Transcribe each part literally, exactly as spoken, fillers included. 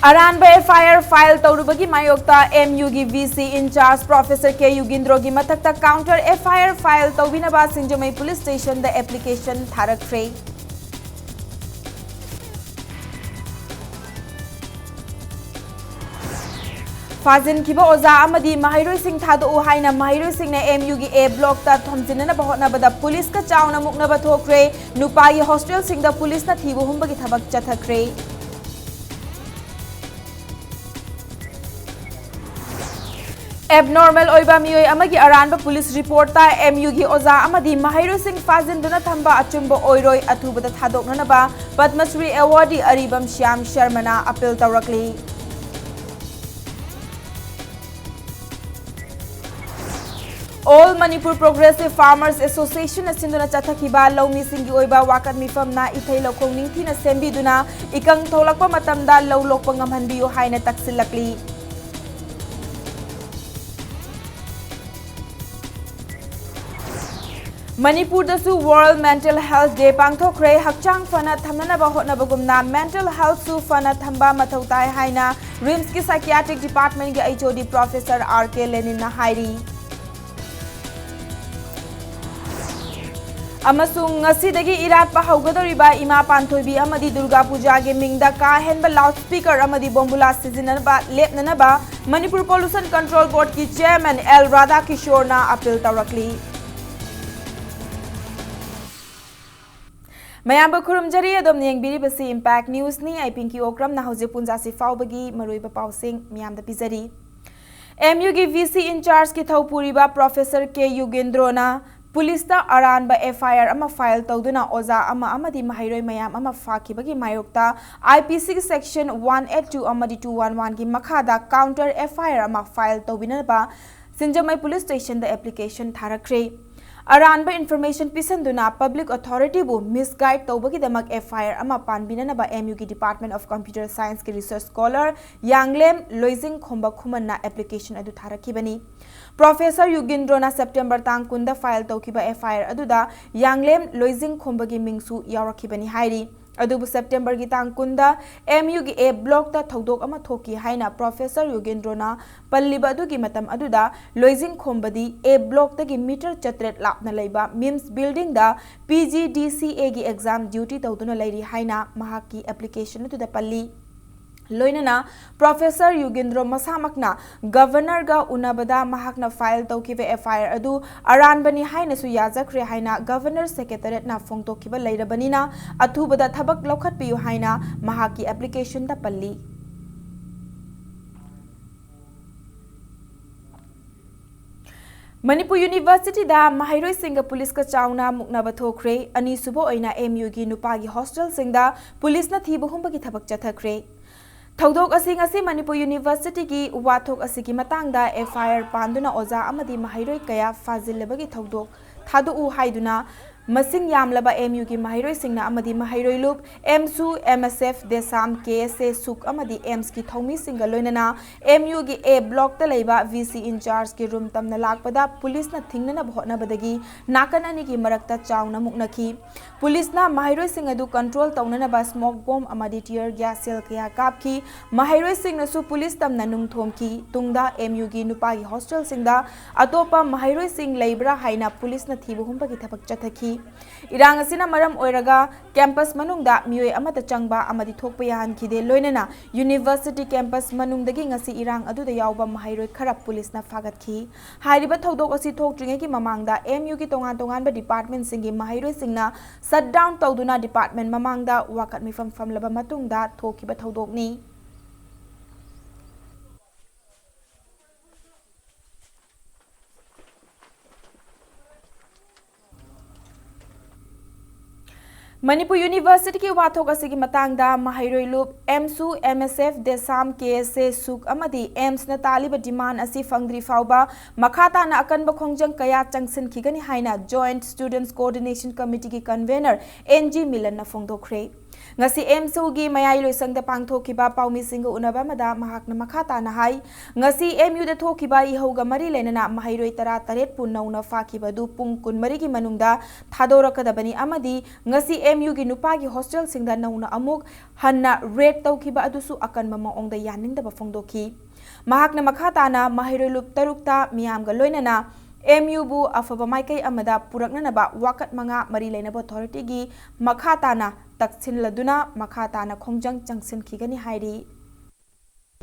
ꯑꯔꯥꯟꯕ F I R file ꯇꯧꯔꯨꯕꯒꯤ ꯃꯥꯌꯣꯛꯇ M U ꯒꯤ V C in charge Professor K ꯌꯨꯒꯦꯟꯗ꯭ꯔꯣꯒꯤ ꯃꯊꯛꯇ counter F I R file ꯇꯧꯕꯤꯅꯕ ꯁꯤꯡꯖꯃꯩ police station ꯗ application ꯊꯥꯔꯛꯈ꯭ꯔꯦ꯫ ꯐꯥꯖꯤꯟꯈꯤꯕ ꯑꯣꯖꯥ ꯑꯃꯗꯤ ꯃꯍꯩꯔꯣꯏꯁꯤꯡ ꯊꯥꯗꯣꯛꯎ ꯍꯥꯏꯅ ꯃꯍꯩꯔꯣꯏꯁꯤꯡꯅ M U ꯒꯤ A block ꯇ ꯊꯣꯝꯖꯤꯟꯅꯅꯕ ꯍꯣꯠꯅꯕꯗ police ꯀ ꯆꯥꯎꯅ ꯃꯨꯛꯅꯕ ꯊꯣꯛꯈ꯭ꯔꯦ꯫ ꯅꯨꯄꯥꯒꯤ hostel ꯁꯤꯡꯗ police ꯅ ꯊꯤꯕ ꯍꯨꯝꯕꯒꯤ ꯊꯕꯛ ꯆꯠꯊꯈ꯭ꯔꯦ꯫ Abnormal ꯑꯣꯏꯕ ꯃꯤꯑꯣꯏ ꯑꯃꯒꯤ ꯑꯔꯥꯟꯕ police report ꯇ M U ꯒꯤ ꯑꯣꯖꯥ ꯑꯃꯗꯤ ꯃꯍꯩꯔꯣꯏꯁꯤꯡ ꯐꯥꯖꯤꯟꯗꯨꯅ ꯊꯝꯕ ꯑꯆꯨꯝꯕ ꯑꯣꯏꯔꯣꯏ, ꯑꯊꯨꯕꯗ ꯊꯥꯗꯣꯛꯅꯅꯕ ꯄꯗꯃ ꯁ꯭ꯔꯤ awardee ꯑꯔꯤꯕꯝ Shyam ꯁꯔꯃꯅ appeal ꯇꯧꯔꯛꯂꯤ꯫ All Manipur Progressive Farmers Association ꯅ ꯁꯤꯟꯗꯨꯅ ꯆꯠꯊꯈꯤꯕ ꯂꯧꯃꯤꯁꯤꯡꯒꯤ ꯑꯣꯏꯕ ꯋꯥꯀꯠ ꯃꯤꯐꯝꯅ ꯏꯊꯩ ꯂꯧꯈꯣꯡ ꯅꯤꯡꯊꯤꯅ ꯁꯦꯝꯕꯤꯗꯨꯅ ꯏꯀꯪ ꯊꯣꯛꯂꯛꯄ ꯃꯇꯝꯗ ꯂꯧ ꯂꯣꯛꯄ ꯉꯝꯍꯟꯕꯤꯌꯨ ꯍꯥꯏꯅ ꯇꯛꯁꯤꯜꯂꯛꯂꯤ꯫ ꯃꯅꯤꯄꯨꯔꯗꯁꯨ World Mental Health Day ꯄꯥꯡꯊꯣꯛꯈ꯭ꯔꯦ꯫ ꯍꯛꯆꯥꯡ ꯐꯅ ꯊꯝꯅꯅꯕ ꯍꯣꯠꯅꯕꯒꯨꯝꯅ mental health ꯁꯨ ꯐꯅ ꯊꯝꯕ ꯃꯊꯧ ꯇꯥꯏ ꯍꯥꯏꯅ RIMS ꯀꯤ psychiatric department ꯒꯤ H O D Professor R K ꯂꯦꯅꯤꯟꯅ ꯍꯥꯏꯔꯤ꯫ ꯑꯃꯁꯨꯡ ꯉꯁꯤꯗꯒꯤ ꯏꯔꯥꯠꯄ ꯍꯧꯒꯗꯧꯔꯤꯕ ꯏꯃꯥ ꯄꯥꯟꯊꯣꯏꯕꯤ ꯑꯃꯗꯤ ꯗꯨꯔꯒꯥ ꯄꯨꯖꯥꯒꯤ ꯃꯤꯡꯗ ꯀꯥ ꯍꯦꯟꯕ loudspeaker ꯑꯃꯗꯤ ꯕꯣꯝꯕꯨꯂꯥ ꯁꯤꯖꯤꯟꯅꯅꯕ ꯂꯦꯞꯅꯅꯕ ꯃꯅꯤꯄꯨꯔ Pollution Control Board ꯀꯤ chairman L ꯔꯥꯙꯥꯀꯤꯁꯣꯔꯅ appeal ꯇꯧꯔꯛꯂꯤ꯫ ꯃꯌꯥꯝꯕꯨ ꯈꯨꯔꯨꯝꯖꯔꯤ, ꯑꯗꯣꯝꯅ ꯌꯦꯡꯕꯤꯔꯤꯕꯁꯤ Impact News ꯅꯤ꯫ ꯑꯩ ꯄꯤꯡꯀꯤ ꯑꯣꯀ꯭ꯔꯝꯅ ꯍꯧꯖꯤꯛ ꯄꯨꯡ ꯖꯥꯁꯤ ꯐꯥꯎꯕꯒꯤ ꯃꯔꯨꯑꯣꯏꯕ ꯄꯥꯎꯁꯤꯡ ꯃꯤꯌꯥꯝꯗ ꯄꯤꯖꯔꯤ꯫ M U ꯒꯤ V C in charge ꯀꯤ ꯊꯧꯄꯨꯔꯤꯕ Professor K ꯌꯨꯒꯦꯟꯗ꯭ꯔꯣꯅ police ꯇ ꯑꯔꯥꯟꯕ F I R ꯑꯃ file ꯇꯧꯗꯨꯅ ꯑꯣꯖꯥ ꯑꯃ ꯑꯃꯗꯤ ꯃꯍꯩꯔꯣꯏ ꯃꯌꯥꯝ ꯑꯃ ꯐꯥꯈꯤꯕꯒꯤ ꯃꯥꯌꯣꯛꯇ I P C section one eight two ꯑꯃꯗꯤ two one one ꯒꯤ ꯃꯈꯥꯗ counter F I R ꯑꯃ file ꯇꯧꯕꯤꯅꯕ ꯁꯤꯡꯖꯃꯩ police station ꯗ application ꯊꯥꯔꯛꯈ꯭ꯔꯦ꯫ ꯑꯔꯥꯟꯕ information ꯄꯤꯁꯟꯗꯨꯅ public authority ꯕꯨ misguide ꯇꯧꯕꯒꯤꯗꯃꯛ F I R ꯑꯃ ꯄꯥꯟꯕꯤꯅꯅꯕ M U ꯒꯤ Department of Computer Science ꯀꯤ research scholar ꯌꯥꯡꯂꯦꯝ ꯂꯣꯏꯖꯤꯡꯈꯣꯝꯕ ꯈꯨꯃꯟꯅ application ꯑꯗꯨ ꯊꯥꯔꯛꯈꯤꯕꯅꯤ꯫ Professor ꯌꯨꯒꯤꯟꯗ꯭ꯔꯣꯅ September ꯇꯥꯡ ꯀꯨꯟꯗ file ꯇꯧꯈꯤꯕ F I R ꯑꯗꯨꯗ ꯌꯥꯡꯂꯦꯝ ꯂꯣꯏꯖꯤꯡꯈꯣꯝꯕꯒꯤ ꯃꯤꯡꯁꯨ ꯌꯥꯎꯔꯛꯈꯤꯕꯅꯤ ꯍꯥꯏꯔꯤ꯫ ꯑꯗꯨꯕꯨ ꯁꯦꯞꯇꯦꯝꯕꯔꯒꯤ ꯇꯥꯡ ꯀꯨꯟꯗ ꯑꯦꯝ ꯌꯨꯒꯤ ꯑꯦ ꯕ꯭ꯂꯣꯛꯇ ꯊꯧꯗꯣꯛ ꯑꯃ ꯊꯣꯛꯈꯤ ꯍꯥꯏꯅ ꯄ꯭ꯔꯣꯐꯦꯁꯔ ꯌꯣꯒꯦꯟꯗ꯭ꯔꯣꯅ ꯄꯜꯂꯤꯕ ꯑꯗꯨꯒꯤ ꯃꯇꯝ ꯑꯗꯨꯗ ꯂꯣꯏꯖꯤꯡꯈꯣꯝꯕꯗꯤ ꯑꯦ ꯕ꯭ꯂꯣꯛꯇꯒꯤ ꯃꯤꯇꯔ ꯆꯥꯇ꯭ꯔꯦꯠ ꯂꯥꯞꯅ ꯂꯩꯕ ꯃꯤꯝꯁ ꯕꯤꯜꯗꯤꯡꯗ ꯄꯤ ꯖꯤ ꯗꯤ ꯁꯤ ꯑꯦꯒꯤ ꯑꯦꯛꯖꯥꯝ ꯗ꯭ꯌꯨꯇꯤ ꯇꯧꯗꯨꯅ ꯂꯩꯔꯤ ꯍꯥꯏꯅ ꯃꯍꯥꯛꯀꯤ ꯑꯦꯄ꯭ꯂꯤꯀꯦꯁꯟ ꯑꯗꯨꯗ ꯄꯜꯂꯤ꯫ ꯂꯣꯏꯅꯅ ꯄ꯭ꯔꯣꯐꯦꯁꯔ ꯌꯨꯒꯦꯟꯗ꯭ꯔꯣ ꯃꯁꯥꯃꯛꯅ ꯒꯚꯔꯅꯔꯒ ꯎꯅꯕꯗ ꯃꯍꯥꯛꯅ ꯐꯥꯏꯜ ꯇꯧꯈꯤꯕ ꯑꯦꯐ ꯑꯥꯏ ꯑꯥꯔ ꯑꯗꯨ ꯑꯔꯥꯟꯕꯅꯤ ꯍꯥꯏꯅꯁꯨ ꯌꯥꯖꯈ꯭ꯔꯦ ꯍꯥꯏꯅ ꯒꯚꯔꯅꯔ ꯁꯦꯀ꯭ꯔꯦꯇꯔꯦꯠꯅ ꯐꯣꯡꯗꯣꯛꯈꯤꯕ ꯂꯩꯔꯕꯅꯤꯅ ꯑꯊꯨꯕꯗ ꯊꯕꯛ ꯂꯧꯈꯠꯄꯤꯌꯨ ꯍꯥꯏꯅ ꯃꯍꯥꯛꯀꯤ ꯑꯦꯄ꯭ꯂꯤꯀꯦꯁꯟꯗ ꯄꯜꯂꯤ꯫ ꯃꯅꯤꯄꯨꯔ ꯌꯨꯅꯤꯚꯔꯁꯤꯇꯤꯗ ꯃꯍꯩꯔꯣꯏꯁꯤꯡꯒ ꯄꯨꯂꯤꯁꯀ ꯆꯥꯎꯅ ꯃꯨꯛꯅꯕ ꯊꯣꯛꯈ꯭ꯔꯦ꯫ ꯑꯅꯤꯁꯨꯕ ꯑꯣꯏꯅ ꯑꯦꯝ ꯌꯨꯒꯤ ꯅꯨꯄꯥꯒꯤ ꯍꯣꯁꯇꯦꯜꯁꯤꯡꯗ ꯄꯨꯂꯤꯁꯅ ꯊꯤꯕ ꯍꯨꯝꯕꯒꯤ ꯊꯕꯛ ꯆꯠꯊꯈ꯭ꯔꯦ꯫ ꯊꯧꯗꯣꯛ ꯑꯁꯤ ꯉꯁꯤ ꯃꯅꯤꯄꯨꯔ ꯌꯨꯅꯤꯚꯔꯁꯤꯇꯤꯒꯤ ꯋꯥꯊꯣꯛ ꯑꯁꯤꯒꯤ ꯃꯇꯥꯡꯗ ꯑꯦꯐ ꯑꯥꯏ ꯑꯥꯔ ꯄꯥꯟꯗꯨꯅ ꯑꯣꯖꯥ ꯑꯃꯗꯤ ꯃꯍꯩꯔꯣꯏ ꯀꯌꯥ ꯐꯥꯖꯤꯜꯂꯕꯒꯤ ꯊꯧꯗꯣꯛ ꯊꯥꯗꯣꯛꯎ ꯍꯥꯏꯗꯨꯅ ꯃꯁꯤꯡ ꯌꯥꯝꯂꯕ ꯑꯦꯝ ꯌꯨꯒꯤ ꯃꯍꯩꯔꯣꯏꯁꯤꯡꯅ ꯑꯃꯗꯤ ꯃꯍꯩꯔꯣꯏ ꯂꯨꯞ ꯑꯦꯝꯁꯨ, ꯑꯦꯝ ꯑꯦꯁ ꯑꯦꯐ, ꯗꯦꯁꯥꯝ, ꯀꯦ ꯑꯦꯁ ꯑꯦ, ꯁꯨꯛ ꯑꯃꯗꯤ ꯑꯦꯝꯁꯀꯤ ꯊꯧꯃꯤꯁꯤꯡꯒ ꯂꯣꯏꯅꯅ ꯑꯦꯝ ꯌꯨꯒꯤ ꯑꯦ ꯕ꯭ꯂꯣꯛꯇ ꯂꯩꯕ ꯚꯤ ꯁꯤ ꯏꯟꯆꯥꯔꯖꯀꯤ ꯔꯨꯝ ꯇꯝꯅ ꯂꯥꯛꯄꯗ ꯄꯨꯂꯤꯁꯅ ꯊꯤꯡꯅꯅꯕ ꯍꯣꯠꯅꯕꯗꯒꯤ ꯅꯥꯀꯟ ꯑꯅꯤꯒꯤ ꯃꯔꯛꯇ ꯆꯥꯎꯅ ꯃꯨꯛꯅꯈꯤ꯫ ꯄꯨꯂꯤꯁꯅ ꯃꯍꯩꯔꯣꯏꯁꯤꯡ ꯑꯗꯨ ꯀꯟꯇ꯭ꯔꯣꯜ ꯇꯧꯅꯅꯕ ꯁ꯭ꯃꯣꯛ ꯕꯣꯝ ꯑꯃꯗꯤ ꯇꯤꯌꯔ ꯒ꯭ꯌꯥꯁ ꯁꯦꯜ ꯀꯌꯥ ꯀꯥꯞꯈꯤ꯫ ꯃꯍꯩꯔꯣꯏꯁꯤꯡꯅꯁꯨ ꯄꯨꯂꯤꯁ ꯇꯝꯅ ꯅꯨꯡ ꯊꯣꯝꯈꯤ꯫ ꯇꯨꯡꯗ ꯑꯦꯝ ꯌꯨꯒꯤ ꯅꯨꯄꯥꯒꯤ ꯍꯣꯁꯇꯦꯜꯁꯤꯡꯗ ꯑꯇꯣꯞꯄ ꯃꯍꯩꯔꯣꯏꯁꯤꯡ ꯂꯩꯕ꯭ꯔꯥ ꯍꯥꯏꯅ ꯄꯨꯂꯤꯁꯅ ꯊꯤꯕ ꯍꯨꯝꯕꯒꯤ ꯊꯕꯛ ꯆꯠꯊꯈꯤ꯫ ꯏꯔꯥꯡ ꯑꯁꯤꯅ ꯃꯔꯝ ꯑꯣꯏꯔꯒ ꯀꯦꯝꯄꯁ ꯃꯅꯨꯡꯗ ꯃꯤꯑꯣꯏ ꯑꯃꯠꯇ ꯆꯪꯕ ꯑꯃꯗꯤ ꯊꯣꯛꯄ ꯌꯥꯍꯟꯈꯤꯗꯦ꯫ ꯂꯣꯏꯅꯅ ꯌꯨꯅꯤꯚꯔꯁꯤꯇꯤ ꯀꯦꯝꯄꯁ ꯃꯅꯨꯡꯗꯒꯤ ꯉꯁꯤ ꯏꯔꯥꯡ ꯑꯗꯨꯗ ꯌꯥꯎꯕ ꯃꯍꯩꯔꯣꯏ ꯈꯔ ꯄꯨꯂꯤꯁꯅ ꯐꯥꯒꯠꯈꯤ꯫ ꯍꯥꯏꯔꯤꯕ ꯊꯧꯗꯣꯛ ꯑꯁꯤ ꯊꯣꯛꯇ꯭ꯔꯤꯉꯩꯒꯤ ꯃꯃꯥꯡꯗ ꯑꯦꯝ ꯌꯨꯒꯤ ꯇꯣꯉꯥꯟ ꯇꯣꯉꯥꯟꯕ ꯗꯤꯄꯥꯔꯠꯃꯦꯟꯁꯤꯡꯒꯤ ꯃꯍꯩꯔꯣꯏꯁꯤꯡꯅ ꯁꯠ ꯗꯥꯎꯟ ꯇꯧꯗꯨꯅ ꯗꯤꯄꯥꯔꯠꯃꯦꯟ ꯃꯃꯥꯡꯗ ꯋꯥꯀꯠ ꯃꯤꯐꯝ ꯐꯝꯂꯕ ꯃꯇꯨꯡꯗ ꯊꯣꯛꯈꯤꯕ ꯊꯧꯗꯣꯛꯅꯤ꯫ ꯃꯅꯤꯄꯨꯔ ꯌꯨꯅꯤꯚꯔꯁꯤꯇꯤꯒꯤ ꯋꯥꯊꯣꯛ ꯑꯁꯤꯒꯤ ꯃꯇꯥꯡꯗ ꯃꯍꯩꯔꯣꯏ ꯂꯨꯞ ꯑꯦꯝꯁꯨ, ꯑꯦꯝ ꯑꯦꯁ ꯑꯦꯐ, ꯗꯦꯁꯥꯝ, ꯀꯦ ꯑꯦꯁ ꯑꯦ, ꯁꯨꯛ ꯑꯃꯗꯤ ꯑꯦꯝꯁꯅ ꯇꯥꯜꯂꯤꯕ ꯗꯤꯃꯥꯟ ꯑꯁꯤ ꯐꯪꯗ꯭ꯔꯤ ꯐꯥꯎꯕ ꯃꯈꯥ ꯇꯥꯅ ꯑꯀꯟꯕ ꯈꯣꯡꯖꯪ ꯀꯌꯥ ꯆꯪꯁꯤꯟꯈꯤꯒꯅꯤ ꯍꯥꯏꯅ ꯖꯣꯏꯟꯠ ꯁ꯭ꯇꯨꯗꯦꯟꯠꯁ ꯀꯣꯑꯣꯔꯗꯤꯅꯦꯁꯟ ꯀꯃꯤꯇꯤꯒꯤ ꯀꯟꯚꯦꯅꯔ ꯑꯦꯟ ꯖꯤ ꯃꯤꯂꯟꯅ ꯐꯣꯡꯗꯣꯛꯈ꯭ꯔꯦ꯫ ꯉꯁꯤ ꯑꯦꯝꯁ ꯌꯨꯒꯤ ꯃꯌꯥꯏ ꯂꯣꯏꯁꯪꯗ ꯄꯥꯡꯊꯣꯛꯈꯤꯕ ꯄꯥꯎꯃꯤꯁꯤꯡꯒ ꯎꯅꯕ ꯑꯃꯗ ꯃꯍꯥꯛꯅ ꯃꯈꯥ ꯇꯥꯅ ꯍꯥꯏ, ꯉꯁꯤ ꯑꯦꯝ ꯌꯨꯗ ꯊꯣꯛꯈꯤꯕ ꯏꯍꯧꯒ ꯃꯔꯤ ꯂꯩꯅꯅ ꯃꯍꯩꯔꯣꯏ ꯇꯔꯥ ꯇꯔꯦꯠ ꯄꯨ ꯅꯧꯅ ꯐꯥꯈꯤꯕ ꯑꯗꯨ ꯄꯨꯡ ꯀꯨꯟꯃꯔꯤꯒꯤ ꯃꯅꯨꯡꯗ ꯊꯥꯗꯣꯔꯛꯀꯗꯕꯅꯤ ꯑꯃꯗꯤ ꯉꯁꯤ ꯑꯦꯝ ꯌꯨꯒꯤ ꯅꯨꯄꯥꯒꯤ ꯍꯣꯁꯇꯦꯜꯁꯤꯡꯗ ꯅꯧꯅ ꯑꯃꯨꯛ ꯍꯟꯅ ꯔꯦꯗ ꯇꯧꯈꯤꯕ ꯑꯗꯨꯁꯨ ꯑꯀꯟꯕ ꯃꯑꯣꯡꯗ ꯌꯥꯅꯤꯡꯗꯕ ꯐꯣꯡꯗꯣꯛꯈꯤ꯫ ꯃꯍꯥꯛꯅ ꯃꯈꯥ ꯇꯥꯅ ꯃꯍꯩꯔꯣꯏ ꯂꯨꯞ ꯇꯔꯨꯛꯇ ꯃꯤꯌꯥꯝꯒ ꯂꯣꯏꯅꯅ ꯑꯦꯝ ꯌꯨꯕꯨ ꯑꯐꯕ ꯃꯥꯏꯀꯩ ꯑꯃꯗ ꯄꯨꯔꯛꯅꯅꯕ ꯋꯥꯀꯠ ꯃꯉꯥ ꯃꯔꯤ ꯂꯩꯅꯕ ꯑꯣꯊꯣꯔꯤꯇꯤꯒꯤ ꯃꯈꯥ ꯇꯥꯅ ꯇꯛꯁꯤꯜꯂꯗꯨꯅ ꯃꯈꯥ ꯇꯥꯅ ꯈꯣꯡꯖꯪ ꯆꯪꯁꯤꯟꯈꯤꯒꯅꯤ ꯍꯥꯏꯔꯤ꯫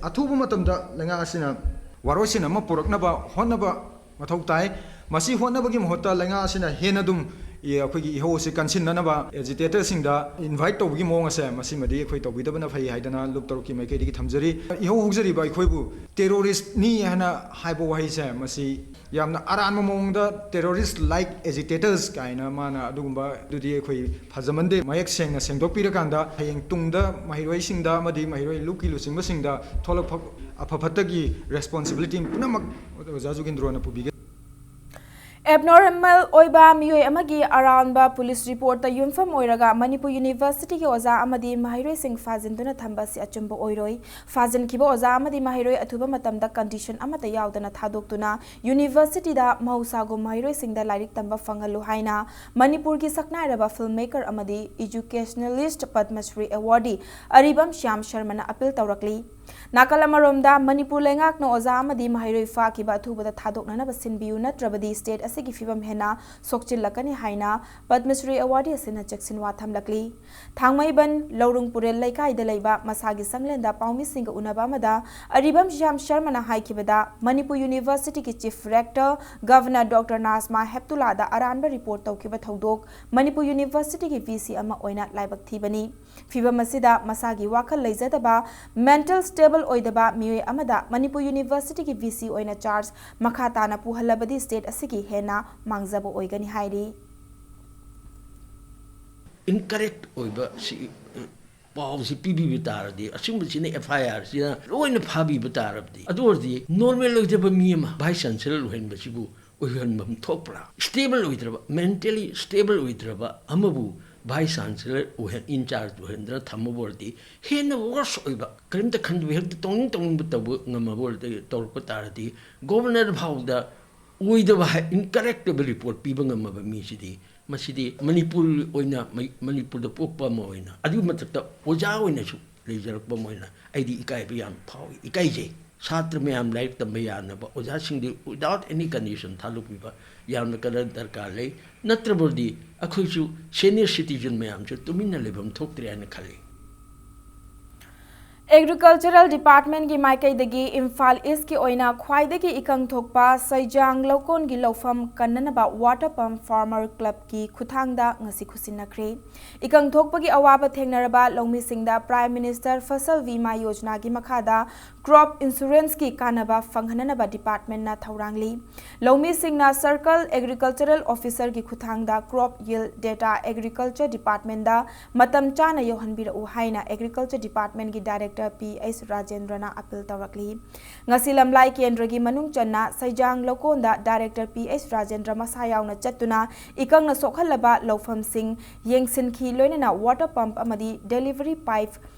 ꯑꯊꯨꯕ ꯃꯇꯝꯗ ꯂꯩꯉꯥꯛ ꯑꯁꯤꯅ ꯋꯥꯔꯣꯏꯁꯤꯟ ꯑꯃ ꯄꯨꯔꯛꯅꯕ ꯍꯣꯠꯅꯕ ꯃꯊꯧ ꯇꯥꯏ꯫ ꯃꯁꯤ ꯍꯣꯠꯅꯕꯒꯤ ꯃꯍꯨꯠꯇ ꯂꯩꯉꯥꯛ ꯑꯁꯤꯅ ꯍꯦꯟꯅ ꯑꯗꯨꯝ ꯏ-, ꯑꯩꯈꯣꯏꯒꯤ ꯏꯍꯧ ꯑꯁꯤ ꯀꯟꯁꯤꯟꯅꯅꯕ ꯑꯦꯖꯤꯇꯦꯇꯔꯁꯤꯡꯗ ꯏꯟꯚꯥꯏꯠ ꯇꯧꯕꯒꯤ ꯃꯑꯣꯡ ꯑꯁꯦ ꯃꯁꯤꯃꯗꯤ ꯑꯩꯈꯣꯏ ꯇꯧꯕꯤꯗꯕꯅ ꯐꯩ ꯍꯥꯏꯗꯅ ꯂꯨꯞ ꯇꯔꯨꯛꯀꯤ ꯃꯥꯏꯀꯩꯗꯒꯤ ꯊꯝꯖꯔꯤ꯫ ꯏꯍꯧ ꯍꯧꯖꯔꯤꯕ ꯑꯩꯈꯣꯏꯕꯨ ꯇꯦꯔꯣꯔꯤꯁ꯭ꯠꯅꯤ ꯍꯥꯏꯅ ꯍꯥꯏꯕ ꯋꯥꯍꯩꯁꯦ ꯃꯁꯤ ꯌꯥꯝꯅ ꯑꯔꯥꯟꯕ ꯃꯑꯣꯡꯗ terrorist like agitators ꯀꯥꯏꯅ ꯃꯥꯅ ꯑꯗꯨꯒꯨꯝꯕ ꯑꯗꯨꯗꯤ ꯑꯩꯈꯣꯏ ꯐꯖꯃꯟꯗꯦ꯫ ꯃꯌꯦꯛ ꯁꯦꯡꯅ ꯁꯦꯡꯗꯣꯛꯄꯤꯔꯀꯥꯟꯗ ꯍꯌꯦꯡ ꯇꯨꯡꯗ ꯃꯍꯩꯔꯣꯏꯁꯤꯡꯗ ꯑꯃꯗꯤ ꯃꯍꯩꯔꯣꯏ ꯂꯨꯞꯀꯤ ꯂꯨꯆꯤꯡꯕꯁꯤꯡꯗ ꯊꯣꯛꯂꯛꯄ ꯑꯐ ꯐꯠꯇꯒꯤ responsibility ꯄꯨꯝꯅꯃꯛ ꯑꯣꯖꯥ ꯖꯨꯒꯤꯟꯗ꯭ꯔꯣꯅ ꯄꯨꯕꯤꯒꯅꯤ꯫ Abnormal ꯑꯣꯏꯕ ꯃꯤꯑꯣꯏ ꯑꯃꯒꯤ ꯑꯔꯥꯟꯕ ꯄꯨꯂꯤꯁ ꯔꯤꯄꯣꯔꯠꯇ ꯌꯨꯝꯐꯝ ꯑꯣꯏꯔꯒ ꯃꯅꯤꯄꯨꯔ ꯌꯨꯅꯤꯚꯔꯁꯤꯇꯤꯒꯤ ꯑꯣꯖꯥ ꯑꯃꯗꯤ ꯃꯍꯩꯔꯣꯏꯁꯤꯡ ꯐꯥꯖꯤꯟꯗꯨꯅ ꯊꯝꯕ ꯑꯁꯤ ꯑꯆꯨꯝꯕ ꯑꯣꯏꯔꯣꯏ꯫ ꯐꯥꯖꯤꯟꯈꯤꯕ ꯑꯣꯖꯥ ꯑꯃꯗꯤ ꯃꯍꯩꯔꯣꯏ ꯑꯊꯨꯕ ꯃꯇꯝꯗ condition ꯑꯃꯠꯇ ꯌꯥꯎꯗꯅ ꯊꯥꯗꯣꯛꯇꯨꯅ ꯌꯨꯅꯤꯚꯔꯁꯤꯇꯤꯗ ꯃꯍꯧꯁꯥꯒꯨꯝ ꯃꯍꯩꯔꯣꯏꯁꯤꯡꯗ ꯂꯥꯏꯔꯤꯛ ꯇꯝꯕ ꯐꯪꯍꯜꯂꯨ ꯍꯥꯏꯅ ꯃꯅꯤꯄꯨꯔꯒꯤ ꯁꯛꯅꯥꯏꯔꯕ film maker ꯑꯃꯗꯤ educationalist ꯄꯗꯃꯁ꯭ꯔꯤ awardee ꯑꯔꯤꯕꯝ ꯁ꯭ꯌꯥꯝ ꯁꯔꯃꯅ appeal ꯇꯧꯔꯛꯂꯤ꯫ ꯅꯥꯀꯜ ꯑꯃꯔꯣꯝꯗ, ꯃꯅꯤꯄꯨꯔ ꯂꯩꯉꯥꯛꯅ ꯑꯣꯖꯥ ꯑꯃꯗꯤ ꯃꯍꯩꯔꯣꯏ ꯐꯥꯈꯤꯕ ꯑꯊꯨꯕꯗ ꯊꯥꯗꯣꯛꯅꯅꯕ ꯁꯤꯟꯕꯤꯌꯨ, ꯅꯠꯇ꯭ꯔꯕꯗꯤ state ꯑꯁꯤꯒꯤ ꯐꯤꯕꯝ ꯍꯦꯟꯅ ꯁꯣꯛꯆꯤꯜꯂꯛꯀꯅꯤ ꯍꯥꯏꯅ ꯄꯗꯃꯁ꯭ꯔꯤ awardee ꯑꯁꯤꯅ ꯆꯦꯛꯁꯤꯟꯋꯥ ꯊꯝꯂꯛꯂꯤ꯫ ꯊꯥꯡꯃꯩꯕꯟ ꯂꯧꯔꯨꯡ ꯄꯨꯔꯦꯜ ꯂꯩꯀꯥꯏꯗ ꯂꯩꯕ ꯃꯁꯥꯒꯤ ꯁꯪꯂꯦꯟꯗ ꯄꯥꯎꯃꯤꯁꯤꯡꯒ ꯎꯅꯕ ꯑꯃꯗ ꯑꯔꯤꯕꯝ ꯁ꯭ꯌꯥꯝ ꯁꯔꯃꯅ ꯍꯥꯏꯈꯤꯕꯗ, ꯃꯅꯤꯄꯨꯔ ꯌꯨꯅꯤꯚꯔꯁꯤꯇꯤꯒꯤ chief rector, governor Doctor ꯅꯥꯖꯃꯥ ꯍꯦꯞꯇꯨꯂꯥꯗ ꯑꯔꯥꯟꯕ ꯔꯤꯄꯣꯔꯠ ꯇꯧꯈꯤꯕ ꯊꯧꯗꯣꯛ ꯃꯅꯤꯄꯨꯔ ꯌꯨꯅꯤꯚꯔꯁꯤꯇꯤꯒꯤ ꯚꯤ ꯁꯤ ꯑꯃ ꯑꯣꯏꯅ ꯂꯥꯏꯕꯛ ꯊꯤꯕꯅꯤ꯫ ꯐꯤꯚꯝ ꯑꯁꯤꯗ ꯃꯁꯥꯒꯤ ꯋꯥꯈꯜ ꯂꯩꯖꯗꯕ, mental stable ꯑꯣꯏꯗꯕ ꯃꯤꯑꯣꯏ ꯑꯃꯗ ꯃꯅꯤꯄꯨꯔ ꯌꯨꯅꯤꯚꯔꯁꯤꯇꯤꯒꯤ ꯚꯤ ꯁꯤ ꯑꯣꯏꯅ charge ꯃꯈꯥ ꯇꯥꯅ ꯄꯨꯍꯜꯂꯕꯗꯤ state ꯑꯁꯤꯒꯤ ꯍꯦꯟꯅ ꯃꯥꯡꯖꯕ ꯑꯣꯏꯒꯅꯤ ꯍꯥꯏꯔꯤ꯫ Incorrect ꯑꯣꯏꯕ ꯁꯤ, ꯄꯥꯎꯁꯤ ꯄꯤꯕꯤꯕ ꯇꯥꯔꯗꯤ, ꯑꯁꯤꯒꯨꯝꯕꯁꯤꯅ ꯑꯦꯐ ꯑꯥꯏ ꯑꯥꯔꯁꯤꯅ ꯂꯣꯏꯅ ꯐꯥꯕꯤꯕ ꯇꯥꯔꯕꯗꯤ, ꯑꯗꯨ ꯑꯣꯏꯔꯗꯤ normal ꯑꯣꯏꯗꯕ ꯃꯤ ꯑꯃ vice chancellor ꯑꯣꯏꯍꯟꯕꯁꯤꯕꯨ ꯑꯣꯏꯍꯟꯐꯝ ꯊꯣꯛꯄ꯭ꯔꯥ? ꯁ꯭ꯇꯦꯕꯜ ꯑꯣꯏꯗ꯭ꯔꯕ, ꯃꯦꯟꯇꯦꯂꯤ ꯁ꯭ꯇꯦꯕꯜ ꯑꯣꯏꯗ꯭ꯔꯕ ꯑꯃꯕꯨ ꯚꯥꯏꯁ ꯆꯥꯟꯁꯦꯂꯔ ꯑꯣꯏꯍꯟ, ꯏꯟꯆꯥꯔꯖ ꯑꯣꯏꯍꯟꯗꯅ ꯊꯝꯃꯕ ꯑꯣꯏꯔꯗꯤ ꯍꯦꯟꯅ ꯋꯔꯁ ꯑꯣꯏꯕ, ꯀꯔꯤꯝꯇ ꯈꯟꯗꯕ, ꯍꯦꯛꯇ ꯇꯧꯅꯤꯡ ꯇꯧꯅꯤꯡꯕ ꯇꯧꯕ ꯉꯝꯃꯕ ꯑꯣꯏꯔꯗꯤ, ꯇꯧꯔꯛꯄ ꯇꯥꯔꯗꯤ ꯒꯣꯕꯔꯅꯔ ꯐꯥꯎꯗ ꯑꯣꯏꯗꯕ ꯍꯥꯏ, ꯏꯟꯀꯔꯦꯛꯇꯕ ꯔꯤꯄꯣꯔꯠ ꯄꯤꯕ ꯉꯝꯃꯕ ꯃꯤꯁꯤꯗꯤ, ꯃꯁꯤꯗꯤ ꯃꯅꯤꯄꯨꯔ ꯑꯣꯏꯅ, ꯃꯩ-, ꯃꯅꯤꯄꯨꯔꯗ ꯄꯣꯛꯄ ꯑꯃ ꯑꯣꯏꯅ, ꯑꯗꯨꯒꯤ ꯃꯊꯛꯇ ꯑꯣꯖꯥ ꯑꯣꯏꯅꯁꯨ ꯂꯩꯖꯔꯛꯄ ꯑꯃ ꯑꯣꯏꯅ ꯑꯩꯗꯤ ꯏꯀꯥꯏꯕ ꯌꯥꯝ ꯐꯥꯎꯏ, ꯏꯀꯥꯏꯖꯩ꯫ ꯁꯥꯇ꯭ꯔ ꯃꯌꯥꯝ ꯂꯥꯏꯔꯤꯛ ꯇꯝꯕ ꯌꯥꯅꯕ ꯑꯣꯖꯥꯁꯤꯡꯗꯤ without any condition ꯊꯥꯗꯣꯛꯄꯤꯕ ꯌꯥꯝꯅ ꯀꯟꯅ ꯗꯔꯀꯥꯔ ꯂꯩ꯫ ꯅꯠꯇ꯭ꯔꯕꯗꯤ ꯑꯩꯈꯣꯏꯁꯨ ꯁꯦꯅꯤꯌꯔ ꯁꯤꯇꯤꯖꯟ ꯃꯌꯥꯝꯁꯨ ꯇꯨꯃꯤꯟꯅ ꯂꯩꯐꯝ ꯊꯣꯛꯇ꯭ꯔꯦ ꯍꯥꯏꯅ ꯈꯜꯂꯤ꯫ ꯑꯦꯒ꯭ꯔꯤꯀꯜꯆꯔꯦꯜ ꯗꯤꯄꯥꯔꯠꯃꯦꯟꯒꯤ ꯃꯥꯏꯀꯩꯗꯒꯤ ꯏꯝꯐꯥꯜ ꯏꯁꯀꯤ ꯑꯣꯏꯅ ꯈ꯭ꯋꯥꯏꯗꯒꯤ ꯏꯀꯪ ꯊꯣꯛꯄ ꯁꯩꯖꯥꯡ ꯂꯧꯀꯣꯟꯒꯤ ꯂꯧꯐꯝ ꯀꯟꯅꯅꯕ ꯋꯥꯇꯔ ꯄꯝꯞ ꯐꯥꯔꯃꯔ ꯀ꯭ꯂꯕꯀꯤ ꯈꯨꯠꯊꯥꯡꯗ ꯉꯁꯤ ꯈꯨꯠꯁꯤꯟꯅꯈ꯭ꯔꯦ꯫ ꯏꯀꯪ ꯊꯣꯛꯄꯒꯤ ꯑꯋꯥꯕ ꯊꯦꯡꯅꯔꯕ ꯂꯧꯃꯤꯁꯤꯡꯗ ꯄ꯭ꯔꯥꯏꯝ ꯃꯤꯅꯤꯁꯇꯔ ꯐꯁꯜ ꯕꯤꯃꯥ ꯌꯣꯖꯅꯥꯒꯤ ꯃꯈꯥꯗ ꯀ꯭ꯔꯣꯞ ꯏꯟꯁꯨꯔꯦꯟꯁꯀꯤ ꯀꯥꯟꯅꯕ ꯐꯪꯍꯟꯅꯅꯕ ꯗꯤꯄꯥꯔꯠꯃꯦꯟꯅ ꯊꯧꯔꯥꯡꯂꯤ꯫ ꯂꯧꯃꯤꯁꯤꯡꯅ ꯁꯔꯀꯜ ꯑꯦꯒ꯭ꯔꯤꯀꯜꯆꯔꯦꯜ ꯑꯣꯐꯤꯁꯔꯒꯤ ꯈꯨꯠꯊꯥꯡꯗ ꯀ꯭ꯔꯣꯞ ꯌꯤꯜ ꯗꯦꯇꯥ ꯑꯦꯒ꯭ꯔꯤꯀꯜꯆꯔ ꯗꯤꯄꯥꯔꯠꯃꯦꯟꯗ ꯃꯇꯝ ꯆꯥꯅ ꯌꯧꯍꯟꯕꯤꯔꯛꯎ ꯍꯥꯏꯅ ꯑꯦꯒ꯭ꯔꯤꯀꯜꯆꯔ ꯗꯤꯄꯥꯔꯠꯃꯦꯟꯒꯤ ꯗꯥꯏꯔꯦꯛꯇꯔ ꯄꯤ ꯑꯩꯆ ꯔꯥꯖꯦꯟꯗ꯭ꯔꯅ ꯑꯄꯤꯜ ꯇꯧꯔꯛꯂꯤ꯫ ꯉꯁꯤ ꯂꯝꯂꯥꯏ ꯀꯦꯟꯗ꯭ꯔꯒꯤ ꯃꯅꯨꯡ ꯆꯟꯅ ꯁꯩꯖꯥꯡ ꯂꯧꯀꯣꯟꯗ ꯗꯥꯏꯔꯦꯛꯇꯔ ꯄꯤ ꯑꯩꯆ ꯔꯥꯖꯦꯟꯗ꯭ꯔ ꯃꯁꯥ ꯌꯥꯎꯅ ꯆꯠꯇꯨꯅ ꯏꯀꯪꯅ ꯁꯣꯛꯍꯜꯂꯕ ꯂꯧꯐꯝꯁꯤꯡ ꯌꯦꯡꯁꯤꯟꯈꯤ, ꯂꯣꯏꯅꯅ ꯋꯥꯇꯔ ꯄꯝꯞ ꯑꯃꯗꯤ ꯗꯦꯂꯤꯚꯔꯤ ꯄꯥꯏꯞ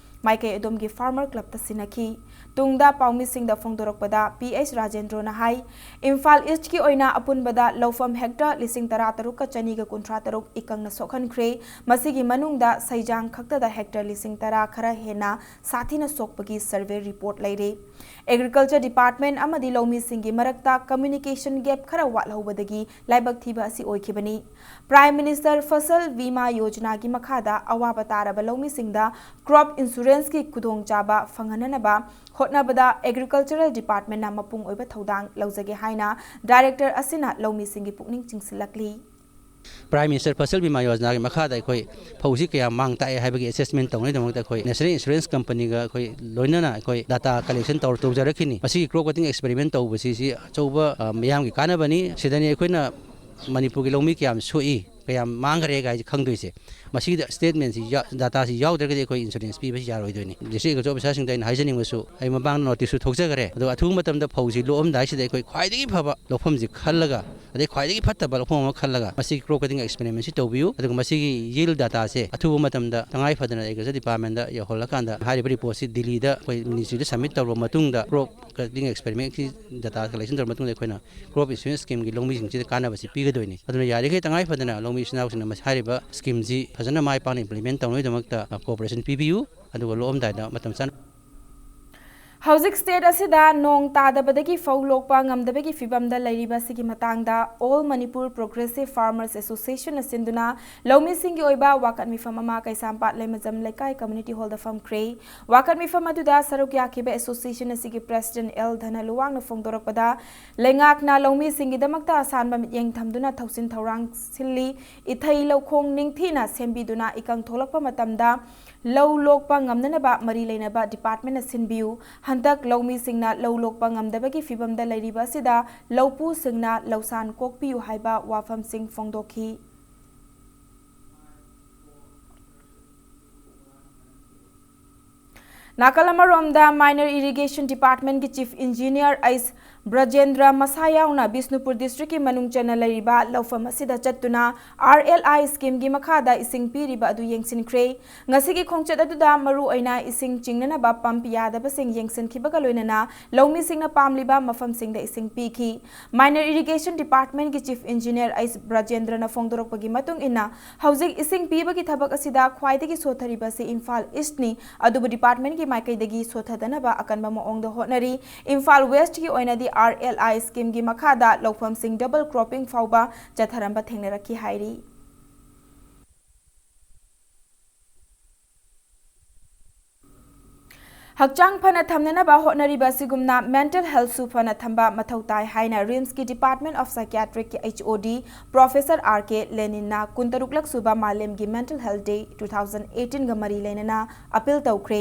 ꯃꯥꯏꯀꯩ ꯑꯗꯣꯝꯒꯤ ꯐꯥꯔꯃꯔ ꯀ꯭ꯂꯕꯇ ꯁꯤꯟꯅꯈꯤ꯫ ꯇꯨꯡꯗ ꯄꯥꯎꯃꯤꯁꯤꯡꯗ ꯐꯣꯡꯗꯣꯔꯛꯄꯗ ꯄꯤ ꯑꯩꯆ ꯔꯥꯖꯦꯟꯗ꯭ꯔꯣꯅ ꯍꯥꯏ, ꯏꯝꯐꯥꯜ ꯏꯁ꯭ꯠꯀꯤ ꯑꯣꯏꯅ ꯑꯄꯨꯟꯕꯗ ꯂꯧꯐꯝ ꯍꯦꯛꯇꯔ ꯂꯤꯁꯤꯡ ꯇꯔꯥ ꯇꯔꯨꯛꯀ ꯆꯅꯤꯒ ꯀꯨꯟꯊ꯭ꯔꯥ ꯇꯔꯨꯛ ꯏꯀꯪꯅ ꯁꯣꯛꯍꯟꯈ꯭ꯔꯦ꯫ ꯃꯁꯤꯒꯤ ꯃꯅꯨꯡꯗ ꯁꯩꯖꯥꯡ ꯈꯛꯇꯗ ꯍꯦꯛꯇꯔ ꯂꯤꯁꯤꯡ ꯇꯔꯥ ꯈꯔ ꯍꯦꯟꯅ ꯁꯥꯊꯤꯅ ꯁꯣꯛꯄꯒꯤ ꯁꯔꯚꯦ ꯔꯤꯄꯣꯔꯠ ꯂꯩꯔꯦ꯫ ꯑꯦꯒ꯭ꯔꯤꯀꯜꯆꯔ ꯗꯤꯄꯥꯔꯠꯃꯦꯟ ꯑꯃꯗꯤ ꯂꯧꯃꯤꯁꯤꯡꯒꯤ ꯃꯔꯛꯇ ꯀꯝꯃ꯭ꯌꯨꯅꯤꯀꯦꯁꯟ ꯒꯦꯞ ꯈꯔ ꯋꯥꯠꯍꯧꯕꯗꯒꯤ ꯂꯥꯏꯕꯛ ꯊꯤꯕ ꯑꯁꯤ ꯑꯣꯏꯈꯤꯕꯅꯤ꯫ ꯄ꯭ꯔꯥꯏꯝ ꯃꯤꯅꯤꯁꯇꯔ ꯐꯁꯜ ꯕꯤꯃꯥ ꯌꯣꯖꯅꯥꯒꯤ ꯃꯈꯥꯗ ꯑꯋꯥꯕ ꯇꯥꯔꯕ ꯂꯧꯃꯤꯁꯤꯡꯗ ꯀ꯭ꯔꯣꯞ ꯏꯟꯁꯨꯔꯦꯟꯁꯀꯤ ꯈꯨꯗꯣꯡꯆꯥꯕ ꯐꯪꯍꯟꯅꯅꯕ ꯍꯣꯠꯅꯕꯗ ꯑꯦꯒ꯭ꯔꯤꯀꯜꯆꯔꯦꯜ ꯗꯤꯄꯥꯔꯠꯃꯦꯟꯅ ꯃꯄꯨꯡ ꯑꯣꯏꯕ ꯊꯧꯗꯥꯡ ꯂꯧꯖꯒꯦ ꯍꯥꯏꯅ ꯗꯥꯏꯔꯦꯛꯇꯔ ꯑꯁꯤꯅ ꯂꯧꯃꯤꯁꯤꯡꯒꯤ ꯄꯨꯛꯅꯤꯡ ꯆꯤꯡꯁꯤꯜꯂꯛꯂꯤ꯫ ꯄ꯭ꯔꯥꯏꯝ ꯃꯤꯅꯤꯁꯇꯔ ꯐꯁꯜ ꯕꯤꯃꯥ ꯌꯣꯖꯅꯥꯒꯤ ꯃꯈꯥꯗ ꯑꯩꯈꯣꯏ ꯐꯧꯁꯤ ꯀꯌꯥꯝ ꯃꯥꯡ ꯇꯥꯛꯑꯦ ꯍꯥꯏꯕꯒꯤ ꯑꯦꯁꯦꯁꯃꯦꯟ ꯇꯧꯅꯕꯒꯤꯗꯃꯛꯇ ꯑꯩꯈꯣꯏ ꯅꯦꯁꯅꯦꯜ ꯏꯟꯁꯨꯔꯦꯟꯁ ꯀꯝꯄꯅꯤꯒ ꯑꯩꯈꯣꯏ ꯂꯣꯏꯅꯅ ꯑꯩꯈꯣꯏ ꯗꯥꯇꯥ ꯀꯂꯦꯛꯁꯟ ꯇꯧꯔ ꯇꯧꯖꯔꯛꯈꯤꯅꯤ꯫ ꯃꯁꯤꯒꯤ ꯀ꯭ꯔꯣꯞ ꯀꯇꯤꯡ ꯑꯦꯛꯁꯄꯦꯔꯤꯃꯦꯟ ꯇꯧꯕꯁꯤ ꯁꯤ ꯑꯆꯧꯕ, ꯑ, ꯃꯤꯌꯥꯝꯒꯤ ꯀꯥꯟꯅꯕꯅꯤ꯫ ꯁꯤꯗꯅꯤ ꯑꯩꯈꯣꯏꯅ ꯃꯅꯤꯄꯨꯔꯒꯤ ꯂꯧꯃꯤ ꯀꯌꯥꯝ ꯁꯣꯛꯏ, ꯀꯌꯥꯝ ꯃꯥꯡꯈ꯭ꯔꯦ ꯀꯥꯏꯁꯦ ꯈꯪꯗꯣꯏꯁꯦ꯫ ꯃꯁꯤꯒꯤꯗ statement ꯁꯤ ꯌꯥ-, data ꯁꯤ ꯌꯥꯎꯗ꯭ꯔꯒꯗꯤ ꯑꯩꯈꯣꯏ insurance ꯄꯤꯕꯁꯤ ꯌꯥꯔꯣꯏꯗꯣꯏꯅꯤ꯫ District Agriculture Officer ꯁꯤꯡꯗ ꯑꯩꯅ ꯍꯥꯏꯖꯅꯤꯡꯕꯁꯨ, ꯑꯩ ꯃꯃꯥꯡꯗ notice ꯁꯨ ꯊꯣꯛꯆꯈ꯭ꯔꯦ, ꯑꯗꯣ ꯑꯊꯨꯕ ꯃꯇꯝꯗ ꯐꯧꯁꯤ ꯂꯣꯛꯑꯝꯗꯥꯏꯁꯤꯗ ꯑꯩꯈꯣꯏ ꯈ꯭ꯋꯥꯏꯗꯒꯤ ꯐꯕ ꯂꯧꯐꯝꯁꯤ ꯈꯜꯂꯒ, ꯑꯗꯩ ꯈ꯭ꯋꯥꯏꯗꯒꯤ ꯐꯠꯇꯕ ꯂꯧꯐꯝ ꯑꯃ ꯈꯜꯂꯒ ꯃꯁꯤꯒꯤ crop cutting experiment ꯁꯤ ꯇꯧꯕꯤꯌꯨ꯫ ꯑꯗꯨꯒ ꯃꯁꯤꯒꯤ yield data ꯁꯦ ꯑꯊꯨꯕ ꯃꯇꯝꯗ ꯇꯉꯥꯏ ꯐꯗꯅ Agriculture Department ꯗ ꯌꯧꯍꯜꯂꯀꯥꯟꯗ ꯍꯥꯏꯔꯤꯕ report ꯁꯤ ꯗꯤꯜꯂꯤꯗ ꯑꯩꯈꯣꯏ ministry ꯗ submit ꯇꯧꯔꯕ ꯃꯇꯨꯡꯗ, crop cutting experiment ꯀꯤ data collection ꯇꯧꯔꯕ ꯃꯇꯨꯡꯗ ꯑꯩꯈꯣꯏꯅ crop insurance scheme ꯒꯤ ꯂꯧꯃꯤꯁꯤꯡꯁꯤꯗ ꯀꯥꯟꯅꯕꯁꯤ ꯄꯤꯒꯗꯣꯏꯅꯤ꯫ ꯑꯗꯨꯅ ꯌꯥꯔꯤꯈꯩ ꯇꯉꯥꯏ ꯐꯗꯅ ꯂꯧꯃꯤ ꯏꯆꯤꯟ ꯏꯅꯥꯎꯁꯤꯡꯅ ꯃꯁꯤ ꯍꯥꯏꯔꯤꯕ scheme ꯁꯤ ꯐꯖꯅ ꯃꯥꯏ ꯄꯥꯛꯅ implement ꯇꯧꯅꯕꯒꯤꯗꯃꯛꯇ, ꯑ, cooperation ꯄꯤꯕꯤꯌꯨ, ꯑꯗꯨꯒ ꯂꯣꯛꯑꯝꯗꯥꯏꯗ ꯃꯇꯝ ꯆꯥꯅ ꯍꯧꯖꯤꯛ state ꯑꯁꯤꯗ ꯅꯣꯡ ꯇꯥꯗꯕꯗꯒꯤ ꯐꯧ ꯂꯣꯛꯄ ꯉꯝꯗꯕꯒꯤ ꯐꯤꯕꯝꯗ ꯂꯩꯔꯤꯕ ꯑꯁꯤꯒꯤ ꯃꯇꯥꯡꯗ All Manipur Progressive Farmers Association ꯅ ꯁꯤꯟꯗꯨꯅ ꯂꯧꯃꯤꯁꯤꯡꯒꯤ ꯑꯣꯏꯕ ꯋꯥꯀꯠ ꯃꯤꯐꯝ ꯑꯃ ꯀꯩꯁꯥꯝꯄꯥꯠ ꯂꯩꯃꯖꯝ ꯂꯩꯀꯥꯏ community hall ꯗ ꯐꯝꯈ꯭ꯔꯦ꯫ ꯋꯥꯀꯠ ꯃꯤꯐꯝ ꯑꯗꯨꯗ ꯁꯔꯨꯛ ꯌꯥꯈꯤꯕ association ꯑꯁꯤꯒꯤ president ꯑꯦꯜ ꯙꯅꯂꯨꯋꯥꯡꯅ ꯐꯣꯡꯗꯣꯔꯛꯄꯗ, ꯂꯩꯉꯥꯛꯅ ꯂꯧꯃꯤꯁꯤꯡꯒꯤꯗꯃꯛꯇ ꯑꯁꯥꯟꯕ ꯃꯤꯠꯌꯦꯡ ꯊꯝꯗꯨꯅ ꯊꯧꯁꯤꯟ ꯊꯧꯔꯥꯡ ꯁꯤꯜꯂꯤ, ꯏꯊꯩ ꯂꯧꯈꯣꯡ ꯅꯤꯡꯊꯤꯅ ꯁꯦꯝꯕꯤꯗꯨꯅ ꯏꯀꯪ ꯊꯣꯛꯂꯛꯄ ꯃꯇꯝꯗ ꯂꯧ ꯂꯣꯛꯄ ꯉꯝꯅꯅꯕ ꯃꯔꯤ ꯂꯩꯅꯕ department ꯅ ꯁꯤꯟꯕꯤꯌꯨ꯫ ꯍꯟꯗꯛ ꯂꯧꯃꯤꯁꯤꯡꯅ ꯂꯧ ꯂꯣꯛꯄ ꯉꯝꯗꯕꯒꯤ ꯐꯤꯕꯝꯗ ꯂꯩꯔꯤꯕ ꯑꯁꯤꯗ ꯂꯧꯄꯨꯁꯤꯡꯅ ꯂꯧꯁꯥꯟ ꯀꯣꯛꯄꯤꯌꯨ ꯍꯥꯏꯕ ꯋꯥꯐꯝꯁꯤꯡ ꯐꯣꯡꯗꯣꯛꯈꯤ꯫ ꯅꯥꯀꯜ ꯑꯃꯔꯣꯝꯗ, Minor Irrigation Department ꯀꯤ Chief Engineer ꯑꯩꯁ ꯕ꯭ꯔꯖꯦꯟꯗ꯭ꯔ ꯃꯁꯥ ꯌꯥꯎꯅ ꯕꯤꯁꯅꯨꯄꯨꯔ district ꯀꯤ ꯃꯅꯨꯡ ꯆꯟꯅ ꯂꯩꯔꯤꯕ ꯂꯧꯐꯝ ꯑꯁꯤꯗ ꯆꯠꯇꯨꯅ ꯑꯥꯔ ꯑꯦꯜ ꯑꯥꯏ scheme ꯒꯤ ꯃꯈꯥꯗ ꯏꯁꯤꯡ ꯄꯤꯔꯤꯕ ꯑꯗꯨ ꯌꯦꯡꯁꯤꯟꯈ꯭ꯔꯦ꯫ ꯉꯁꯤꯒꯤ ꯈꯣꯡꯆꯠ ꯑꯗꯨꯗ ꯃꯔꯨ ꯑꯣꯏꯅ ꯏꯁꯤꯡ ꯆꯤꯡꯅꯅꯕ pump ꯌꯥꯗꯕꯁꯤꯡ ꯌꯦꯡꯁꯤꯟꯈꯤꯕꯒ ꯂꯣꯏꯅꯅ ꯂꯧꯃꯤꯁꯤꯡꯅ ꯄꯥꯝꯂꯤꯕ ꯃꯐꯝꯁꯤꯡꯗ ꯏꯁꯤꯡ ꯄꯤꯈꯤ꯫ Minor Irrigation Department ꯀꯤ Chief Engineer ꯑꯩꯁ ꯕ꯭ꯔꯖꯦꯟꯗ꯭ꯔꯅ ꯐꯣꯡꯗꯣꯔꯛꯄꯒꯤ ꯃꯇꯨꯡ ꯏꯟꯅ, ꯍꯧꯖꯤꯛ ꯏꯁꯤꯡ ꯄꯤꯕꯒꯤ ꯊꯕꯛ ꯑꯁꯤꯗ ꯈ꯭ꯋꯥꯏꯗꯒꯤ ꯁꯣꯊꯔꯤꯕ ꯑꯁꯤ ꯏꯝꯐꯥꯜ East ꯅꯤ, ꯑꯗꯨꯕꯨ department ꯀꯤ ꯃꯥꯏꯀꯩꯗꯒꯤ ꯁꯣꯊꯗꯅꯕ ꯑꯀꯟꯕ ꯃꯑꯣꯡꯗ ꯍꯣꯠꯅꯔꯤ꯫ ꯏꯝꯐꯥꯜ West ꯀꯤ ꯑꯣꯏꯅꯗꯤ ꯑꯥꯔ ꯑꯦꯜ ꯑꯥꯏ scheme ꯒꯤ ꯃꯈꯥꯗ ꯂꯧꯐꯝꯁꯤꯡ double cropping ꯐꯥꯎꯕ ꯆꯠꯊꯔꯝꯕ ꯊꯦꯡꯅꯔꯛꯈꯤ ꯍꯥꯏꯔꯤ꯫ ꯍꯛꯆꯥꯡ ꯐꯅ ꯊꯝꯅꯅꯕ ꯍꯣꯠꯅꯔꯤꯕ ꯑꯁꯤꯒꯨꯝꯅ mental health ꯁꯨ ꯐꯅ ꯊꯝꯕ ꯃꯊꯧ ꯇꯥꯏ ꯍꯥꯏꯅ ꯔꯤꯝꯁꯀꯤ Department of Psychiatric ꯀꯤ H O D Professor R K Lenin ꯅ ꯀꯨꯟꯇꯔꯨꯛꯂꯛ ꯁꯨꯕ ꯃꯥꯂꯦꯝꯒꯤ Mental Health Day two thousand eighteen ꯒ ꯃꯔꯤ ꯂꯩꯅꯅ appeal ꯇꯧꯈ꯭ꯔꯦ꯫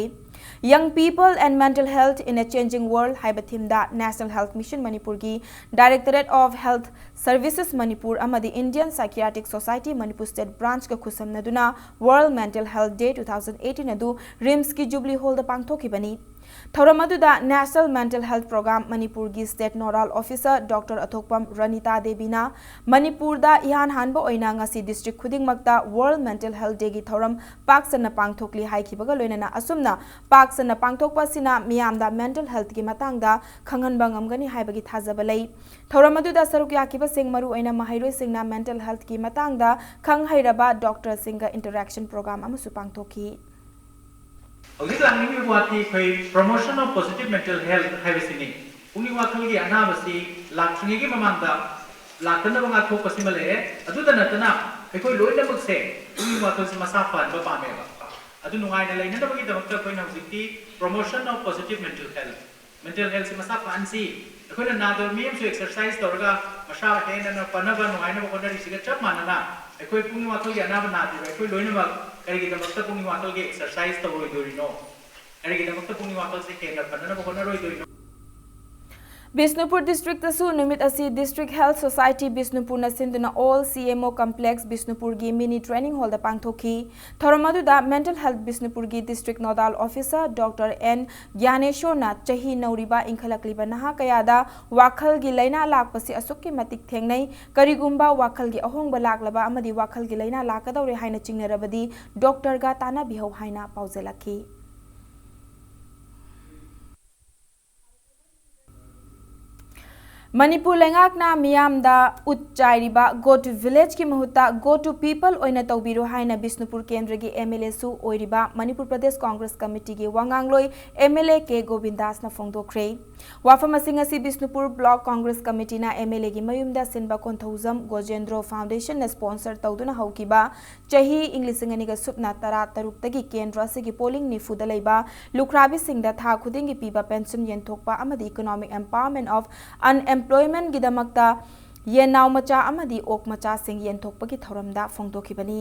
Young People and Mental Health in a Changing World ꯍꯥꯏꯕ ꯊꯤꯝꯗ National Health Mission ꯃꯅꯤꯄꯨꯔꯒꯤ Directorate of Health Services Manipur ꯑꯃꯗꯤ Indian Psychiatric Society Manipur State Branchꯀ ꯈꯨꯠꯁꯝꯅꯗꯨꯅ World Mental Health Day two thousand eighteen ꯑꯗꯨ ꯔꯤꯝꯁꯀꯤ ꯖꯨꯕꯂꯤ ꯍꯣꯜꯗ ꯄꯥꯡꯊꯣꯛꯈꯤꯕꯅꯤ꯫ ꯊꯧꯔꯝ ꯑꯗꯨꯗ National Mental Health Program ꯃꯅꯤꯄꯨꯔꯒꯤ State Nodal Officer Doctor ꯑꯊꯣꯛꯄꯝ ꯔꯅꯤꯇꯥ ꯗꯦꯕꯤꯅ ꯃꯅꯤꯄꯨꯔꯗ ꯏꯍꯥꯟ ꯍꯥꯟꯕ ꯑꯣꯏꯅ ꯉꯁꯤ district ꯈꯨꯗꯤꯡꯃꯛꯇ World Mental Health Dayꯒꯤ ꯊꯧꯔꯝ ꯄꯥꯛ ꯁꯟꯅ ꯄꯥꯡꯊꯣꯛꯂꯤ ꯍꯥꯏꯈꯤꯕꯒ ꯂꯣꯏꯅꯅ ꯑꯁꯨꯝꯅ ꯄꯥꯛ ꯁꯟꯅ ꯄꯥꯡꯊꯣꯛꯄ ꯑꯁꯤꯅ ꯃꯤꯌꯥꯝꯗ mental healthꯀꯤ ꯃꯇꯥꯡꯗ ꯈꯪꯍꯟꯕ ꯉꯝꯒꯅꯤ ꯍꯥꯏꯕꯒꯤ ꯊꯥꯖꯕ ꯂꯩ꯫ ꯊꯧꯔꯝ ꯑꯗꯨꯗ ꯁꯔꯨꯛ ꯌꯥꯈꯤꯕꯁꯤꯡ ꯃꯔꯨꯑꯣꯏꯅ ꯃꯍꯩꯔꯣꯏꯁꯤꯡꯅ mental healthꯀꯤ ꯃꯇꯥꯡꯗ ꯈꯪ ꯍꯩꯔꯕ doctorꯁꯤꯡꯒ interaction program ꯑꯃꯁꯨ ꯄꯥꯡꯊꯣꯛꯈꯤ꯫ ꯍꯧꯖꯤꯛ ꯂꯥꯛꯅꯤꯡꯉꯤꯕ ꯋꯥꯗꯤ ꯑꯩꯈꯣꯏ promotion of positive mental health ꯍꯥꯏꯕꯁꯤꯅꯤ꯫ ꯄꯨꯛꯅꯤꯡ ꯋꯥꯈꯜꯒꯤ ꯑꯅꯥꯕꯁꯤ ꯂꯥꯛꯇ꯭ꯔꯤꯉꯩꯒꯤ ꯃꯃꯥꯡꯗ ꯂꯥꯛꯇꯅꯕ ꯉꯥꯛꯊꯣꯛꯄꯁꯤꯃ ꯂꯩꯔꯦ꯫ ꯑꯗꯨꯗ ꯅꯠꯇꯅ ꯑꯩꯈꯣꯏ ꯂꯣꯏꯅꯃꯛꯁꯦ ꯄꯨꯛꯅꯤꯡ ꯋꯥꯈꯜꯁꯤ ꯃꯁꯥ ꯐꯍꯟꯕ ꯄꯥꯝꯃꯦꯕ꯫ ꯑꯗꯨ ꯅꯨꯡꯉꯥꯏꯅ ꯂꯩꯅꯅꯕꯒꯤꯗꯃꯛꯇ ꯑꯩꯈꯣꯏꯅ ꯍꯧꯖꯤꯛꯇꯤ promotion of positive mental health, mental healthꯁꯤ ꯃꯁꯥ ꯐꯍꯟꯁꯤ꯫ ꯑꯩꯈꯣꯏꯅ ꯅꯥꯗꯕ ꯃꯤ ꯑꯃꯁꯨ exercise ꯇꯧꯔꯒ ꯃꯁꯥ ꯍꯦꯟꯅ ꯐꯅꯕ ꯅꯨꯡꯉꯥꯏꯅꯕ ꯍꯣꯠꯅꯔꯤꯁꯤꯒ ꯆꯞ ꯃꯥꯟꯅꯅ ꯑꯩꯈꯣꯏ ꯄꯨꯛꯅꯤꯡ ꯋꯥꯈꯜꯒꯤ ꯑꯅꯥꯕ ꯅꯥꯗ꯭ꯔꯤꯕ ꯑꯩꯈꯣꯏ ꯂꯣꯏꯅꯃꯛ ꯀꯔꯤꯒꯤꯗꯃꯛꯇ ꯄꯨꯛꯅꯤꯡ ꯋꯥꯈꯜꯒꯤ exercise ꯇꯧꯔꯣꯏꯗꯣꯔꯤꯅꯣ? ꯀꯔꯤꯒꯤꯗꯃꯛꯇ ꯄꯨꯛꯅꯤꯡ ꯋꯥꯈꯜꯁꯦ ꯍꯦꯟꯅ ꯐꯅꯅꯕ ꯍꯣꯠꯅꯔꯣꯏꯗꯣꯏꯅꯣ? ꯕꯤꯁꯅꯨꯄꯨꯔ districtꯇꯁꯨ ꯅꯨꯃꯤꯠ ꯑꯁꯤ District Health Society ꯕꯤꯁꯅꯨꯄꯨꯔꯅ ꯁꯤꯟꯗꯨꯅ Old C M O Complex ꯕꯤꯁꯅꯨꯄꯨꯔꯒꯤ mini training hallꯗ ꯄꯥꯡꯊꯣꯛꯈꯤ꯫ ꯊꯧꯔꯝ ꯑꯗꯨꯗ Mental Health ꯕꯤꯁꯅꯨꯄꯨꯔꯒꯤ District Nodal Officer Doctor N ꯒ꯭ꯌꯥꯅꯦꯁꯣꯔꯅ ꯆꯍꯤ ꯅꯧꯔꯤꯕ ꯏꯟꯈꯠꯂꯛꯂꯤꯕ ꯅꯍꯥ ꯀꯌꯥꯗ ꯋꯥꯈꯜꯒꯤ ꯂꯥꯏꯅꯥ ꯂꯥꯛꯄꯁꯤ ꯑꯁꯨꯛꯀꯤ ꯃꯇꯤꯛ ꯊꯦꯡꯅꯩ, ꯀꯔꯤꯒꯨꯝꯕ ꯋꯥꯈꯜꯒꯤ ꯑꯍꯣꯡꯕ ꯂꯥꯛꯂꯕ ꯑꯃꯗꯤ ꯋꯥꯈꯜꯒꯤ ꯂꯥꯏꯅꯥ ꯂꯥꯛꯀꯗꯧꯔꯦ ꯍꯥꯏꯅ ꯆꯤꯡꯅꯔꯕꯗꯤ doctorꯒ ꯇꯥꯟꯅꯕꯤꯍꯧ ꯍꯥꯏꯅ ꯄꯥꯎꯖꯦꯜꯂꯛꯈꯤ꯫ ꯃꯅꯤꯄꯨꯔ ꯂꯩꯉꯥꯛꯅ ꯃꯤꯌꯥꯝꯗ ꯎꯠ ꯆꯥꯏꯔꯤꯕ Go to Villageꯀꯤ ꯃꯍꯨꯠꯇ Go to People ꯑꯣꯏꯅ ꯇꯧꯕꯤꯔꯣ ꯍꯥꯏꯅ ꯕꯤꯁꯅꯨꯄꯨꯔ ꯀꯦꯟꯗ꯭ꯔꯒꯤ M L Aꯁꯨ ꯑꯣꯏꯔꯤꯕ Manipur Pradesh Congress ꯀꯃꯤꯇꯤꯒꯤ ꯋꯥꯉꯥꯡꯂꯣꯏ M L A ꯀꯦ ꯒꯣꯕꯤꯟꯗꯥꯁꯅ ꯐꯣꯡꯗꯣꯛꯈ꯭ꯔꯦ꯫ ꯋꯥꯐꯝ ꯑꯁꯤ ꯉꯁꯤ Bishnupur Block Congress Committeeꯅ M L Aꯒꯤ ꯃꯌꯨꯝꯗ ꯁꯤꯟꯕ ꯀꯣꯟꯊꯧꯖꯝ ꯒꯣꯖꯦꯟꯗ꯭ꯔꯣ Foundationꯅ sponsor ꯇꯧꯗꯨꯅ ꯍꯧꯈꯤꯕ ꯆꯍꯤ ꯏꯪ ꯂꯤꯁꯤꯡ ꯑꯅꯤꯒ ꯁꯨꯞꯅ ꯇꯔꯥ ꯇꯔꯨꯛꯇꯒꯤ ꯀꯦꯟꯗ꯭ꯔ ꯑꯁꯤꯒꯤ ꯄꯣꯂꯤꯡ ꯅꯤꯐꯨꯗ ꯂꯩꯕ ꯂꯨꯈ꯭ꯔꯥꯕꯤꯁꯤꯡꯗ ꯊꯥ ꯈꯨꯗꯤꯡꯒꯤ ꯄꯤꯕ pension ꯌꯦꯟꯊꯣꯛꯄ ꯑꯃꯗꯤ Economic Empowerment of Unemploymentꯒꯤꯗꯃꯛꯇ ꯌꯦꯟꯅꯥꯎ ꯃꯆꯥ ꯑꯃꯗꯤ ꯑꯣꯛ ꯃꯆꯥꯁꯤꯡ ꯌꯦꯟꯊꯣꯛꯄꯒꯤ ꯊꯧꯔꯝꯗ ꯐꯣꯡꯗꯣꯛꯈꯤꯕꯅꯤ꯫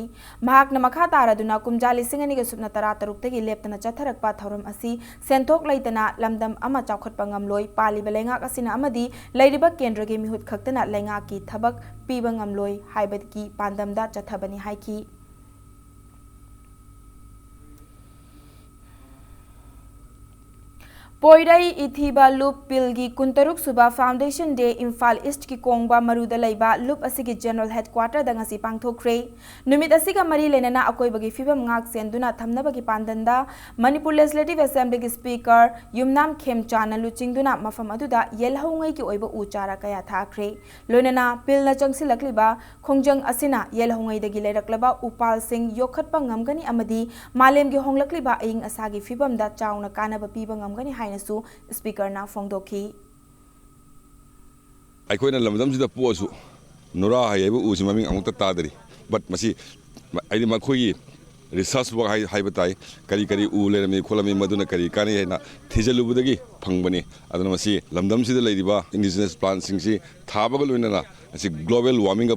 ꯃꯍꯥꯛꯅ ꯃꯈꯥ ꯇꯥꯔꯗꯨꯅ ꯀꯨꯝꯖꯥ ꯂꯤꯁꯤꯡ ꯑꯅꯤꯒ ꯁꯨꯞꯅ ꯇꯔꯥ ꯇꯔꯨꯛꯇꯒꯤ ꯂꯦꯞꯇꯅ ꯆꯠꯊꯔꯛꯄ ꯊꯧꯔꯝ ꯑꯁꯤ ꯁꯦꯟꯊꯣꯛ ꯂꯩꯇꯅ ꯂꯝꯗꯝ ꯑꯃ ꯆꯥꯎꯈꯠꯄ ꯉꯝꯂꯣꯏ, ꯄꯥꯜꯂꯤꯕ ꯂꯩꯉꯥꯛ ꯑꯁꯤꯅ ꯑꯃꯗꯤ ꯂꯩꯔꯤꯕ ꯀꯦꯟꯗ꯭ꯔꯒꯤ ꯃꯤꯍꯨꯠ ꯈꯛꯇꯅ ꯂꯩꯉꯥꯛꯀꯤ ꯊꯕꯛ ꯄꯤꯕ ꯉꯝꯂꯣꯏ ꯍꯥꯏꯕꯒꯤ ꯄꯥꯟꯗꯝꯗ ꯆꯠꯊꯕꯅꯤ ꯍꯥꯏꯈꯤ꯫ ꯄꯣꯏꯔꯩ ꯏꯊꯤꯕ ꯂꯨꯞ ꯄꯤꯜꯒꯤ ꯀꯨꯟꯇꯔꯨꯛ ꯁꯨꯕ Foundation Day ꯏꯝꯐꯥꯜ ꯏꯁ꯭ꯠꯀꯤ ꯀꯣꯡꯕ ꯃꯔꯨꯗ ꯂꯩꯕ ꯂꯨꯞ ꯑꯁꯤꯒꯤ General Headquarterꯗ ꯉꯁꯤ ꯄꯥꯡꯊꯣꯛꯈ꯭ꯔꯦ꯫ ꯅꯨꯃꯤꯠ ꯑꯁꯤꯒ ꯃꯔꯤ ꯂꯩꯅꯅ ꯑꯀꯣꯏꯕꯒꯤ ꯐꯤꯕꯝ ꯉꯥꯛ ꯁꯦꯟꯗꯨꯅ ꯊꯝꯅꯕꯒꯤ ꯄꯥꯟꯗꯝꯗ ꯃꯅꯤꯄꯨꯔ Legislative Assemblyꯒꯤ Speaker ꯌꯨꯝꯅꯥꯝ ꯈꯦꯝꯆꯥꯟꯅ ꯂꯨꯆꯤꯡꯗꯨꯅ ꯃꯐꯝ ꯑꯗꯨꯗ ꯌꯦꯜꯍꯧꯉꯩꯒꯤ ꯑꯣꯏꯕ ꯎ ꯆꯥꯔꯥ ꯀꯌꯥ ꯊꯥꯈ꯭ꯔꯦ꯫ ꯂꯣꯏꯅꯅ ꯄꯤꯜꯅ ꯆꯪꯁꯤꯜꯂꯛꯂꯤꯕ ꯈꯣꯡꯖꯪ ꯑꯁꯤꯅ ꯌꯦꯜꯍꯧꯉꯩꯗꯒꯤ ꯂꯩꯔꯛꯂꯕ ꯎꯄꯥꯜꯁꯤꯡ ꯌꯣꯛꯈꯠꯄ ꯉꯝꯒꯅꯤ ꯑꯃꯗꯤ ꯃꯥꯂꯦꯝꯒꯤ ꯍꯣꯡꯂꯛꯂꯤꯕ ꯑꯏꯪ ꯑꯁꯥꯒꯤ ꯐꯤꯕꯝꯗ ꯆꯥꯎꯅ ꯀꯥꯟꯅꯕ ꯄꯤꯕ ꯉꯝꯒꯅꯤ ꯍꯥꯏꯅꯁꯨ Speakerꯅ ꯐꯣꯡꯗꯣꯛꯈꯤ꯫ ꯑꯩꯈꯣꯏꯅ ꯂꯝꯗꯝꯁꯤꯗ ꯄꯣꯛꯑꯁꯨ ꯅꯨꯔꯥ ꯍꯩ ꯍꯥꯏꯕ ꯎꯁꯤ ꯃꯃꯤꯡ ꯑꯃꯨꯛꯇ ꯇꯥꯗ꯭ꯔꯤ꯫ But ꯃꯁꯤ ꯍꯥꯏꯗꯤ ꯃꯈꯣꯏꯒꯤ research work ꯍꯥꯏ-, ꯍꯥꯏꯕ ꯇꯥꯏ꯫ ꯀꯔꯤ ꯀꯔꯤ ꯎ ꯂꯩꯔꯝꯃꯤ ꯈꯣꯠꯂꯝꯃꯤ, ꯃꯗꯨꯅ ꯀꯔꯤ ꯀꯥꯟꯅꯩ ꯍꯥꯏꯅ ꯊꯤꯖꯤꯜꯂꯨꯕꯗꯒꯤ ꯐꯪꯕꯅꯤ꯫ ꯑꯗꯨꯅ ꯃꯁꯤ ꯂꯝꯗꯝꯁꯤꯗ ꯂꯩꯔꯤꯕ indigenous plantꯁꯤꯡꯁꯤ ꯊꯥꯕꯒ ꯂꯣꯏꯅꯅ ꯃꯁꯤ global warmingꯒ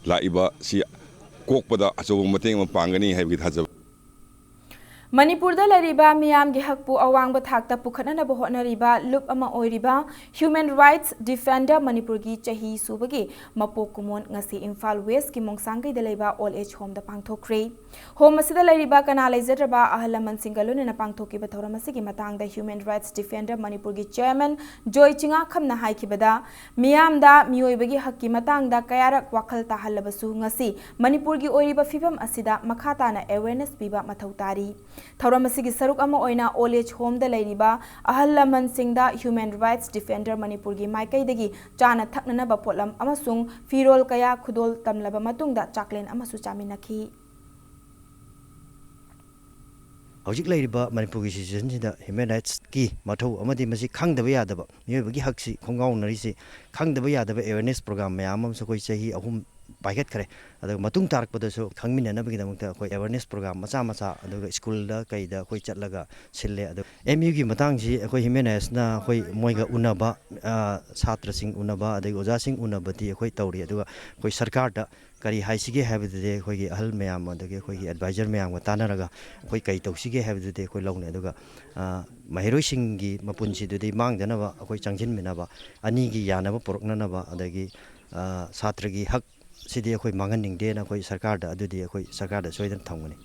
ꯂꯥꯛꯏꯕ ꯁꯤ ꯀꯣꯛꯄꯗ ꯑꯆꯧꯕ ꯃꯇꯦꯡ ꯑꯃ ꯄꯥꯡꯒꯅꯤ ꯍꯥꯏꯕꯒꯤ ꯊꯥꯖꯕ꯫ ꯃꯅꯤꯄꯨꯔꯗ ꯂꯩꯔꯤꯕ ꯃꯤꯌꯥꯝꯒꯤ ꯍꯛꯄꯨ ꯑꯋꯥꯡꯕ ꯊꯥꯛꯇ ꯄꯨꯈꯠꯅꯅꯕ ꯍꯣꯠꯅꯔꯤꯕ ꯂꯨꯞ ꯑꯃ ꯑꯣꯏꯔꯤꯕ Human Rights Defender ꯃꯅꯤꯄꯨꯔꯒꯤ ꯆꯍꯤ ꯁꯨꯕꯒꯤ ꯃꯄꯣꯛ ꯀꯨꯝꯑꯣꯟ ꯉꯁꯤ ꯏꯝꯐꯥꯜ Westꯀꯤ ꯃꯣꯡꯁꯥꯡꯒꯩꯗ ꯂꯩꯕ Old Age Homeꯗ ꯄꯥꯡꯊꯣꯛꯈ꯭ꯔꯦ꯫ Home ꯑꯁꯤꯗ ꯂꯩꯔꯤꯕ ꯀꯅꯥ ꯂꯩꯖꯗ꯭ꯔꯕ ꯑꯍꯜ ꯂꯃꯟꯁꯤꯡꯒ ꯂꯣꯏꯅꯅ ꯄꯥꯡꯊꯣꯛꯈꯤꯕ ꯊꯧꯔꯝ ꯑꯁꯤꯒꯤ ꯃꯇꯥꯡꯗ Human Rights Defender ꯃꯅꯤꯄꯨꯔꯒꯤ Chairman ꯖꯣꯏ ꯆꯤꯉꯥꯈꯝꯅ ꯍꯥꯏꯈꯤꯕꯗ, ꯃꯤꯌꯥꯝꯗ ꯃꯤꯑꯣꯏꯕꯒꯤ ꯍꯛꯀꯤ ꯃꯇꯥꯡꯗ ꯀꯌꯥꯔꯛ ꯋꯥꯈꯜ ꯇꯥꯍꯜꯂꯕꯁꯨ ꯉꯁꯤ ꯃꯅꯤꯄꯨꯔꯒꯤ ꯑꯣꯏꯔꯤꯕ ꯐꯤꯕꯝ ꯑꯁꯤꯗ ꯃꯈꯥ ꯇꯥꯅ awareness ꯄꯤꯕ ꯃꯊꯧ ꯇꯥꯔꯤ꯫ ꯊꯧꯔꯝ ꯑꯁꯤꯒꯤ ꯁꯔꯨꯛ ꯑꯃ ꯑꯣꯏꯅ Old Age Homeꯗ ꯂꯩꯔꯤꯕ ꯑꯍꯜ ꯂꯃꯟꯁꯤꯡꯗ Human Rights Defender ꯃꯅꯤꯄꯨꯔꯒꯤ ꯃꯥꯏꯀꯩꯗꯒꯤ ꯆꯥꯅ ꯊꯛꯅꯅꯕ ꯄꯣꯠꯂꯝ ꯑꯃꯁꯨꯡ ꯐꯤꯔꯣꯜ ꯀꯌꯥ ꯈꯨꯗꯣꯜ ꯇꯝꯂꯕ ꯃꯇꯨꯡꯗ ꯆꯥꯛꯂꯦꯟ ꯑꯃꯁꯨ ꯆꯥꯃꯤꯟꯅꯈꯤ꯫ ꯍꯧꯖꯤꯛ ꯂꯩꯔꯤꯕ ꯃꯅꯤꯄꯨꯔꯒꯤ situationꯁꯤꯗ human rightsꯀꯤ ꯃꯊꯧ ꯑꯃꯗꯤ ꯃꯁꯤ ꯈꯪꯗꯕ ꯌꯥꯗꯕ, ꯃꯤꯑꯣꯏꯕꯒꯤ ꯍꯛꯁꯤ ꯈꯣꯡꯒꯥꯎꯅꯔꯤꯁꯤ ꯈꯪꯗꯕ ꯌꯥꯗꯕ awareness program ꯃꯌꯥꯝ ꯑꯃꯁꯨ ꯑꯩꯈꯣꯏ ꯆꯍꯤ ꯑꯍꯨꯝ ꯄꯥꯏꯈꯠꯈ꯭ꯔꯦ꯫ ꯑꯗꯨꯒ ꯃꯇꯨꯡ ꯇꯥꯔꯛꯄꯗꯁꯨ ꯈꯪꯃꯤꯟꯅꯅꯕꯒꯤꯗꯃꯛꯇ ꯑꯩꯈꯣꯏ ꯑꯦꯋꯦꯔꯅꯦꯁ ꯄ꯭ꯔꯣꯒ꯭ꯔꯥꯝ ꯃꯆꯥ ꯃꯆꯥ, ꯑꯗꯨꯒ ꯁ꯭ꯀꯨꯜꯗ ꯀꯩꯗ ꯑꯩꯈꯣꯏ ꯆꯠꯂꯒ ꯁꯤꯜꯂꯦ꯫ ꯑꯗꯣ ꯑꯦꯝ ꯌꯨꯒꯤ ꯃꯇꯥꯡꯁꯤ ꯑꯩꯈꯣꯏ ꯍ꯭ꯌꯨꯃꯦꯟ ꯔꯥꯏꯠꯁꯅ ꯑꯩꯈꯣꯏ ꯃꯣꯏꯒ ꯎꯅꯕ, ꯑ, ꯁꯥꯇ꯭ꯔꯁꯤꯡ ꯎꯅꯕ, ꯑꯗꯒꯤ ꯑꯣꯖꯥꯁꯤꯡ ꯎꯅꯕꯗꯤ ꯑꯩꯈꯣꯏ ꯇꯧꯔꯤ꯫ ꯑꯗꯨꯒ ꯑꯩꯈꯣꯏ ꯁꯔꯀꯥꯔꯗ ꯀꯔꯤ ꯍꯥꯏꯁꯤꯒꯦ ꯍꯥꯏꯕꯗꯨꯗꯤ ꯑꯩꯈꯣꯏꯒꯤ ꯑꯍꯜ ꯃꯌꯥꯝ, ꯑꯗꯒꯤ ꯑꯩꯈꯣꯏꯒꯤ ꯑꯦꯗꯚꯥꯏꯖꯔ ꯃꯌꯥꯝꯒ ꯇꯥꯟꯅꯔꯒ ꯑꯩꯈꯣꯏ ꯀꯔꯤ ꯇꯧꯁꯤꯒꯦ ꯍꯥꯏꯕꯗꯨꯗꯤ ꯑꯩꯈꯣꯏ ꯂꯧꯅꯩ꯫ ꯑꯗꯨꯒ, ꯑ, ꯃꯍꯩꯔꯣꯏꯁꯤꯡꯒꯤ ꯃꯄꯨꯟꯁꯤꯗꯨꯗꯤ ꯃꯥꯡꯗꯅꯕ ꯑꯩꯈꯣꯏ ꯆꯪꯁꯤꯟꯃꯤꯟꯅꯕ, ꯑꯅꯤꯒꯤ ꯌꯥꯅꯕ ꯄꯨꯔꯛꯅꯅꯕ, ꯑꯗꯒꯤ, ꯑ, ꯁꯥꯇ꯭ꯔꯒꯤ ꯍꯛ ꯁꯤꯗꯤ ꯑꯩꯈꯣꯏ ꯃꯥꯡꯍꯟꯅꯤꯡꯗꯦꯅ ꯑꯩꯈꯣꯏ ꯁꯔꯀꯥꯔꯗ, ꯑꯗꯨꯗꯤ ꯑꯩꯈꯣꯏ ꯁꯔꯀꯥꯔꯗ ꯁꯣꯏꯗꯅ ꯊꯝꯒꯅꯤ꯫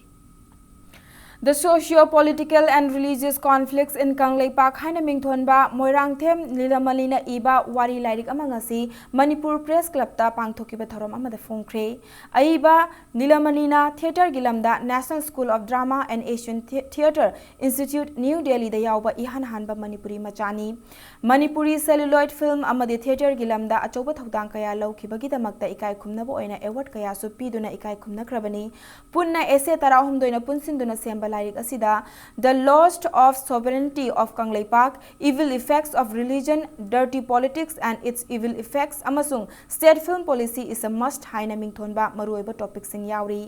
The Socio-Political and Religious Conflicts in Kangleipak ꯍꯥꯏꯅ ꯃꯤꯡꯊꯣꯟꯕ ꯃꯣꯏꯔꯥꯡꯊꯦꯝ ꯅꯤꯂꯃꯅꯤꯅ ꯏꯕ ꯋꯥꯔꯤ ꯂꯥꯏꯔꯤꯛ ꯑꯃ ꯉꯁꯤ ꯃꯅꯤꯄꯨꯔ ꯄ꯭ꯔꯦꯁ ꯀ꯭ꯂꯕꯇ ꯄꯥꯡꯊꯣꯛꯈꯤꯕ ꯊꯧꯔꯝ ꯑꯃꯗ ꯐꯣꯡꯈ꯭ꯔꯦ꯫ ꯑꯏꯕ ꯅꯤꯂꯃꯅꯤꯅ ꯊꯤꯌꯦꯇꯔꯒꯤ ꯂꯝꯗ National School of Drama and Asian Thea-, Theatre Institute, New Delhiꯗ ꯌꯥꯎꯕ ꯏꯍꯥꯟ ꯍꯥꯟꯕ ꯃꯅꯤꯄꯨꯔꯤ ꯃꯆꯥꯅꯤ꯫ ꯃꯅꯤꯄꯨꯔꯤ celluloid film ꯑꯃꯗꯤ ꯊꯤꯌꯦꯇꯔꯒꯤ ꯂꯝꯗ ꯑꯆꯧꯕ ꯊꯧꯗꯥꯡ ꯀꯌꯥ ꯂꯧꯈꯤꯕꯒꯤꯗꯃꯛꯇ ꯏꯀꯥꯏ ꯈꯨꯝꯅꯕ ꯑꯣꯏꯅ award ꯀꯌꯥꯁꯨ ꯄꯤꯗꯨꯅ ꯏꯀꯥꯏ ꯈꯨꯝꯅꯈ꯭ꯔꯕꯅꯤ꯫ ꯄꯨꯟꯅ essay ꯇꯔꯥꯍꯨꯝꯗꯣꯏꯅ ꯄꯨꯟꯁꯤꯟꯗꯨꯅ ꯁꯦꯝꯕ ꯂꯥꯏꯔꯤꯛ ꯑꯁꯤꯗ The Loss of Sovereignty of Kangleipak, Evil Effects of Religion, Dirty Politics and Its Evil Effects ꯑꯃꯁꯨꯡ State Film Policy is a Must ꯍꯥꯏꯅ ꯃꯤꯡꯊꯣꯟꯕ ꯃꯔꯨꯑꯣꯏꯕ ꯇꯣꯄꯤꯛꯁꯤꯡ ꯌꯥꯎꯔꯤ꯫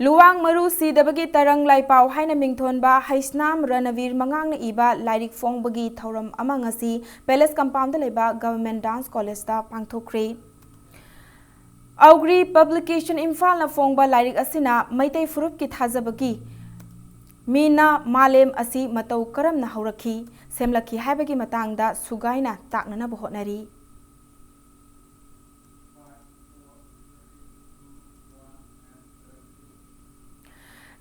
ꯂꯨꯋꯥꯡ ꯃꯔꯨ ꯁꯤꯗꯕꯒꯤ ꯇꯔꯪ ꯂꯥꯏꯄꯥꯎ ꯍꯥꯏꯅ ꯃꯤꯡꯊꯣꯟꯕ ꯍꯩꯁꯅꯥꯝ ꯔꯅꯕꯤꯔ ꯃꯉꯥꯡꯅ ꯏꯕ ꯂꯥꯏꯔꯤꯛ ꯐꯣꯡꯕꯒꯤ ꯊꯧꯔꯝ ꯑꯃ ꯉꯁꯤ ꯄꯦꯂꯦꯁ ꯀꯝꯄꯥꯎꯟꯗ ꯂꯩꯕ ꯒꯚꯔꯟꯃꯦꯟꯠ ꯗꯥꯟꯁ ꯀꯣꯂꯦꯖꯇ ꯄꯥꯡꯊꯣꯛꯈ꯭ꯔꯦ꯫ ꯑꯧꯒ꯭ꯔꯤ ꯄꯕ꯭ꯂꯤꯀꯦꯁꯟ ꯏꯝꯐꯥꯜꯅ ꯐꯣꯡꯕ ꯂꯥꯏꯔꯤꯛ ꯑꯁꯤꯅ ꯃꯩꯇꯩ ꯐꯨꯔꯨꯞꯀꯤ ꯊꯥꯖꯕꯒꯤ ꯃꯤꯅ ꯃꯥꯂꯦꯝ ꯑꯁꯤ ꯃꯇꯧ ꯀꯔꯝꯅ ꯍꯧꯔꯛꯈꯤ, ꯁꯦꯝꯂꯛꯈꯤ ꯍꯥꯏꯕꯒꯤ ꯃꯇꯥꯡꯗ ꯁꯨꯒꯥꯏꯅ ꯇꯥꯛꯅꯅꯕ ꯍꯣꯠꯅꯔꯤ꯫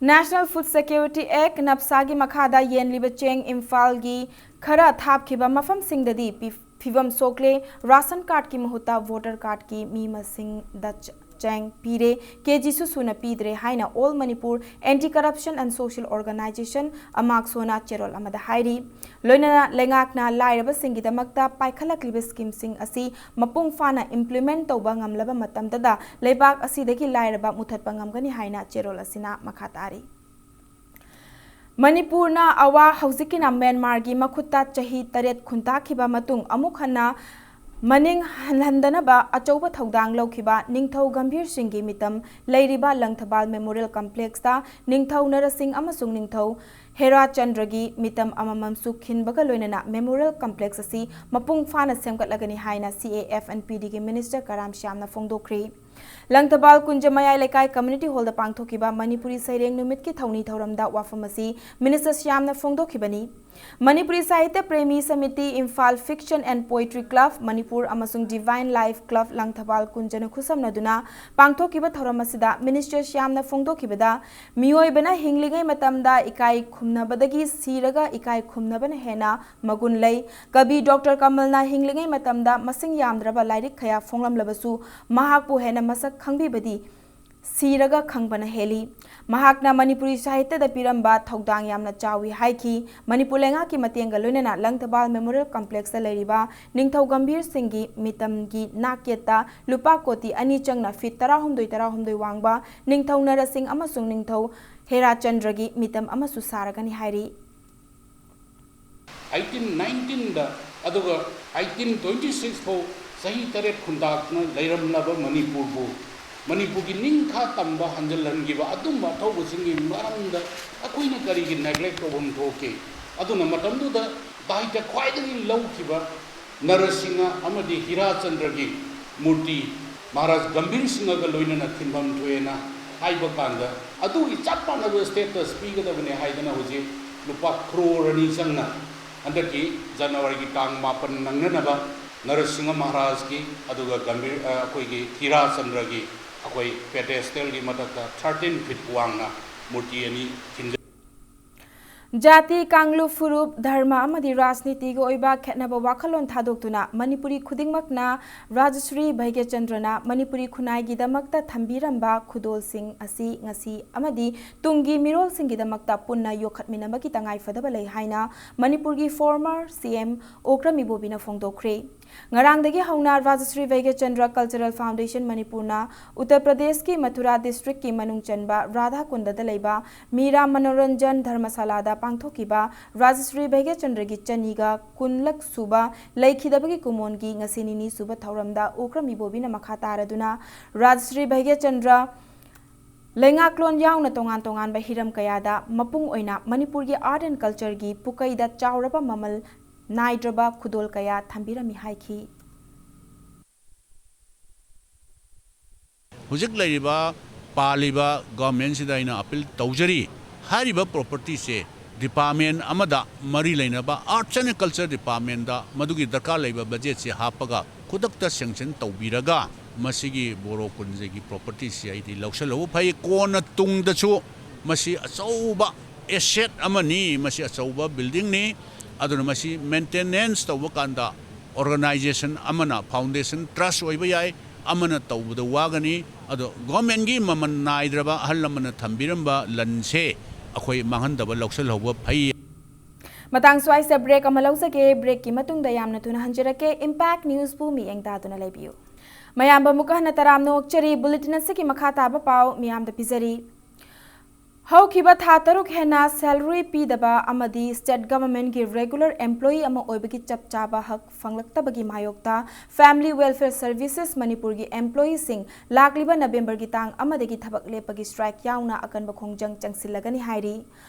National Food Security Act, ꯅꯞꯁꯥꯒꯤ ꯃꯈꯥꯗ ꯌꯦꯟꯂꯤꯕ ꯆꯦꯡ ꯏꯝꯐꯥꯜꯒꯤ ꯈꯔ ꯊꯥꯞꯈꯤꯕ ꯃꯐꯝꯁꯤꯡꯗꯗꯤ ꯄꯤ-, ꯐꯤꯕꯝ ꯁꯣꯛꯂꯦ꯫ ꯔꯥꯁꯟ ꯀꯥꯔꯗꯀꯤ ꯃꯍꯨꯠꯇ ꯚꯣꯇꯔ ꯀꯥꯔꯗꯀꯤ ꯃꯤ ꯃꯁꯤꯡꯗ ꯆ-, ꯆꯦꯡ ꯄꯤꯔꯦ꯫ ꯀꯦꯖꯤꯁꯨ ꯁꯨꯅ ꯄꯤꯗ꯭ꯔꯦ ꯍꯥꯏꯅ All Manipur Anti Corruption and Social Organisation, ꯑꯃꯥꯛꯁꯣꯅ ꯆꯦꯔꯣꯜ ꯑꯃꯗ ꯍꯥꯏꯔꯤ꯫ ꯂꯣꯏꯅꯅ ꯂꯩꯉꯥꯛꯅ ꯂꯥꯏꯔꯕꯁꯤꯡꯒꯤꯗꯃꯛꯇ ꯄꯥꯏꯈꯠꯂꯛꯂꯤꯕ ꯁ꯭ꯀꯤꯝꯁꯤꯡ ꯑꯁꯤ ꯃꯄꯨꯡ ꯐꯥꯅ implement ꯇꯧꯕ ꯉꯝꯂꯕ ꯃꯇꯝꯗꯗ ꯂꯩꯕꯥꯛ ꯑꯁꯤꯗꯒꯤ ꯂꯥꯏꯔꯕ ꯃꯨꯊꯠꯄ ꯉꯝꯒꯅꯤ ꯍꯥꯏꯅ ꯆꯦꯔꯣꯜ ꯑꯁꯤꯅ ꯃꯈꯥ ꯇꯥꯔꯤ꯫ ꯃꯅꯤꯄꯨꯔꯅ ꯑꯋꯥ ꯍꯧꯖꯤꯛꯀꯤꯅ ꯃ꯭ꯌꯥꯟꯃꯥꯔꯒꯤ ꯃꯈꯨꯠꯇ ꯆꯍꯤ ꯇꯔꯦꯠ ꯈꯨꯟꯇꯥꯛꯈꯤꯕ ꯃꯇꯨꯡ ꯑꯃꯨꯛ ꯍꯟꯅ ꯃꯅꯤꯡ ꯍꯟꯍꯟꯗꯅꯕ ꯑꯆꯧꯕ ꯊꯧꯗꯥꯡ ꯂꯧꯈꯤꯕ ꯅꯤꯡꯊꯧ ꯒꯝꯚꯤꯔ ꯁꯤꯡꯒꯤ ꯃꯤꯇꯝ ꯂꯩꯔꯤꯕ ꯂꯪꯊꯕꯥꯜ ꯃꯦꯃꯣꯔꯤꯌꯦꯜ ꯀꯝꯄ꯭ꯂꯦꯛꯁꯇ ꯅꯤꯡꯊꯧ ꯅꯔꯁꯤꯡ ꯑꯃꯁꯨꯡ ꯅꯤꯡꯊꯧ ꯍꯦꯔꯥ ꯆꯟꯗ꯭ꯔꯒꯤ ꯃꯤꯇꯝ ꯑꯃꯃꯝꯁꯨ ꯈꯤꯟꯕꯒ ꯂꯣꯏꯅꯅ ꯃꯦꯃꯣꯔꯤꯌꯦꯜ ꯀꯝꯄ꯭ꯂꯦꯛꯁ ꯑꯁꯤ ꯃꯄꯨꯡ ꯐꯥꯅ ꯁꯦꯝꯒꯠꯂꯒꯅꯤ ꯍꯥꯏꯅ C A F and P Dꯒꯤ ꯃꯤꯅꯤꯁꯇꯔ ꯀꯔꯥꯝ ꯁ꯭ꯌꯥꯝꯅ ꯐꯣꯡꯗꯣꯛꯈ꯭ꯔꯤ꯫ ꯂꯪꯊꯕꯥꯜ ꯀꯨꯟꯖ ꯃꯌꯥꯏ ꯂꯩꯀꯥꯏ ꯀꯝꯃ꯭ꯌꯨꯅꯤꯇꯤ ꯍꯣꯜꯗ ꯄꯥꯡꯊꯣꯛꯈꯤꯕ ꯃꯅꯤꯄꯨꯔꯤ ꯁꯩꯔꯦꯡ ꯅꯨꯃꯤꯠꯀꯤ ꯊꯧꯅꯤ ꯊꯧꯔꯝꯗ ꯋꯥꯐꯝ ꯑꯁꯤ ꯃꯤꯅꯤꯁꯇꯔ ꯁ꯭ꯌꯥꯝꯅ ꯐꯣꯡꯗꯣꯛꯈꯤꯕꯅꯤ꯫ Manipuri Sahitya Premi Samiti, Imphal fiction and poetry club Manipur ꯑꯃꯁꯨꯡ ꯗꯤꯚꯥꯏꯟ ꯂꯥꯏꯐ ꯀ꯭ꯂꯕ ꯂꯪꯊꯕꯥꯜ ꯀꯨꯟꯖꯅ ꯈꯨꯠꯁꯝꯅꯗꯨꯅ ꯄꯥꯡꯊꯣꯛꯈꯤꯕ ꯊꯧꯔꯝ ꯑꯁꯤꯗ ꯃꯤꯅꯤꯁꯇꯔ ꯁ꯭ꯌꯥꯝꯅ ꯐꯣꯡꯗꯣꯛꯈꯤꯕꯗ, ꯃꯤꯑꯣꯏꯕꯅ ꯍꯤꯡꯂꯤꯉꯩ ꯃꯇꯝꯗ ꯏꯀꯥꯏ ꯈꯨꯝꯅꯕꯗꯒꯤ ꯁꯤꯔꯒ ꯏꯀꯥꯏ ꯈꯨꯝꯅꯕꯅ ꯍꯦꯟꯅ ꯃꯒꯨꯟ ꯂꯩ꯫ ꯀꯕꯤ ꯗꯣꯛꯇꯔ ꯀꯃꯜꯅ ꯍꯤꯡꯂꯤꯉꯩ ꯃꯇꯝꯗ ꯃꯁꯤꯡ ꯌꯥꯝꯗ꯭ꯔꯕ ꯂꯥꯏꯔꯤꯛ ꯀꯌꯥ ꯐꯣꯡꯂꯝꯂꯕꯁꯨ, ꯃꯍꯥꯛꯄꯨ ꯍꯦꯟꯅ ꯃꯁꯛ ꯈꯪꯕꯤꯕꯗꯤ ꯁꯤꯔꯒ ꯈꯪꯕꯅ ꯍꯦꯜꯂꯤ꯫ ꯃꯍꯥꯛꯅ ꯃꯅꯤꯄꯨꯔꯤ ꯁꯥꯍꯤꯇ꯭ꯌꯗ ꯄꯤꯔꯝꯕ ꯊꯧꯗꯥꯡ ꯌꯥꯝꯅ ꯆꯥꯎꯏ ꯍꯥꯏꯈꯤ꯫ ꯃꯅꯤꯄꯨꯔ ꯂꯩꯉꯥꯛꯀꯤ ꯃꯇꯦꯡꯒ ꯂꯣꯏꯅꯅ ꯂꯪꯊꯕꯥꯜ ꯃꯦꯃꯣꯔꯤꯌꯦꯜ ꯀꯝꯄ꯭ꯂꯦꯛꯁꯇ ꯂꯩꯔꯤꯕ ꯅꯤꯡꯊꯧ ꯒꯝꯚꯤꯔ ꯁꯤꯡꯒꯤ ꯃꯤꯇꯝꯒꯤ ꯅꯥꯛ ꯌꯦꯠꯇ ꯂꯨꯄꯥ ꯀꯣꯇꯤ ꯑꯅꯤ ꯆꯪꯅ ꯐꯤꯠ ꯇꯔꯥꯍꯨꯝꯗꯣꯏ ꯇꯔꯥꯍꯨꯝꯗꯣꯏ ꯋꯥꯡꯕ ꯅꯤꯡꯊꯧ ꯅꯔꯁꯤꯡ ꯑꯃꯁꯨꯡ ꯅꯤꯡꯊꯧ ꯍꯦꯔꯥꯆꯟꯗ꯭ꯔꯒꯤ ꯃꯤꯇꯝ ꯑꯃꯁꯨ ꯁꯥꯔꯒꯅꯤ ꯍꯥꯏꯔꯤ꯫ ꯑꯩꯇꯤꯟ ꯅꯥꯏꯟꯇꯤꯟꯗ, ꯑꯗꯨꯒ ꯑꯩꯇꯤꯟ ꯇ꯭ꯋꯦꯟꯇꯤ ꯁꯤꯛꯁ ꯐꯥꯎ ꯆꯍꯤ ꯇꯔꯦꯠ ꯈꯨꯟꯇꯥꯛꯇꯨꯅ ꯂꯩꯔꯝꯂꯕ ꯃꯅꯤꯄꯨꯔꯕꯨ, ꯃꯅꯤꯄꯨꯔꯒꯤ ꯅꯤꯡꯈꯥ ꯇꯝꯕ ꯍꯟꯖꯤꯜꯍꯟꯈꯤꯕ ꯑꯗꯨꯝꯕ ꯑꯊꯧꯕꯁꯤꯡꯒꯤ ꯃꯔꯝꯗ ꯑꯩꯈꯣꯏꯅ ꯀꯔꯤꯒꯤ neglect ꯇꯧꯐꯝ ꯊꯣꯛꯀꯦ? ꯑꯗꯨꯅ ꯃꯇꯝꯗꯨꯗ ꯗꯥꯏꯇ ꯈ꯭ꯋꯥꯏꯗꯒꯤ ꯂꯧꯈꯤꯕ ꯅꯔꯁꯤꯡꯍ ꯑꯃꯗꯤ ꯍꯤꯔꯥꯆꯟꯗ꯭ꯔꯒꯤ ꯃꯨꯔꯇꯤ ꯃꯍꯥꯔꯥꯖ ꯒꯝꯚꯤꯔ ꯁꯤꯡꯍꯒ ꯂꯣꯏꯅꯅ ꯊꯤꯟꯐꯝ ꯊꯣꯛꯑꯦꯅ ꯍꯥꯏꯕ ꯀꯥꯟꯗ, ꯑꯗꯨꯒꯤ ꯆꯞ ꯃꯥꯟꯅꯕ status ꯄꯤꯒꯗꯕꯅꯦ ꯍꯥꯏꯗꯅ ꯍꯧꯖꯤꯛ ꯂꯨꯄꯥ ꯀ꯭ꯔꯣꯔ ꯑꯅꯤ ꯆꯪꯅ ꯍꯟꯗꯛꯀꯤ ꯖꯅꯋꯥꯔꯤꯒꯤ ꯇꯥꯡ ꯃꯥꯄꯟ ꯅꯪꯅꯅꯕ ꯅꯔꯁꯤꯡꯍ ꯃꯍꯥꯔꯥꯖꯀꯤ ꯑꯗꯨꯒ ꯒꯝꯚꯤꯔ, ꯑ, ꯑꯩꯈꯣꯏꯒꯤ ꯍꯤꯔꯥꯆꯟꯗ꯭ꯔꯒꯤ ꯑꯩꯈꯣꯏ pedestalꯒꯤ ꯃꯊꯛꯇ thirteen feet ꯋꯥꯡꯅ ꯃꯨꯔꯇꯤ ꯑꯅꯤ ꯈꯤꯟꯖ- ꯖꯥꯇꯤ, ꯀꯥꯡꯂꯨꯞ, ꯐꯨꯔꯨꯞ, ꯙꯔꯃ ꯑꯃꯗꯤ ꯔꯥꯖꯅꯤꯇꯤꯒꯤ ꯑꯣꯏꯕ ꯈꯦꯠꯅꯕ ꯋꯥꯈꯜꯂꯣꯟ ꯊꯥꯗꯣꯛꯇꯨꯅ ꯃꯅꯤꯄꯨꯔꯤ ꯈꯨꯗꯤꯡꯃꯛꯅ ꯔꯥꯖꯁ꯭ꯔꯤ ꯚꯩꯒ꯭ꯌꯆꯟꯗ꯭ꯔꯅ ꯃꯅꯤꯄꯨꯔꯤ ꯈꯨꯟꯅꯥꯏꯒꯤꯗꯃꯛꯇ ꯊꯝꯕꯤꯔꯝꯕ ꯈꯨꯗꯣꯜꯁꯤꯡ ꯑꯁꯤ ꯉꯁꯤ ꯑꯃꯗꯤ ꯇꯨꯡꯒꯤ ꯃꯤꯔꯣꯜꯁꯤꯡꯒꯤꯗꯃꯛꯇ ꯄꯨꯟꯅ ꯌꯣꯛꯈꯠꯃꯤꯟꯅꯕꯒꯤ ꯇꯉꯥꯏꯐꯗꯕ ꯂꯩ ꯍꯥꯏꯅ ꯃꯅꯤꯄꯨꯔꯒꯤ former C M ꯑꯣꯀ꯭ꯔꯝ ꯏꯕꯣꯕꯤꯅ ꯐꯣꯡꯗꯣꯛꯈ꯭ꯔꯦ꯫ ꯉꯔꯥꯡꯗꯒꯤ ꯍꯧꯅ ꯔꯥꯖꯁ꯭ꯔꯤ ꯚꯩꯒ꯭ꯌꯆꯟꯗ꯭ꯔ ꯀꯜꯆꯔꯦꯜ ꯐꯥꯎꯟꯗꯦꯁꯟ ꯃꯅꯤꯄꯨꯔꯅ ꯎꯠꯇꯔ ꯄ꯭ꯔꯗꯦꯁꯀꯤ ꯃꯊꯨꯔꯥ ꯗꯤꯁꯇ꯭ꯔꯤꯛꯀꯤ ꯃꯅꯨꯡ ꯆꯟꯕ ꯔꯥꯙꯥ ꯀꯨꯟꯗꯗ ꯂꯩꯕ ꯃꯤꯔꯥ ꯃꯅꯣꯔꯟꯖꯟ ꯙꯔꯃꯁꯥꯂꯥꯗ ꯄꯥꯡꯊꯣꯛꯈꯤꯕ ꯔꯥꯖꯁ꯭ꯔꯤ ꯚꯩꯒ꯭ꯌꯆꯟꯗ꯭ꯔꯒꯤ ꯆꯅꯤꯒ ꯀꯨꯟꯂꯛ ꯁꯨꯕ ꯂꯩꯈꯤꯗꯕꯒꯤ ꯀꯨꯝꯑꯣꯟꯒꯤ ꯉꯁꯤ ꯅꯤꯅꯤ ꯁꯨꯕ ꯊꯧꯔꯝꯗ ꯎꯈ꯭ꯔꯝ ꯏꯕꯣꯕꯤꯅ ꯃꯈꯥ ꯇꯥꯔꯗꯨꯅ ꯔꯥꯖꯁ꯭ꯔꯤ ꯚꯩꯒ꯭ꯌꯆꯟꯗ꯭ꯔ ꯂꯩꯉꯥꯛꯂꯣꯟ ꯌꯥꯎꯅ ꯇꯣꯉꯥꯟ ꯇꯣꯉꯥꯟꯕ ꯍꯤꯔꯝ ꯀꯌꯥꯗ ꯃꯄꯨꯡ ꯑꯣꯏꯅ ꯃꯅꯤꯄꯨꯔꯒꯤ art and cultureꯒꯤ ꯄꯨꯀꯩꯗ ꯆꯥꯎꯔꯕ ꯃꯃꯜ ꯅꯥꯏꯗ꯭ꯔꯕ ꯈꯨꯗꯣꯜ ꯀꯌꯥ ꯊꯝꯕꯤꯔꯝꯃꯤ ꯍꯥꯏꯈꯤ꯫ ꯍꯧꯖꯤꯛ ꯂꯩꯔꯤꯕ ꯄꯥꯜꯂꯤꯕ ꯒꯣꯔꯃꯦꯟꯁꯤꯗ ꯑꯩꯅ ꯑꯄꯤꯜ ꯇꯧꯖꯔꯤ, ꯍꯥꯏꯔꯤꯕ ꯄ꯭ꯔꯣꯄꯔꯇꯤꯁꯦ ꯗꯤꯄꯥꯔꯠꯃꯦꯟ ꯑꯃꯗ ꯃꯔꯤ ꯂꯩꯅꯕ Arts and Culture Departmentꯇ ꯃꯗꯨꯒꯤ ꯗꯔꯀꯥꯔ ꯂꯩꯕ ꯕꯖꯦꯠꯁꯦ ꯍꯥꯞꯄꯒ ꯈꯨꯗꯛꯇ ꯁꯦꯡꯁꯟ ꯇꯧꯕꯤꯔꯒ ꯃꯁꯤꯒꯤ ꯕꯣꯔꯣ ꯀꯨꯟꯖꯒꯤ ꯄ꯭ꯔꯣꯄꯔꯇꯤꯁꯤ ꯑꯩꯗꯤ ꯂꯧꯁꯤꯜꯍꯧꯕ ꯐꯩ꯫ ꯀꯣꯟꯅ ꯇꯨꯡꯗꯁꯨ ꯃꯁꯤ ꯑꯆꯧꯕ ꯑꯦꯁꯦꯠ ꯑꯃꯅꯤ, ꯃꯁꯤ ꯑꯆꯧꯕ ꯕꯤꯜꯗꯤꯡꯅꯤ꯫ ꯑꯗꯨꯅ ꯃꯁꯤ ꯃꯦꯟꯇꯦꯅꯦꯟꯁ ꯇꯧꯕ ꯀꯥꯟꯗ ꯑꯣꯔꯒꯅꯥꯏꯖꯦꯁꯟ ꯑꯃꯅ ꯐꯥꯎꯟꯗꯦꯁꯟ ꯇ꯭ꯔꯁ ꯑꯣꯏꯕ ꯌꯥꯏ, ꯑꯃꯅ ꯇꯧꯕꯗ ꯋꯥꯒꯅꯤ꯫ ꯑꯗꯣ ꯒꯣꯔꯃꯦꯟꯒꯤ ꯃꯃꯜ ꯅꯥꯏꯗ꯭ꯔꯕ ꯑꯍꯜ ꯂꯃꯟꯅ ꯊꯝꯕꯤꯔꯝꯕ ꯂꯟꯁꯦ ꯑꯩꯈꯣꯏ ꯃꯥꯡꯍꯟꯗꯕ ꯂꯧꯁꯤꯜꯍꯧꯕ ꯐꯩ꯫ ꯃꯇꯥꯡ ꯁ꯭ꯋꯥꯏꯁꯤꯗ ꯕ꯭ꯔꯦꯛ ꯑꯃ ꯂꯧꯖꯒꯦ꯫ ꯕ꯭ꯔꯦꯛꯀꯤ ꯃꯇꯨꯡꯗ ꯌꯥꯝꯅ ꯊꯨꯅ ꯍꯟꯖꯔꯛꯀꯦ꯫ ꯏꯝꯄꯦꯛ ꯅ꯭ꯌꯨꯁꯄꯨ ꯃꯤꯠꯌꯦꯡ ꯇꯥꯗꯨꯅ ꯂꯩꯕꯤꯌꯨ꯫ ꯃꯌꯥꯝꯕ ꯑꯃꯨꯛꯀ ꯍꯟꯅ ꯇꯔꯥꯝꯅ ꯑꯣꯛꯆꯔꯤ꯫ ꯕꯨꯂꯦꯇꯤꯟ ꯑꯁꯤꯒꯤ ꯃꯈꯥ ꯇꯥꯕ ꯄꯥꯎ ꯃꯤꯌꯥꯝꯗ ꯄꯤꯖꯔꯤ꯫ ꯍꯧꯈꯤꯕ ꯊꯥ ꯇꯔꯨꯛ ꯍꯦꯟꯅ salary ꯄꯤꯗꯕ ꯑꯃꯗꯤ state governmentꯀꯤ regular employee ꯑꯃ ꯑꯣꯏꯕꯒꯤ ꯆꯞ ꯆꯥꯕ ꯍꯛ ꯐꯪꯂꯛꯇꯕꯒꯤ ꯃꯥꯌꯣꯛꯇ Family Welfare Services ꯃꯅꯤꯄꯨꯔꯒꯤ employeeꯁꯤꯡ ꯂꯥꯛꯂꯤꯕ ꯅꯕꯦꯝꯕꯔꯒꯤ ꯇꯥꯡ ꯑꯃꯗꯒꯤ ꯊꯕꯛ ꯂꯦꯞꯄꯒꯤ strike ꯌꯥꯎꯅ ꯑꯀꯟꯕ ꯈꯣꯡꯖꯪ ꯆꯪꯁꯤꯜꯂꯒꯅꯤ ꯍꯥꯏꯔꯤ꯫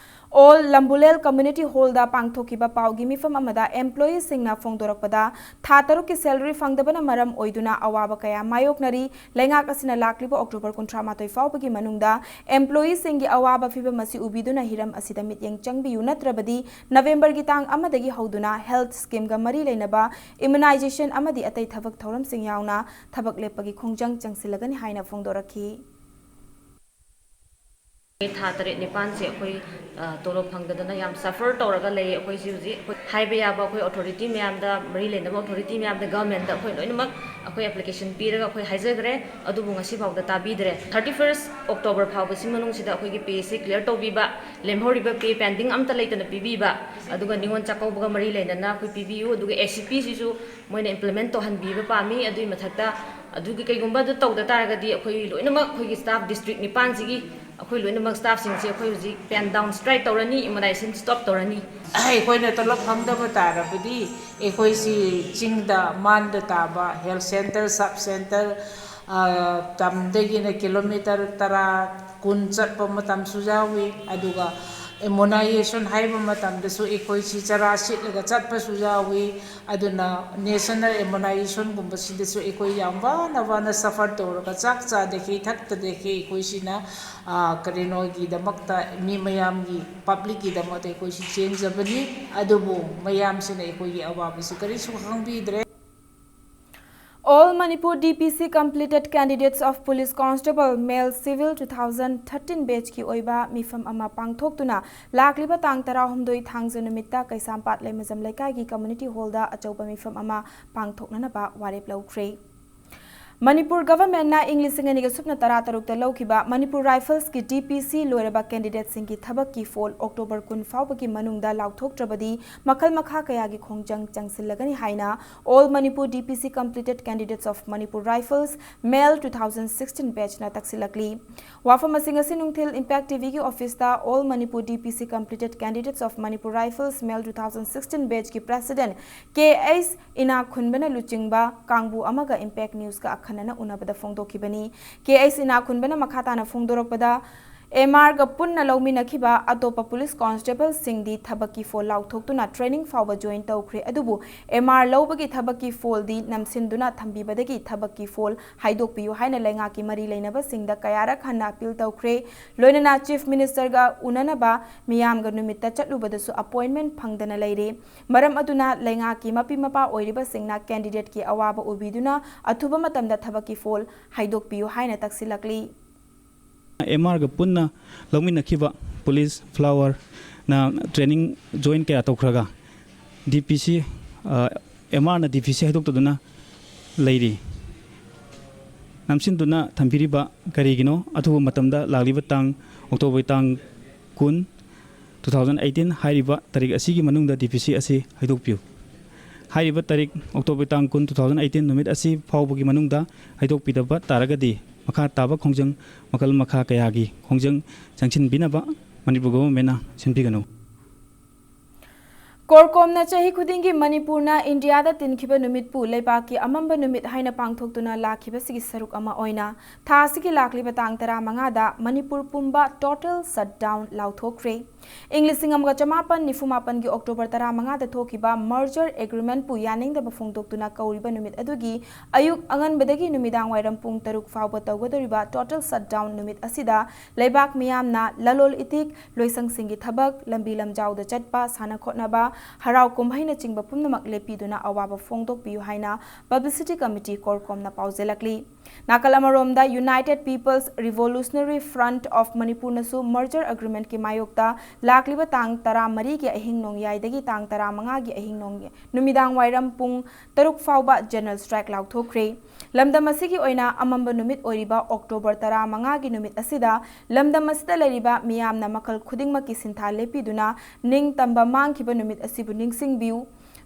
All ꯂꯝꯕꯨꯂꯦꯜ Community Hallꯗ ꯄꯥꯡꯊꯣꯛꯈꯤꯕ ꯄꯥꯎꯒꯤ ꯃꯤꯐꯝ ꯑꯃꯗ employeeꯁꯤꯡꯅ ꯐꯣꯡꯗꯣꯔꯛꯄꯗ, ꯊꯥ ꯇꯔꯨꯛꯀꯤ salary ꯐꯪꯗꯕꯅ ꯃꯔꯝ ꯑꯣꯏꯗꯨꯅ ꯑꯋꯥꯕ ꯀꯌꯥ ꯃꯥꯌꯣꯛꯅꯔꯤ꯫ ꯂꯩꯉꯥꯛ ꯑꯁꯤꯅ ꯂꯥꯛꯂꯤꯕ October ꯀꯨꯟꯊ꯭ꯔꯥ ꯃꯥꯊꯣꯏ ꯐꯥꯎꯕꯒꯤ ꯃꯅꯨꯡꯗ employeeꯁꯤꯡꯒꯤ ꯑꯋꯥꯕ ꯐꯤꯚꯝ ꯑꯁꯤ ꯎꯕꯤꯗꯨꯅ ꯍꯤꯔꯝ ꯑꯁꯤꯗ ꯃꯤꯠꯌꯦꯡ ꯆꯪꯕꯤꯌꯨ, ꯅꯠꯇ꯭ꯔꯕꯗꯤ ꯅꯕꯦꯝꯕꯔꯒꯤ ꯇꯥꯡ ꯑꯃꯗꯒꯤ ꯍꯧꯗꯨꯅ health schemeꯒ ꯃꯔꯤ ꯂꯩꯅꯕ immunization ꯑꯃꯗꯤ ꯑꯇꯩ ꯊꯕꯛ ꯊꯧꯔꯝꯁꯤꯡ ꯌꯥꯎꯅ ꯊꯕꯛ ꯂꯦꯞꯄꯒꯤ ꯈꯣꯡꯖꯪ ꯆꯪꯁꯤꯜꯂꯒꯅꯤ ꯍꯥꯏꯅ ꯐꯣꯡꯗꯣꯔꯛꯈꯤ꯫ ꯊꯥ ꯇꯔꯦꯠ ꯅꯤꯄꯥꯟꯁꯦ ꯑꯩꯈꯣꯏ, ꯑ, ꯇꯣꯂꯣꯞ ꯐꯪꯗꯗꯅ ꯌꯥꯝ suffer ꯇꯧꯔꯒ ꯂꯩ ꯑꯩꯈꯣꯏꯁꯦ ꯍꯧꯖꯤꯛ꯫ ꯑꯩꯈꯣꯏ ꯍꯥꯏꯕ ꯌꯥꯕ ꯑꯩꯈꯣꯏ ꯑꯣꯊꯣꯔꯤꯇꯤ ꯃꯌꯥꯝꯗ, ꯃꯔꯤ ꯂꯩꯅꯕ ꯑꯣꯊꯣꯔꯤꯇꯤ ꯃꯌꯥꯝꯗ, ꯒꯚꯔꯟꯃꯦꯟꯗ ꯑꯩꯈꯣꯏ ꯂꯣꯏꯅꯃꯛ ꯑꯩꯈꯣꯏ ꯑꯦꯄ꯭ꯂꯤꯀꯦꯁꯟ ꯄꯤꯔꯒ ꯑꯩꯈꯣꯏ ꯍꯥꯏꯖꯈ꯭ꯔꯦ꯫ ꯑꯗꯨꯕꯨ ꯉꯁꯤ ꯐꯥꯎꯗ ꯇꯥꯕꯤꯗ꯭ꯔꯦ꯫ ꯊꯥꯔꯇꯤ ꯐꯥꯔꯁ ꯑꯣꯛꯇꯣꯕꯔ ꯐꯥꯎꯕꯁꯤ ꯃꯅꯨꯡꯁꯤꯗ ꯑꯩꯈꯣꯏꯒꯤ ꯄꯦꯁꯤ ꯀ꯭ꯂꯤꯌꯥꯔ ꯇꯧꯕꯤꯕ, ꯂꯦꯝꯍꯧꯔꯤꯕ ꯄꯦ ꯄꯦꯟꯗꯤꯡ ꯑꯝꯇ ꯂꯩꯇꯅ ꯄꯤꯕꯤꯕ, ꯑꯗꯨꯒ ꯅꯤꯉꯣꯜ ꯆꯥꯛꯀꯧꯕꯒ ꯃꯔꯤ ꯂꯩꯅꯅ ꯑꯩꯈꯣꯏ ꯄꯤꯕꯤꯌꯨ, ꯑꯗꯨꯒ ꯑꯦ ꯁꯤ ꯄꯤꯁꯤꯁꯨ ꯃꯣꯏꯅ ꯏꯝꯄ꯭ꯂꯤꯃꯦꯟ ꯇꯧꯍꯟꯕꯤꯕ ꯄꯥꯝꯃꯤ꯫ ꯑꯗꯨꯒꯤ ꯃꯊꯛꯇ ꯑꯗꯨꯒꯤ ꯀꯩꯒꯨꯝꯕ ꯑꯗꯨ ꯇꯧꯗ ꯇꯥꯔꯒꯗꯤ ꯑꯩꯈꯣꯏ ꯂꯣꯏꯅꯃꯛ ꯑꯩꯈꯣꯏꯒꯤ ꯁ꯭ꯇꯥꯐ ꯗꯤꯁꯇ꯭ꯔꯤꯛ ꯅꯤꯄꯥꯟꯁꯤꯒꯤ ꯑꯩꯈꯣꯏ ꯂꯣꯏꯅꯃꯛ ꯁ꯭ꯇꯥꯐꯁꯤꯡꯁꯦ ꯑꯩꯈꯣꯏ ꯍꯧꯖꯤꯛ ꯄꯦꯟ ꯗꯥꯎꯟ ꯁ꯭ꯇ꯭ꯔꯥꯏꯛ ꯇꯧꯔꯅꯤ, ꯏꯃꯨꯅꯥꯏꯖꯦꯁꯟ ꯁ꯭ꯇꯣꯞ ꯇꯧꯔꯅꯤ꯫ ꯑꯩꯈꯣꯏꯅ ꯇꯣꯂꯣꯞ ꯐꯪꯗꯕ ꯇꯥꯔꯕꯗꯤ ꯑꯩꯈꯣꯏꯁꯤ ꯆꯤꯡꯗ ꯃꯥꯟꯗ ꯇꯥꯕ ꯍꯦꯜꯊ ꯁꯦꯟꯇꯔ, ꯁꯕ ꯁꯦꯟꯇꯔ, ꯇꯝꯗꯒꯤꯅ ꯀꯤꯂꯣꯃꯤꯇꯔ ꯇꯔꯥ, ꯀꯨꯟ ꯆꯠꯄ ꯃꯇꯝꯁꯨ ꯌꯥꯎꯏ꯫ ꯑꯗꯨꯒ ꯏꯃꯨꯅꯥꯏꯖꯦꯁꯟ ꯍꯥꯏꯕ ꯃꯇꯝꯗꯁꯨ ꯑꯩꯈꯣꯏꯁꯤ ꯆꯔꯥ ꯁꯤꯠꯂꯒ ꯆꯠꯄꯁꯨ ꯌꯥꯎꯏ꯫ ꯑꯗꯨꯅ ꯅꯦꯁꯅꯦꯜ ꯏꯃꯨꯅꯥꯏꯖꯦꯁꯟꯒꯨꯝꯕꯁꯤꯗꯁꯨ ꯑꯩꯈꯣꯏ ꯌꯥꯝ ꯋꯥꯅ ꯋꯥꯅ ꯁꯐꯔ ꯇꯧꯔꯒ, ꯆꯥꯛ ꯆꯥꯗꯈꯤ, ꯊꯛꯇꯗꯈꯤ, ꯑꯩꯈꯣꯏꯁꯤꯅ, ꯑ, ꯀꯔꯤꯅꯣꯒꯤꯗꯃꯛꯇ, ꯃꯤ ꯃꯌꯥꯝꯒꯤ, ꯄꯕ꯭ꯂꯤꯛꯀꯤꯗꯃꯛꯇ ꯑꯩꯈꯣꯏꯁꯤ ꯆꯦꯟꯖꯕꯅꯤ꯫ ꯑꯗꯨꯕꯨ ꯃꯌꯥꯝꯁꯤꯅ ꯑꯩꯈꯣꯏꯒꯤ ꯑꯋꯥꯕꯁꯤ ꯀꯔꯤꯁꯨ ꯈꯪꯕꯤꯗ꯭ꯔꯦ꯫ All Manipur D P C completed candidates of Police Constable Male Civil two thousand thirteen batchꯀꯤ ꯑꯣꯏꯕ ꯃꯤꯐꯝ ꯑꯃ ꯄꯥꯡꯊꯣꯛꯇꯨꯅ ꯂꯥꯛꯂꯤꯕ ꯇꯥꯡ ꯇꯔꯥꯍꯨꯝꯗꯣꯏ ꯊꯥꯡꯖ ꯅꯨꯃꯤꯠꯇ ꯀꯩꯁꯥꯝꯄꯥꯠ ꯂꯩꯃꯖꯝ ꯂꯩꯀꯥꯏꯒꯤ community hallꯗ ꯑꯆꯧꯕ ꯃꯤꯐꯝ ꯑꯃ ꯄꯥꯡꯊꯣꯛꯅꯅꯕ ꯋꯥꯔꯦꯞ ꯂꯧꯈ꯭ꯔꯦ꯫ ꯃꯅꯤꯄꯨꯔ ꯒꯚꯔꯟꯃꯦꯟꯠꯅ ꯏꯪ ꯂꯤꯁꯤꯡ ꯑꯅꯤꯒ ꯁꯨꯞꯅ ꯇꯔꯥ ꯇꯔꯨꯛꯇ ꯂꯧꯈꯤꯕ ꯃꯅꯤꯄꯨꯔ ꯔꯥꯏꯐꯜꯁꯀꯤ D P C ꯂꯣꯏꯔꯕ candidateꯁꯤꯡꯒꯤ ꯊꯕꯛꯀꯤ ꯐꯣꯜ ꯑꯣꯛꯇꯣꯕꯔ ꯀꯨꯟ ꯐꯥꯎꯕꯒꯤ ꯃꯅꯨꯡꯗ ꯂꯥꯎꯊꯣꯛꯇ꯭ꯔꯕꯗꯤ ꯃꯈꯜ ꯃꯈꯥ ꯀꯌꯥꯒꯤ ꯈꯣꯡꯖꯪ ꯆꯪꯁꯤꯜꯂꯒꯅꯤ ꯍꯥꯏꯅ All Manipur D P C completed candidates of Manipur Rifles Male two thousand sixteen batchꯅ ꯇꯛꯁꯤꯜꯂꯛꯂꯤ꯫ ꯋꯥꯐꯝ ꯑꯁꯤ ꯉꯁꯤ ꯅꯨꯡꯊꯤꯜ Impact TVꯒꯤ officeꯇ All Manipur D P C completed candidates of Manipur Rifles Male two thousand sixteen batchꯀꯤ president K H ꯏꯅꯥꯛꯈꯨꯟꯕꯅ ꯂꯨꯆꯤꯡꯕ ꯀꯥꯡꯕꯨ ꯑꯃꯒ Impact Newsꯀ ꯑꯈꯟꯅꯅ ꯎꯅꯕꯗ ꯐꯣꯡꯗꯣꯛꯈꯤꯕꯅꯤ꯫ K H ꯏꯅꯥꯛꯈꯨꯟꯕꯅ ꯃꯈꯥ ꯇꯥꯅ ꯐꯣꯡꯗꯣꯔꯛꯄꯗ, M Rꯒ ꯄꯨꯟꯅ ꯂꯧꯃꯤꯟꯅꯈꯤꯕ ꯑꯇꯣꯞꯄ police constableꯁꯤꯡꯗꯤ ꯊꯕꯛꯀꯤ ꯐꯣꯜ ꯂꯥꯎꯊꯣꯛꯇꯨꯅ training ꯐꯥꯎꯕ join ꯇꯧꯈ꯭ꯔꯦ꯫ ꯑꯗꯨꯕꯨ M R ꯂꯧꯕꯒꯤ ꯊꯕꯛꯀꯤ ꯐꯣꯜꯗꯤ ꯅꯝꯁꯤꯟꯗꯨꯅ ꯊꯝꯕꯤꯕꯗꯒꯤ ꯊꯕꯛꯀꯤ ꯐꯣꯜ ꯍꯥꯏꯗꯣꯛꯄꯤꯌꯨ ꯍꯥꯏꯅ ꯂꯩꯉꯥꯛꯀꯤ ꯃꯔꯤ ꯂꯩꯅꯕꯁꯤꯡꯗ ꯀꯌꯥꯔꯛ ꯍꯟꯅ appeal ꯇꯧꯈ꯭ꯔꯦ꯫ ꯂꯣꯏꯅꯅ Chief Ministerꯒ ꯎꯅꯅꯕ ꯃꯤꯌꯥꯝꯒ ꯅꯨꯃꯤꯠꯇ ꯆꯠꯂꯨꯕꯗꯁꯨ appointment ꯐꯪꯗꯅ ꯂꯩꯔꯦ꯫ ꯃꯔꯝ ꯑꯗꯨꯅ ꯂꯩꯉꯥꯛꯀꯤ ꯃꯄꯤ ꯃꯄꯥ ꯑꯣꯏꯔꯤꯕꯁꯤꯡꯅ candidateꯀꯤ ꯑꯋꯥꯕ ꯎꯕꯤꯗꯨꯅ ꯑꯊꯨꯕ ꯃꯇꯝꯗ ꯊꯕꯛꯀꯤ ꯐꯣꯜ ꯍꯥꯏꯗꯣꯛꯄꯤꯌꯨ ꯍꯥꯏꯅ ꯇꯛꯁꯤꯜꯂꯛꯂꯤ꯫ M Rꯒ ꯄꯨꯟꯅ ꯂꯧꯃꯤꯟꯅꯈꯤꯕ police flowerꯅ training join ꯀꯌꯥ ꯇꯧꯈ꯭ꯔꯒ DPC, ꯑꯦꯝ ꯑꯥꯔꯅ DPC ꯍꯥꯏꯗꯣꯛꯇꯗꯨꯅ ꯂꯩꯔꯤ꯫ ꯅꯝꯁꯤꯟꯗꯨꯅ ꯊꯝꯕꯤꯔꯤꯕ ꯀꯔꯤꯒꯤꯅꯣ? ꯑꯊꯨꯕ ꯃꯇꯝꯗ ꯂꯥꯛꯂꯤꯕ ꯇꯥꯡ, ꯑꯣꯛꯇꯣꯕꯔ ꯇꯥꯡ ꯀꯨꯟ, two thousand eighteen ꯍꯥꯏꯔꯤꯕ ꯇꯥꯔꯤꯛ ꯑꯁꯤꯒꯤ ꯃꯅꯨꯡꯗ DPC ꯑꯁꯤ ꯍꯥꯏꯗꯣꯛꯄꯤꯌꯨ꯫ ꯍꯥꯏꯔꯤꯕ ꯇꯥꯔꯤꯛ, ꯑꯣꯛꯇꯣꯕꯔ ꯇꯥꯡ ꯀꯨꯟ, two thousand eighteen ꯅꯨꯃꯤꯠ ꯑꯁꯤ ꯐꯥꯎꯕꯒꯤ ꯃꯅꯨꯡꯗ ꯍꯥꯏꯗꯣꯛꯄꯤꯗꯕ ꯇꯥꯔꯒꯗꯤ ꯃꯈꯥ ꯇꯥꯕ ꯈꯣꯡꯖꯪ ꯃꯈꯜ ꯃꯈꯥ ꯀꯌꯥꯒꯤ ꯈꯣꯡꯖꯪ ꯆꯪꯁꯤꯟꯕꯤꯅꯕ ꯃꯅꯤꯄꯨꯔ ꯒꯣꯚꯔꯟꯃꯦꯟꯅ ꯁꯤꯟꯕꯤꯒꯅꯨ꯫ ꯀꯣꯔꯀꯣꯝꯅ ꯆꯍꯤ ꯈꯨꯗꯤꯡꯒꯤ ꯃꯅꯤꯄꯨꯔꯅ ꯏꯟꯗꯤꯌꯥꯗ ꯇꯤꯟꯈꯤꯕ ꯅꯨꯃꯤꯠꯄꯨ ꯂꯩꯕꯥꯛꯀꯤ ꯑꯃꯝꯕ ꯅꯨꯃꯤꯠ ꯍꯥꯏꯅ ꯄꯥꯡꯊꯣꯛꯇꯨꯅ ꯂꯥꯛꯈꯤꯕꯁꯤꯒꯤ ꯁꯔꯨꯛ ꯑꯃ ꯑꯣꯏꯅ ꯊꯥ ꯑꯁꯤꯒꯤ ꯂꯥꯛꯂꯤꯕ ꯇꯥꯡ ꯇꯔꯥꯃꯉꯥꯗ ꯃꯅꯤꯄꯨꯔ ꯄꯨꯝꯕ total shutdown ꯂꯥꯎꯊꯣꯛꯈ꯭ꯔꯦ꯫ ꯏꯪ ꯂꯤꯁꯤꯡ ꯑꯃꯒ ꯆꯃꯥꯄꯟ ꯅꯤꯐꯨ ꯃꯥꯄꯟꯒꯤ ꯑꯣꯛꯇꯣꯕꯔ ꯇꯔꯥꯃꯉꯥꯗ ꯊꯣꯛꯈꯤꯕ merger agreement ꯄꯨ ꯌꯥꯅꯤꯡꯗꯕ ꯐꯣꯡꯗꯣꯛꯇꯨꯅ ꯀꯧꯔꯤꯕ ꯅꯨꯃꯤꯠ ꯑꯗꯨꯒꯤ ꯑꯌꯨꯛ ꯑꯉꯟꯕꯗꯒꯤ ꯅꯨꯃꯤꯗꯥꯡ ꯋꯥꯏꯔꯝ ꯄꯨꯡ ꯇꯔꯨꯛ ꯐꯥꯎꯕ ꯇꯧꯒꯗꯧꯔꯤꯕ total shutdown ꯅꯨꯃꯤꯠ ꯑꯁꯤꯗ ꯂꯩꯕꯥꯛ ꯃꯤꯌꯥꯝꯅ ꯂꯂꯣꯜ ꯏꯇꯤꯛ, ꯂꯣꯏꯁꯪꯁꯤꯡꯒꯤ ꯊꯕꯛ, ꯂꯝꯕꯤ ꯂꯝꯖꯥꯎꯗ ꯆꯠꯄ, ꯁꯥꯟꯅ ꯈꯣꯠꯅꯕ, ꯍꯔꯥꯎ ꯀꯨꯝꯍꯩꯅꯆꯤꯡꯕ ꯄꯨꯝꯅꯃꯛ ꯂꯦꯞꯄꯤꯗꯨꯅ ꯑꯋꯥꯕ ꯐꯣꯡꯗꯣꯛꯄꯤꯌꯨ ꯍꯥꯏꯅ Publicity Committee ꯀꯣꯔꯀꯣꯝꯅ ꯄꯥꯎꯖꯦꯜꯂꯛꯂꯤ꯫ ꯅꯥꯀꯜ ꯑꯃꯔꯣꯝꯗ United People's Revolutionary Front of ꯃꯅꯤꯄꯨꯔꯅꯁꯨ merger agreement ꯀꯤ ꯃꯥꯌꯣꯛꯇ ꯂꯥꯛꯂꯤꯕ ꯇꯥꯡ ꯇꯔꯥꯃꯔꯤꯒꯤ ꯑꯍꯤꯡ ꯅꯣꯡꯌꯥꯏꯗꯒꯤ ꯇꯥꯡ ꯇꯔꯥꯃꯉꯥꯒꯤ ꯑꯍꯤꯡ ꯅꯣꯡ-, ꯅꯨꯃꯤꯗꯥꯡ ꯋꯥꯏꯔꯝ ꯄꯨꯡ ꯇꯔꯨꯛ ꯐꯥꯎꯕ general strike ꯂꯥꯎꯊꯣꯛꯈ꯭ꯔꯦ꯫ ꯂꯝꯗꯝ ꯑꯁꯤꯒꯤ ꯑꯣꯏꯅ ꯑꯃꯝꯕ ꯅꯨꯃꯤꯠ ꯑꯣꯏꯔꯤꯕ ꯑꯣꯛꯇꯣꯕꯔ ꯇꯔꯥꯃꯉꯥꯒꯤ ꯅꯨꯃꯤꯠ ꯑꯁꯤꯗ ꯂꯝꯗꯝ ꯑꯁꯤꯗ ꯂꯩꯔꯤꯕ ꯃꯤꯌꯥꯝꯅ ꯃꯈꯜ ꯈꯨꯗꯤꯡꯃꯛꯀꯤ ꯁꯤꯟꯊꯥ ꯂꯦꯞꯄꯤꯗꯨꯅ ꯅꯤꯡꯇꯝꯕ ꯃꯥꯡꯈꯤꯕ ꯅꯨꯃꯤꯠ ꯑꯁꯤꯕꯨ ꯅꯤꯡꯁꯤꯡꯕꯤꯌꯨ꯫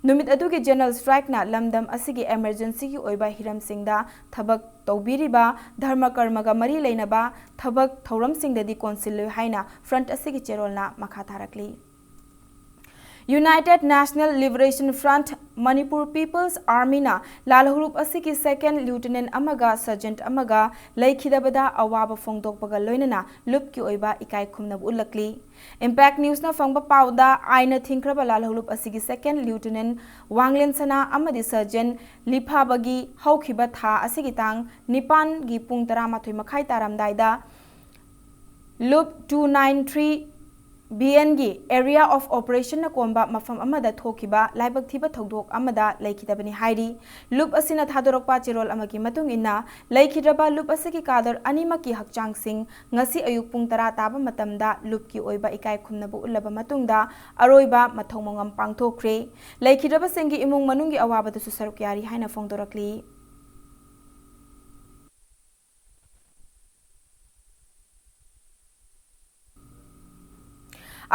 ꯅꯨꯃꯤꯠ ꯑꯗꯨꯒꯤ general strike ꯅ ꯂꯝꯗꯝ ꯑꯁꯤꯒꯤ emergency ꯒꯤ ꯑꯣꯏꯕ ꯍꯤꯔꯝꯁꯤꯡꯗ ꯊꯕꯛ ꯇꯧꯕꯤꯔꯤꯕ ꯙꯔꯃ ꯀꯔꯃꯒ ꯃꯔꯤ ꯂꯩꯅꯕ ꯊꯕꯛ ꯊꯧꯔꯝꯁꯤꯡꯗꯗꯤ ꯀꯣꯟꯁꯤꯜꯂꯣꯏ ꯍꯥꯏꯅ front ꯑꯁꯤꯒꯤ ꯆꯦꯔꯣꯜꯅ ꯃꯈꯥ ꯇꯥꯔꯛꯂꯤ꯫ United National Liberation Front, Manipur People's Army ꯅ ꯂꯥꯜꯍꯧꯂꯨꯞ ꯑꯁꯤꯒꯤ second lieutenant ꯑꯃꯒ sergeant ꯑꯃꯒ ꯂꯩꯈꯤꯗꯕꯗ ꯑꯋꯥꯕ ꯐꯣꯡꯗꯣꯛꯄꯒ ꯂꯣꯏꯅꯅ ꯂꯨꯞꯀꯤ ꯑꯣꯏꯕ ꯏꯀꯥꯏ ꯈꯨꯝꯅꯕ ꯎꯠꯂꯛꯂꯤ꯫ Impact News ꯅ ꯐꯪꯕ ꯄꯥꯎꯗ, ꯑꯥꯏꯟꯅ ꯊꯤꯡꯈ꯭ꯔꯕ ꯂꯥꯜꯍꯧꯂꯨꯞ ꯑꯁꯤꯒꯤ second lieutenant ꯋꯥꯡꯂꯦꯟ ꯁꯅꯥ ꯑꯃꯗꯤ sergeant ꯂꯤꯐꯥꯕꯒꯤ ꯍꯧꯈꯤꯕ ꯊꯥ ꯑꯁꯤꯒꯤ ꯇꯥꯡ ꯅꯤꯄꯥꯟꯒꯤ ꯄꯨꯡ ꯇꯔꯥꯃꯥꯊꯣꯏ ꯃꯈꯥꯏ ꯇꯥꯔꯝꯗꯥꯏꯗ ꯂꯨꯞ two nine three ꯕꯤ ꯑꯦꯟꯒꯤ Area of Operationꯅ ꯀꯣꯟꯕ ꯃꯐꯝ ꯑꯃꯗ ꯊꯣꯛꯈꯤꯕ ꯂꯥꯏꯕꯛ ꯊꯤꯕ ꯊꯧꯗꯣꯛ ꯑꯃꯗ ꯂꯩꯈꯤꯗꯕꯅꯤ ꯍꯥꯏꯔꯤ꯫ ꯂꯨꯞ ꯑꯁꯤꯅ ꯊꯥꯗꯣꯔꯛꯄ ꯆꯦꯔꯣꯜ ꯑꯃꯒꯤ ꯃꯇꯨꯡ ꯏꯟꯅ, ꯂꯩꯈꯤꯗ꯭ꯔꯕ ꯂꯨꯞ ꯑꯁꯤꯒꯤ ꯀꯥꯗꯔ ꯑꯅꯤꯃꯛꯀꯤ ꯍꯛꯆꯥꯡꯁꯤꯡ ꯉꯁꯤ ꯑꯌꯨꯛ ꯄꯨꯡ ꯇꯔꯥ ꯇꯥꯕ ꯃꯇꯝꯗ ꯂꯨꯞꯀꯤ ꯑꯣꯏꯕ ꯏꯀꯥꯏ ꯈꯨꯝꯅꯕ ꯎꯠꯂꯕ ꯃꯇꯨꯡꯗ ꯑꯔꯣꯏꯕ ꯃꯊꯧ ꯃꯉꯝ ꯄꯥꯡꯊꯣꯛꯈ꯭ꯔꯦ꯫ ꯂꯩꯈꯤꯗ꯭ꯔꯕꯁꯤꯡꯒꯤ ꯏꯃꯨꯡ ꯃꯅꯨꯡꯒꯤ ꯑꯋꯥꯕꯗꯁꯨ ꯁꯔꯨꯛ ꯌꯥꯔꯤ ꯍꯥꯏꯅ ꯐꯣꯡꯗꯣꯔꯛꯂꯤ꯫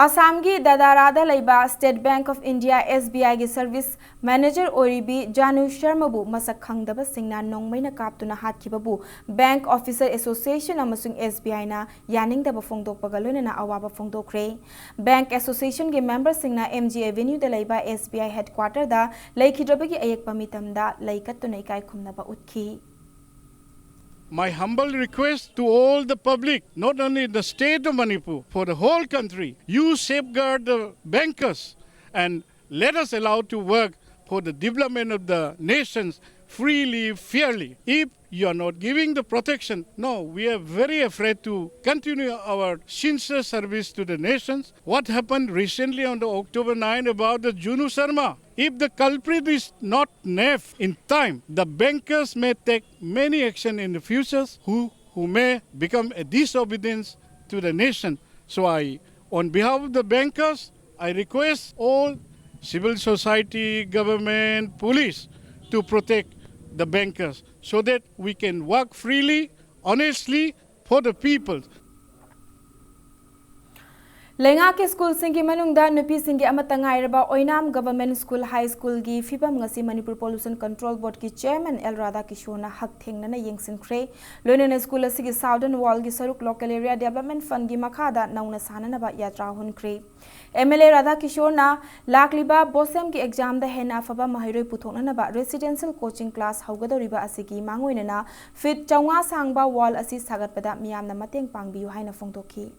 ꯑꯁꯥꯝꯒꯤ ꯗꯗꯥꯔꯥꯗ ꯂꯩꯕ State Bank of India, S B I ꯒꯤ service manager ꯑꯣꯏꯔꯤꯕꯤ ꯖꯥꯅꯨ ꯁꯔꯃꯕꯨ ꯃꯁꯛ ꯈꯪꯗꯕꯁꯤꯡꯅ ꯅꯣꯡꯃꯩꯅ ꯀꯥꯞꯇꯨꯅ ꯍꯥꯠꯈꯤꯕꯕꯨ Bank Officer Association ꯑꯃꯁꯨꯡ S B I ꯅ ꯌꯥꯅꯤꯡꯗꯕ ꯐꯣꯡꯗꯣꯛꯄꯒ ꯂꯣꯏꯅꯅ ꯑꯋꯥꯕ ꯐꯣꯡꯗꯣꯛꯈ꯭ꯔꯦ꯫ Bank Association ꯒꯤ member ꯁꯤꯡꯅ M G Avenue ꯗ ꯂꯩꯕ S B I headquarter ꯗ ꯂꯩꯈꯤꯗ꯭ꯔꯕꯒꯤ ꯑꯌꯦꯛꯄ ꯃꯤꯇꯝꯗ ꯂꯩ ꯀꯠꯇꯨꯅ ꯏꯀꯥꯏ ꯈꯨꯝꯅꯕ ꯎꯠꯈꯤ꯫ My humble request to all the public, not only in the state of Manipur, for the whole country, you safeguard the bankers and let us allow to work for the development of the nations freely, fairly. If you are not giving the protection, no, we are very afraid to continue our sincere service to the nations. What happened recently on the October nine about the Junu Sharma? If the culprit is not nabbed in time, the bankers may take many action in the future who, who may become a disobedience to the nation. So I, on behalf of the bankers, I request all civil society, government, police to protect the bankers so that we can work freely, honestly for the people. ꯂꯩꯉꯥꯛꯀꯤ ꯁ꯭ꯀꯨꯜꯁꯤꯡꯒꯤ ꯃꯅꯨꯡꯗ ꯅꯨꯄꯤꯁꯤꯡꯒꯤ ꯑꯃꯠꯇ ꯉꯥꯏꯔꯕ ꯑꯣꯏꯅꯥꯝ Government School High School ꯒꯤ ꯐꯤꯕꯝ ꯉꯁꯤ Manipur Pollution Control Board ꯀꯤ chairman L ꯔꯥꯙꯥꯀꯤꯁꯣꯔꯅ ꯍꯛꯊꯦꯡꯅꯅ ꯌꯦꯡꯁꯤꯟꯈ꯭ꯔꯦ꯫ ꯂꯣꯏꯅꯅ ꯁ꯭ꯀꯨꯜ ꯑꯁꯤꯒꯤ southern wall ꯒꯤ ꯁꯔꯨꯛ Local Area Development Fund ꯒꯤ ꯃꯈꯥꯗ ꯅꯧꯅ ꯁꯥꯅꯅꯕ ꯌꯥꯇ꯭ꯔꯥ ꯍꯨꯟꯈ꯭ꯔꯦ꯫ M L A ꯔꯥꯙꯥꯀꯤꯁꯣꯔꯅ ꯂꯥꯛꯂꯤꯕ BOSEM ꯒꯤ exam ꯗ ꯍꯦꯟꯅ ꯑꯐꯕ ꯃꯍꯩꯔꯣꯏ ꯄꯨꯊꯣꯛꯅꯅꯕ residential coaching class ꯍꯧꯒꯗꯧꯔꯤꯕ ꯑꯁꯤꯒꯤ ꯃꯥꯡꯑꯣꯏꯅꯅ feet ꯆꯥꯝꯃꯉꯥ ꯁꯥꯡꯕ wall ꯑꯁꯤ ꯁꯥꯒꯠꯄꯗ ꯃꯤꯌꯥꯝꯅ ꯃꯇꯦꯡ ꯄꯥꯡꯕꯤꯌꯨ ꯍꯥꯏꯅ ꯐꯣꯡꯗꯣꯛꯈꯤ꯫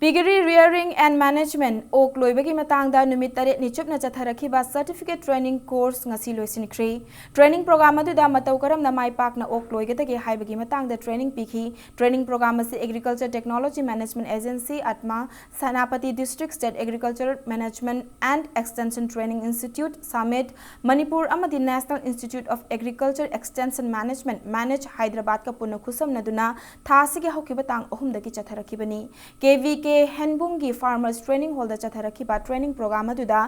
Piggery Rearing and Management, ꯑꯣꯛ ꯂꯣꯏꯕꯒꯤ ꯃꯇꯥꯡꯗ ꯅꯨꯃꯤꯠ ꯇꯔꯦꯠꯅꯤ ꯆꯨꯞꯅ ꯆꯠꯊꯔꯛꯈꯤꯕ certificate training course ꯉꯁꯤ ꯂꯣꯏꯁꯤꯟꯈ꯭ꯔꯦ꯫ Training program ꯑꯗꯨꯗ ꯃꯇꯧ ꯀꯔꯝꯅ ꯃꯥꯏ ꯄꯥꯛꯅ ꯑꯣꯛ ꯂꯣꯏꯒꯗꯒꯦ ꯍꯥꯏꯕꯒꯤ ꯃꯇꯥꯡꯗ training ꯄꯤꯈꯤ꯫ Training program ꯑꯁꯤ Agriculture Technology Management Agency, ATMA, Senapati District State Agriculture Management and Extension Training Institute, SAMIT, Manipur ꯑꯃꯗꯤ National Institute of Agriculture Extension Management, manage, ꯍꯥꯏꯗ꯭ꯔꯕꯥꯗꯀ ꯄꯨꯟꯅ ꯈꯨꯠꯁꯝꯅꯗꯨꯅ ꯊꯥ ꯑꯁꯤꯒꯤ ꯍꯧꯈꯤꯕ ꯇꯥꯡ ꯑꯍꯨꯝꯗꯒꯤ ꯆꯠꯊꯔꯛꯈꯤꯕꯅꯤ꯫ ꯀꯦ ꯚꯤ ꯀꯦ ꯍꯦꯟꯕꯨꯝꯒꯤ Farmers Training Hallꯗ ꯆꯠꯊꯔꯛꯈꯤꯕ training program ꯑꯗꯨꯗ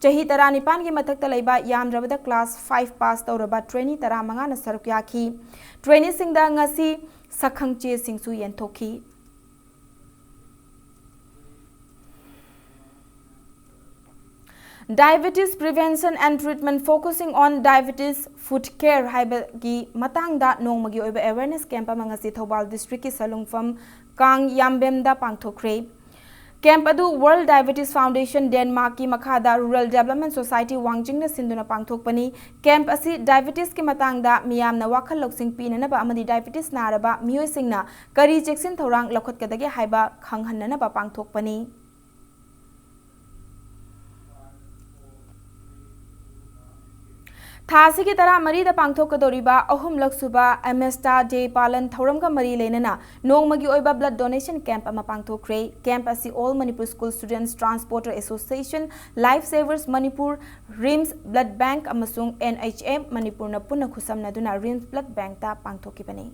ꯆꯍꯤ ꯇꯔꯥꯅꯤꯄꯥꯟꯒꯤ ꯃꯊꯛꯇ ꯂꯩꯕ ꯌꯥꯝꯗ꯭ꯔꯕꯗ class five pass ꯇꯧꯔꯕ trainee ꯇꯔꯥꯃꯉꯥꯅ ꯁꯔꯨꯛ ꯌꯥꯈꯤ꯫ Traineeꯁꯤꯡꯗ ꯉꯁꯤ ꯁꯛꯈꯪꯆꯦꯁꯤꯡꯁꯨ ꯌꯦꯟꯊꯣꯛꯈꯤ꯫ Diabetes Prevention and Treatment Focusing on Diabetes Food Care ꯍꯥꯏꯕꯒꯤ ꯃꯇꯥꯡꯗ ꯅꯣꯡꯃꯒꯤ ꯑꯣꯏꯕ awareness camp ꯑꯃ ꯉꯁꯤ ꯊꯧꯕꯥꯜ districtꯀꯤ ꯁꯂꯨꯡꯐꯝ ꯀꯥꯡ ꯌꯥꯝꯕꯦꯝꯗ ꯄꯥꯡꯊꯣꯛꯈ꯭ꯔꯦ꯫ Camp ꯑꯗꯨ World Diabetes Foundation, ꯗꯦꯟꯃꯥꯔꯛꯀꯤ ꯃꯈꯥꯗ Rural Development Society ꯋꯥꯡꯖꯤꯡꯅ ꯁꯤꯟꯗꯨꯅ ꯄꯥꯡꯊꯣꯛꯄꯅꯤ꯫ Camp ꯑꯁꯤ diabetesꯀꯤ ꯃꯇꯥꯡꯗ ꯃꯤꯌꯥꯝꯅ ꯋꯥꯈꯜ ꯂꯧꯁꯤꯡ ꯄꯤꯅꯅꯕ ꯑꯃꯗꯤ diabetes ꯅꯥꯔꯕ ꯃꯤꯑꯣꯏꯁꯤꯡꯅ ꯀꯔꯤ ꯆꯦꯛꯁꯤꯟ ꯊꯧꯔꯥꯡ ꯂꯧꯈꯠꯀꯗꯒꯦ ꯍꯥꯏꯕ ꯈꯪꯍꯟꯅꯅꯕ ꯄꯥꯡꯊꯣꯛꯄꯅꯤ꯫ ꯊꯥ ꯑꯁꯤꯒꯤ ꯇꯔꯥꯃꯔꯤꯗ ꯄꯥꯡꯊꯣꯛꯀꯗꯧꯔꯤꯕ ꯑꯍꯨꯝꯂꯛ ꯁꯨꯕ ꯑꯦꯃꯦꯁꯇꯥ ꯗꯦ ꯄꯥꯂꯟ ꯊꯧꯔꯝꯒ ꯃꯔꯤ ꯂꯩꯅꯅ ꯅꯣꯡꯃꯒꯤ ꯑꯣꯏꯕ blood donation camp ꯑꯃ ꯄꯥꯡꯊꯣꯛꯈ꯭ꯔꯦ꯫ Camp ꯑꯁꯤ All Manipur School Students Transporter Association, Life Savers Manipur, RIMS Blood Bank ꯑꯃꯁꯨꯡ NHM ꯃꯅꯤꯄꯨꯔꯅ ꯄꯨꯟꯅ ꯈꯨꯠꯁꯝꯅꯗꯨꯅ RIMS Blood Bankꯇ ꯄꯥꯡꯊꯣꯛꯈꯤꯕꯅꯤ꯫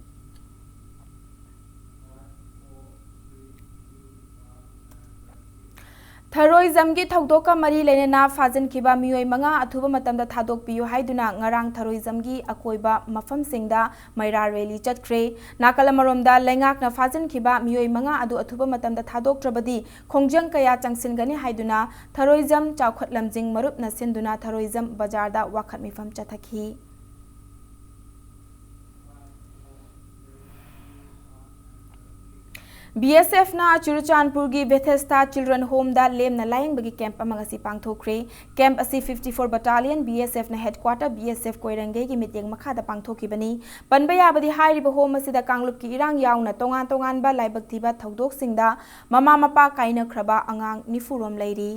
ꯊꯔꯣꯏꯖꯝꯒꯤ ꯊꯧꯗꯣꯛꯀ ꯃꯔꯤ ꯂꯩꯅꯅ ꯐꯥꯖꯤꯟꯈꯤꯕ ꯃꯤꯑꯣꯏ ꯃꯉꯥ ꯑꯊꯨꯕ ꯃꯇꯝꯗ ꯊꯥꯗꯣꯛꯄꯤꯌꯨ ꯍꯥꯏꯗꯨꯅ ꯉꯔꯥꯡ ꯊꯔꯣꯏꯖꯝꯒꯤ ꯑꯀꯣꯏꯕ ꯃꯐꯝꯁꯤꯡꯗ ꯃꯩꯔꯥ rally ꯆꯠꯈ꯭ꯔꯦ꯫ ꯅꯥꯀꯜ ꯑꯃꯔꯣꯝꯗ ꯂꯩꯉꯥꯛꯅ ꯐꯥꯖꯤꯟꯈꯤꯕ ꯃꯤꯑꯣꯏ ꯃꯉꯥ ꯑꯗꯨ ꯑꯊꯨꯕ ꯃꯇꯝꯗ ꯊꯥꯗꯣꯛꯇ꯭ꯔꯕꯗꯤ ꯈꯣꯡꯖꯪ ꯀꯌꯥ ꯆꯪꯁꯤꯟꯒꯅꯤ ꯍꯥꯏꯗꯨꯅ ꯊꯔꯣꯏꯖꯝ ꯆꯥꯎꯈꯠ ꯂꯝꯖꯤꯡ ꯃꯔꯨꯞꯅ ꯁꯤꯟꯗꯨꯅ ꯊꯔꯣꯏꯖꯝ ꯕꯖꯥꯔꯗ ꯋꯥꯈꯠ ꯃꯤꯐꯝ ꯆꯠꯊꯈꯤ꯫ ꯕꯤ ꯑꯦꯁ ꯑꯦꯐꯅ ꯆꯨꯔꯆꯥꯟꯄꯨꯔꯒꯤ Bethesda Children Homeꯗ ꯂꯦꯝꯅ ꯂꯥꯌꯦꯡꯕꯒꯤ ꯀꯦꯝꯞ ꯑꯃ ꯉꯁꯤ ꯄꯥꯡꯊꯣꯛꯈ꯭ꯔꯦ꯫ ꯀꯦꯝꯞ ꯑꯁꯤ fifty four Battalionꯕꯤ ꯑꯦꯁ ꯑꯦꯐꯅ ꯍꯦꯗꯀ꯭ꯋꯥꯇꯔ ꯕꯤ ꯑꯦꯁ ꯑꯦꯐ ꯀꯣꯏꯔꯪꯒꯩꯒꯤ ꯃꯤꯠꯌꯦꯡ ꯃꯈꯥꯗ ꯄꯥꯡꯊꯣꯛꯈꯤꯕꯅꯤ꯫ ꯄꯟꯕ ꯌꯥꯕꯗꯤ, ꯍꯥꯏꯔꯤꯕ ꯍꯣꯝ ꯑꯁꯤꯗ ꯀꯥꯡꯂꯨꯞꯀꯤ ꯏꯔꯥꯡ ꯌꯥꯎꯅ ꯇꯣꯉꯥꯟ ꯇꯣꯉꯥꯟꯕ ꯂꯥꯏꯕꯛ ꯊꯤꯕ ꯊꯧꯗꯣꯛꯁꯤꯡꯗ ꯃꯃꯥ ꯃꯄꯥ ꯀꯥꯏꯅꯈ꯭ꯔꯕ ꯑꯉꯥꯡ ꯅꯤꯐꯨ ꯔꯣꯝ ꯂꯩꯔꯤ꯫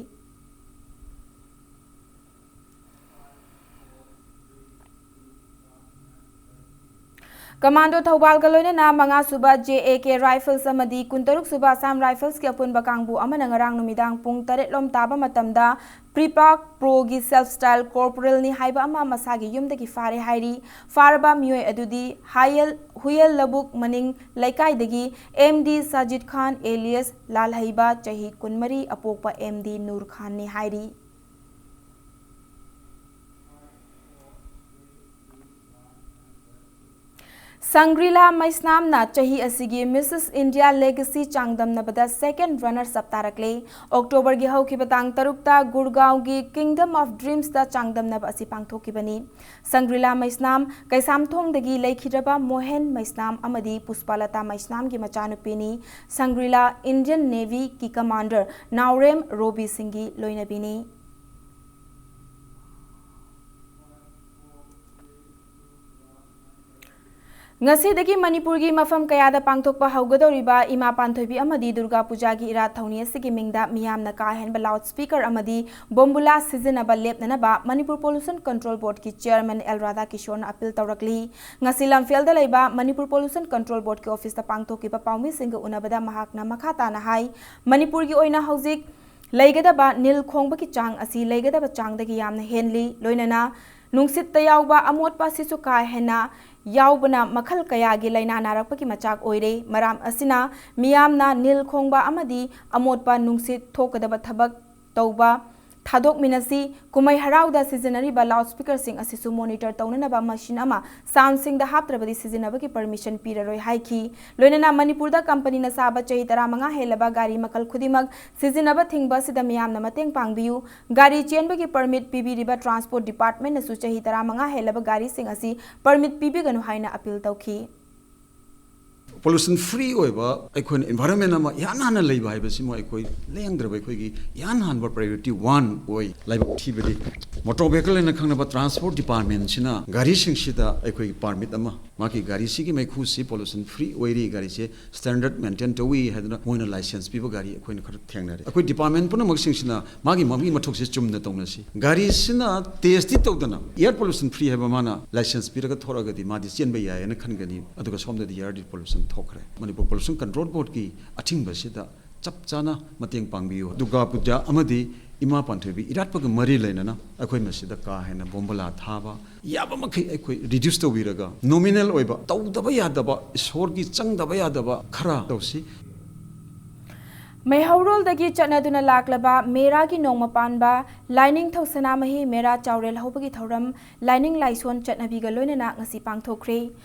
ꯀꯃꯥꯟꯗꯣ ꯊꯧꯕꯥꯜꯒ ꯂꯣꯏꯅꯅ ꯃꯉꯥꯁꯨꯕ J A K Rifles ꯑꯃꯗꯤ ꯀꯨꯟꯇꯔꯨꯛ ꯁꯨꯕ Assam Riflesꯀꯤ ꯑꯄꯨꯟꯕ ꯀꯥꯡꯕꯨ ꯑꯃꯅ ꯉꯔꯥꯡ ꯅꯨꯃꯤꯗꯥꯡ ꯄꯨꯡ ꯇꯔꯦꯠ ꯂꯣꯝ ꯇꯥꯕ ꯃꯇꯝꯗ Prepak Proꯒꯤ self style corporalꯅꯤ ꯍꯥꯏꯕ ꯑꯃ ꯃꯁꯥꯒꯤ ꯌꯨꯝꯗꯒꯤ ꯐꯥꯔꯦ ꯍꯥꯏꯔꯤ꯫ ꯐꯥꯔꯕ ꯃꯤꯑꯣꯏ ꯑꯗꯨꯗꯤ ꯍꯥꯌꯦꯜ, ꯍꯨꯌꯦꯜ ꯂꯧꯕꯨꯛ ꯃꯅꯤꯡ ꯂꯩꯀꯥꯏꯗꯒꯤ M D Sajid Khan alias ꯂꯥꯜꯍꯩꯕ, ꯆꯍꯤ ꯀꯨꯟꯃꯔꯤ, ꯑꯄꯣꯛꯄ M D Noor Khanꯅꯤ ꯍꯥꯏꯔꯤ꯫ ꯁꯪꯒ꯭ꯔꯤꯂꯥ ꯃꯩꯁꯅꯥꯝꯅ ꯆꯍꯤ ꯑꯁꯤꯒꯤ Missus India Legacy ꯆꯥꯡꯗꯝꯅꯕꯗ second runners up ꯇꯥꯔꯛꯂꯦ꯫ ꯑꯣꯛꯇꯣꯕꯔꯒꯤ ꯍꯧꯈꯤꯕ ꯇꯥꯡ ꯇꯔꯨꯛꯇ ꯒꯨꯔꯒꯥꯎꯒꯤ Kingdom of Dreamsꯇ ꯆꯥꯡꯗꯝꯅꯕ ꯑꯁꯤ ꯄꯥꯡꯊꯣꯛꯈꯤꯕꯅꯤ꯫ ꯁꯪꯒ꯭ꯔꯤꯂꯥ ꯃꯩꯁꯅꯥꯝ ꯀꯩꯁꯥꯝꯊꯣꯡꯗꯒꯤ ꯂꯩꯈꯤꯗ꯭ꯔꯕ ꯃꯣꯍꯦꯟ ꯃꯩꯁꯅꯥꯝ ꯑꯃꯗꯤ ꯄꯨꯁꯄꯥꯂꯇꯥ ꯃꯩꯁꯅꯥꯝꯒꯤ ꯃꯆꯥꯅꯨꯄꯤꯅꯤ꯫ ꯁꯪꯒ꯭ꯔꯤꯂꯥ Indian Navyꯒꯤ commander ꯅꯥꯎꯔꯦꯝ ꯔꯣꯕꯤ ꯁꯤꯡꯒꯤ ꯂꯣꯏꯅꯕꯤꯅꯤ꯫ ꯉꯁꯤꯗꯒꯤ ꯃꯅꯤꯄꯨꯔꯒꯤ ꯃꯐꯝ ꯀꯌꯥꯗ ꯄꯥꯡꯊꯣꯛꯄ ꯍꯧꯒꯗꯧꯔꯤꯕ ꯏꯃꯥ ꯄꯥꯟꯊꯣꯏꯕꯤ ꯑꯃꯗꯤ ꯗꯨꯔꯒꯥ ꯄꯨꯖꯥꯒꯤ ꯏꯔꯥꯠ ꯊꯧꯅꯤ ꯑꯁꯤꯒꯤ ꯃꯤꯡꯗ ꯃꯤꯌꯥꯝꯅ ꯀꯥ ꯍꯦꯟꯕ loudspeaker ꯑꯃꯗꯤ ꯕꯣꯝꯕꯨꯂꯥ ꯁꯤꯖꯤꯟꯅꯕ ꯂꯦꯞꯅꯅꯕ ꯃꯅꯤꯄꯨꯔ Pollution Control Boardꯀꯤ chairman ꯑꯦꯜ ꯔꯥꯙꯥꯀꯤꯁꯣꯔꯅ appeal ꯇꯧꯔꯛꯂꯤ꯫ ꯉꯁꯤ ꯂꯝꯐꯦꯜꯗ ꯂꯩꯕ ꯃꯅꯤꯄꯨꯔ Pollution Control Boardꯀꯤ officeꯇ ꯄꯥꯡꯊꯣꯛꯈꯤꯕ ꯄꯥꯎꯃꯤꯁꯤꯡꯒ ꯎꯅꯕꯗ ꯃꯍꯥꯛꯅ ꯃꯈꯥ ꯇꯥꯅ ꯍꯥꯏ, ꯃꯅꯤꯄꯨꯔꯒꯤ ꯑꯣꯏꯅ ꯍꯧꯖꯤꯛ ꯂꯩꯒꯗꯕ ꯅꯤꯜ ꯈꯣꯡꯕꯒꯤ ꯆꯥꯡ ꯑꯁꯤ ꯂꯩꯒꯗꯕ ꯆꯥꯡꯗꯒꯤ ꯌꯥꯝꯅ ꯍꯦꯜꯂꯤ꯫ ꯂꯣꯏꯅꯅ ꯅꯨꯡꯁꯤꯠꯇ ꯌꯥꯎꯕ ꯑꯃꯣꯠꯄ ꯑꯁꯤꯁꯨ ꯀꯥ ꯍꯦꯟꯅ ꯌꯥꯎꯕꯅ ꯃꯈꯜ ꯀꯌꯥꯒꯤ ꯂꯥꯏꯅꯥ ꯅꯥꯔꯛꯄꯒꯤ ꯃꯆꯥꯛ ꯑꯣꯏꯔꯦ꯫ ꯃꯔꯝ ꯑꯁꯤꯅ ꯃꯤꯌꯥꯝꯅ ꯅꯤꯜ ꯈꯣꯡꯕ ꯑꯃꯗꯤ ꯑꯃꯣꯠꯄ ꯅꯨꯡꯁꯤꯠ ꯊꯣꯛꯀꯗꯕ ꯊꯕꯛ ꯇꯧꯕ ꯊꯥꯗꯣꯛꯃꯤꯟꯅꯁꯤ꯫ ꯀꯨꯝꯍꯩ ꯍꯔꯥꯎꯗ ꯁꯤꯖꯤꯟꯅꯔꯤꯕ loudspeakerꯁꯤꯡ ꯑꯁꯤꯁꯨ monitor ꯇꯧꯅꯅꯕ machine ꯑꯃ soundꯁꯤꯡꯗ ꯍꯥꯞꯇ꯭ꯔꯕꯗꯤ ꯁꯤꯖꯤꯟꯅꯕꯒꯤ permission ꯄꯤꯔꯔꯣꯏ ꯍꯥꯏꯈꯤ꯫ ꯂꯣꯏꯅꯅ ꯃꯅꯤꯄꯨꯔꯗ companyꯅ ꯁꯥꯕ ꯆꯍꯤ ꯇꯔꯥꯃꯉꯥ ꯍꯦꯜꯂꯕ ꯒꯥꯔꯤ ꯃꯈꯜ ꯈꯨꯗꯤꯡꯃꯛ ꯁꯤꯖꯤꯟꯅꯕ ꯊꯤꯡꯕ ꯑꯁꯤꯗ ꯃꯤꯌꯥꯝꯅ ꯃꯇꯦꯡ ꯄꯥꯡꯕꯤꯌꯨ꯫ ꯒꯥꯔꯤ ꯆꯦꯟꯕꯒꯤ permit ꯄꯤꯕꯤꯔꯤꯕ Transport Departmentꯅꯁꯨ ꯆꯍꯤ ꯇꯔꯥꯃꯉꯥ ꯍꯦꯜꯂꯕ ꯒꯥꯔꯤꯁꯤꯡ ꯑꯁꯤ permit ꯄꯤꯕꯤꯒꯅꯨ ꯍꯥꯏꯅ appeal ꯇꯧꯈꯤ꯫ Pollution free ꯑꯣꯏꯕ ꯑꯩꯈꯣꯏꯅ environment ꯑꯃ ꯏꯍꯥꯟ ꯍꯥꯟꯅ ꯂꯩꯕ ꯍꯥꯏꯕꯁꯤꯃ ꯑꯩꯈꯣꯏ ꯂꯦꯡꯗ꯭ꯔꯕ ꯑꯩꯈꯣꯏꯒꯤ ꯏꯍꯥꯟ ꯍꯥꯟꯕ priority one ꯑꯣꯏ꯫ ꯂꯥꯏꯕꯛ ꯊꯤꯕꯗꯤ motor vehicle ꯍꯥꯏꯅ ꯈꯪꯅꯕ transport departmentꯁꯤꯅ ꯒꯥꯔꯤꯁꯤꯡꯁꯤꯗ ꯑꯩꯈꯣꯏꯒꯤ permit ꯑꯃ, ꯃꯥꯒꯤ ꯒꯥꯔꯤꯁꯤꯒꯤ ꯃꯩꯈꯨꯁꯤ pollution free ꯑꯣꯏꯔꯤ, ꯒꯥꯔꯤꯁꯦ standard maintain ꯇꯧꯏ ꯍꯥꯏꯗꯨꯅ ꯃꯣꯏꯅ license ꯄꯤꯕ ꯒꯥꯔꯤ ꯑꯩꯈꯣꯏꯅ ꯈꯔ ꯊꯦꯡꯅꯔꯦ꯫ ꯑꯩꯈꯣꯏ department ꯄꯨꯝꯅꯃꯛꯁꯤꯡꯁꯤꯅ ꯃꯥꯒꯤ ꯃꯥꯒꯤ ꯃꯊꯧꯁꯤ ꯆꯨꯝꯅ ꯇꯧꯅꯁꯤ꯫ ꯒꯥꯔꯤꯁꯤꯅ test ꯇꯤ ꯇꯧꯗꯅ air pollution free ꯍꯥꯏꯕ ꯃꯥꯅ license ꯄꯤꯔꯒ ꯊꯣꯔꯛꯑꯒꯗꯤ ꯃꯥꯗꯤ ꯆꯦꯟꯕ ꯌꯥꯏ ꯍꯥꯏꯅ ꯈꯟꯒꯅꯤ, ꯑꯗꯨꯒ ꯁꯣꯝꯗꯗꯤ air pollution ꯊꯣꯛꯈ꯭ꯔꯦ꯫ ꯃꯅꯤꯄꯨꯔ Pollution Control Board ꯀꯤ ꯑꯊꯤꯡꯕꯁꯤꯗ ꯆꯞ ꯆꯥꯅ ꯃꯇꯦꯡ ꯄꯥꯡꯕꯤꯌꯨ꯫ ꯗꯨꯔꯒꯥ ꯄꯨꯖꯥ ꯑꯃꯗꯤ ꯏꯃꯥ ꯄꯥꯟꯊꯣꯏꯕꯤ ꯏꯔꯥꯠꯄꯒ ꯃꯔꯤ ꯂꯩꯅꯅ ꯑꯩꯈꯣꯏ ꯃꯁꯤꯗ ꯀꯥ ꯍꯦꯟꯅ ꯕꯣꯝꯕꯂꯥ ꯊꯥꯕ ꯌꯥꯕ ꯃꯈꯩ ꯑꯩꯈꯣꯏ reduce ꯇꯧꯕꯤꯔꯒ, nominal ꯑꯣꯏꯕ, ꯇꯧꯗꯕ ꯌꯥꯗꯕ, ꯏꯁꯣꯔꯒꯤ ꯆꯪꯗꯕ ꯌꯥꯗꯕ ꯈꯔ ꯇꯧꯁꯤ꯫ ꯃꯩꯍꯧꯔꯣꯜꯗꯒꯤ ꯆꯠꯅꯗꯨꯅ ꯂꯥꯛꯂꯕ ꯃꯦꯔꯥꯒꯤ ꯅꯣꯡꯃ ꯄꯥꯟꯕ ꯂꯥꯏꯅꯤꯡꯊꯧ ꯁꯅꯥꯃꯍꯤ ꯃꯦꯔꯥ ꯆꯥꯎꯔꯦꯜ ꯍꯧꯕꯒꯤ ꯊꯧꯔꯝ ꯂꯥꯏꯅꯤꯡ ꯂꯥꯏꯁꯣꯟ ꯆꯠꯅꯕꯤꯒ ꯂꯣꯏꯅꯅ ꯉꯁꯤ ꯄꯥꯡꯊꯣꯛꯈ꯭ꯔꯦ꯫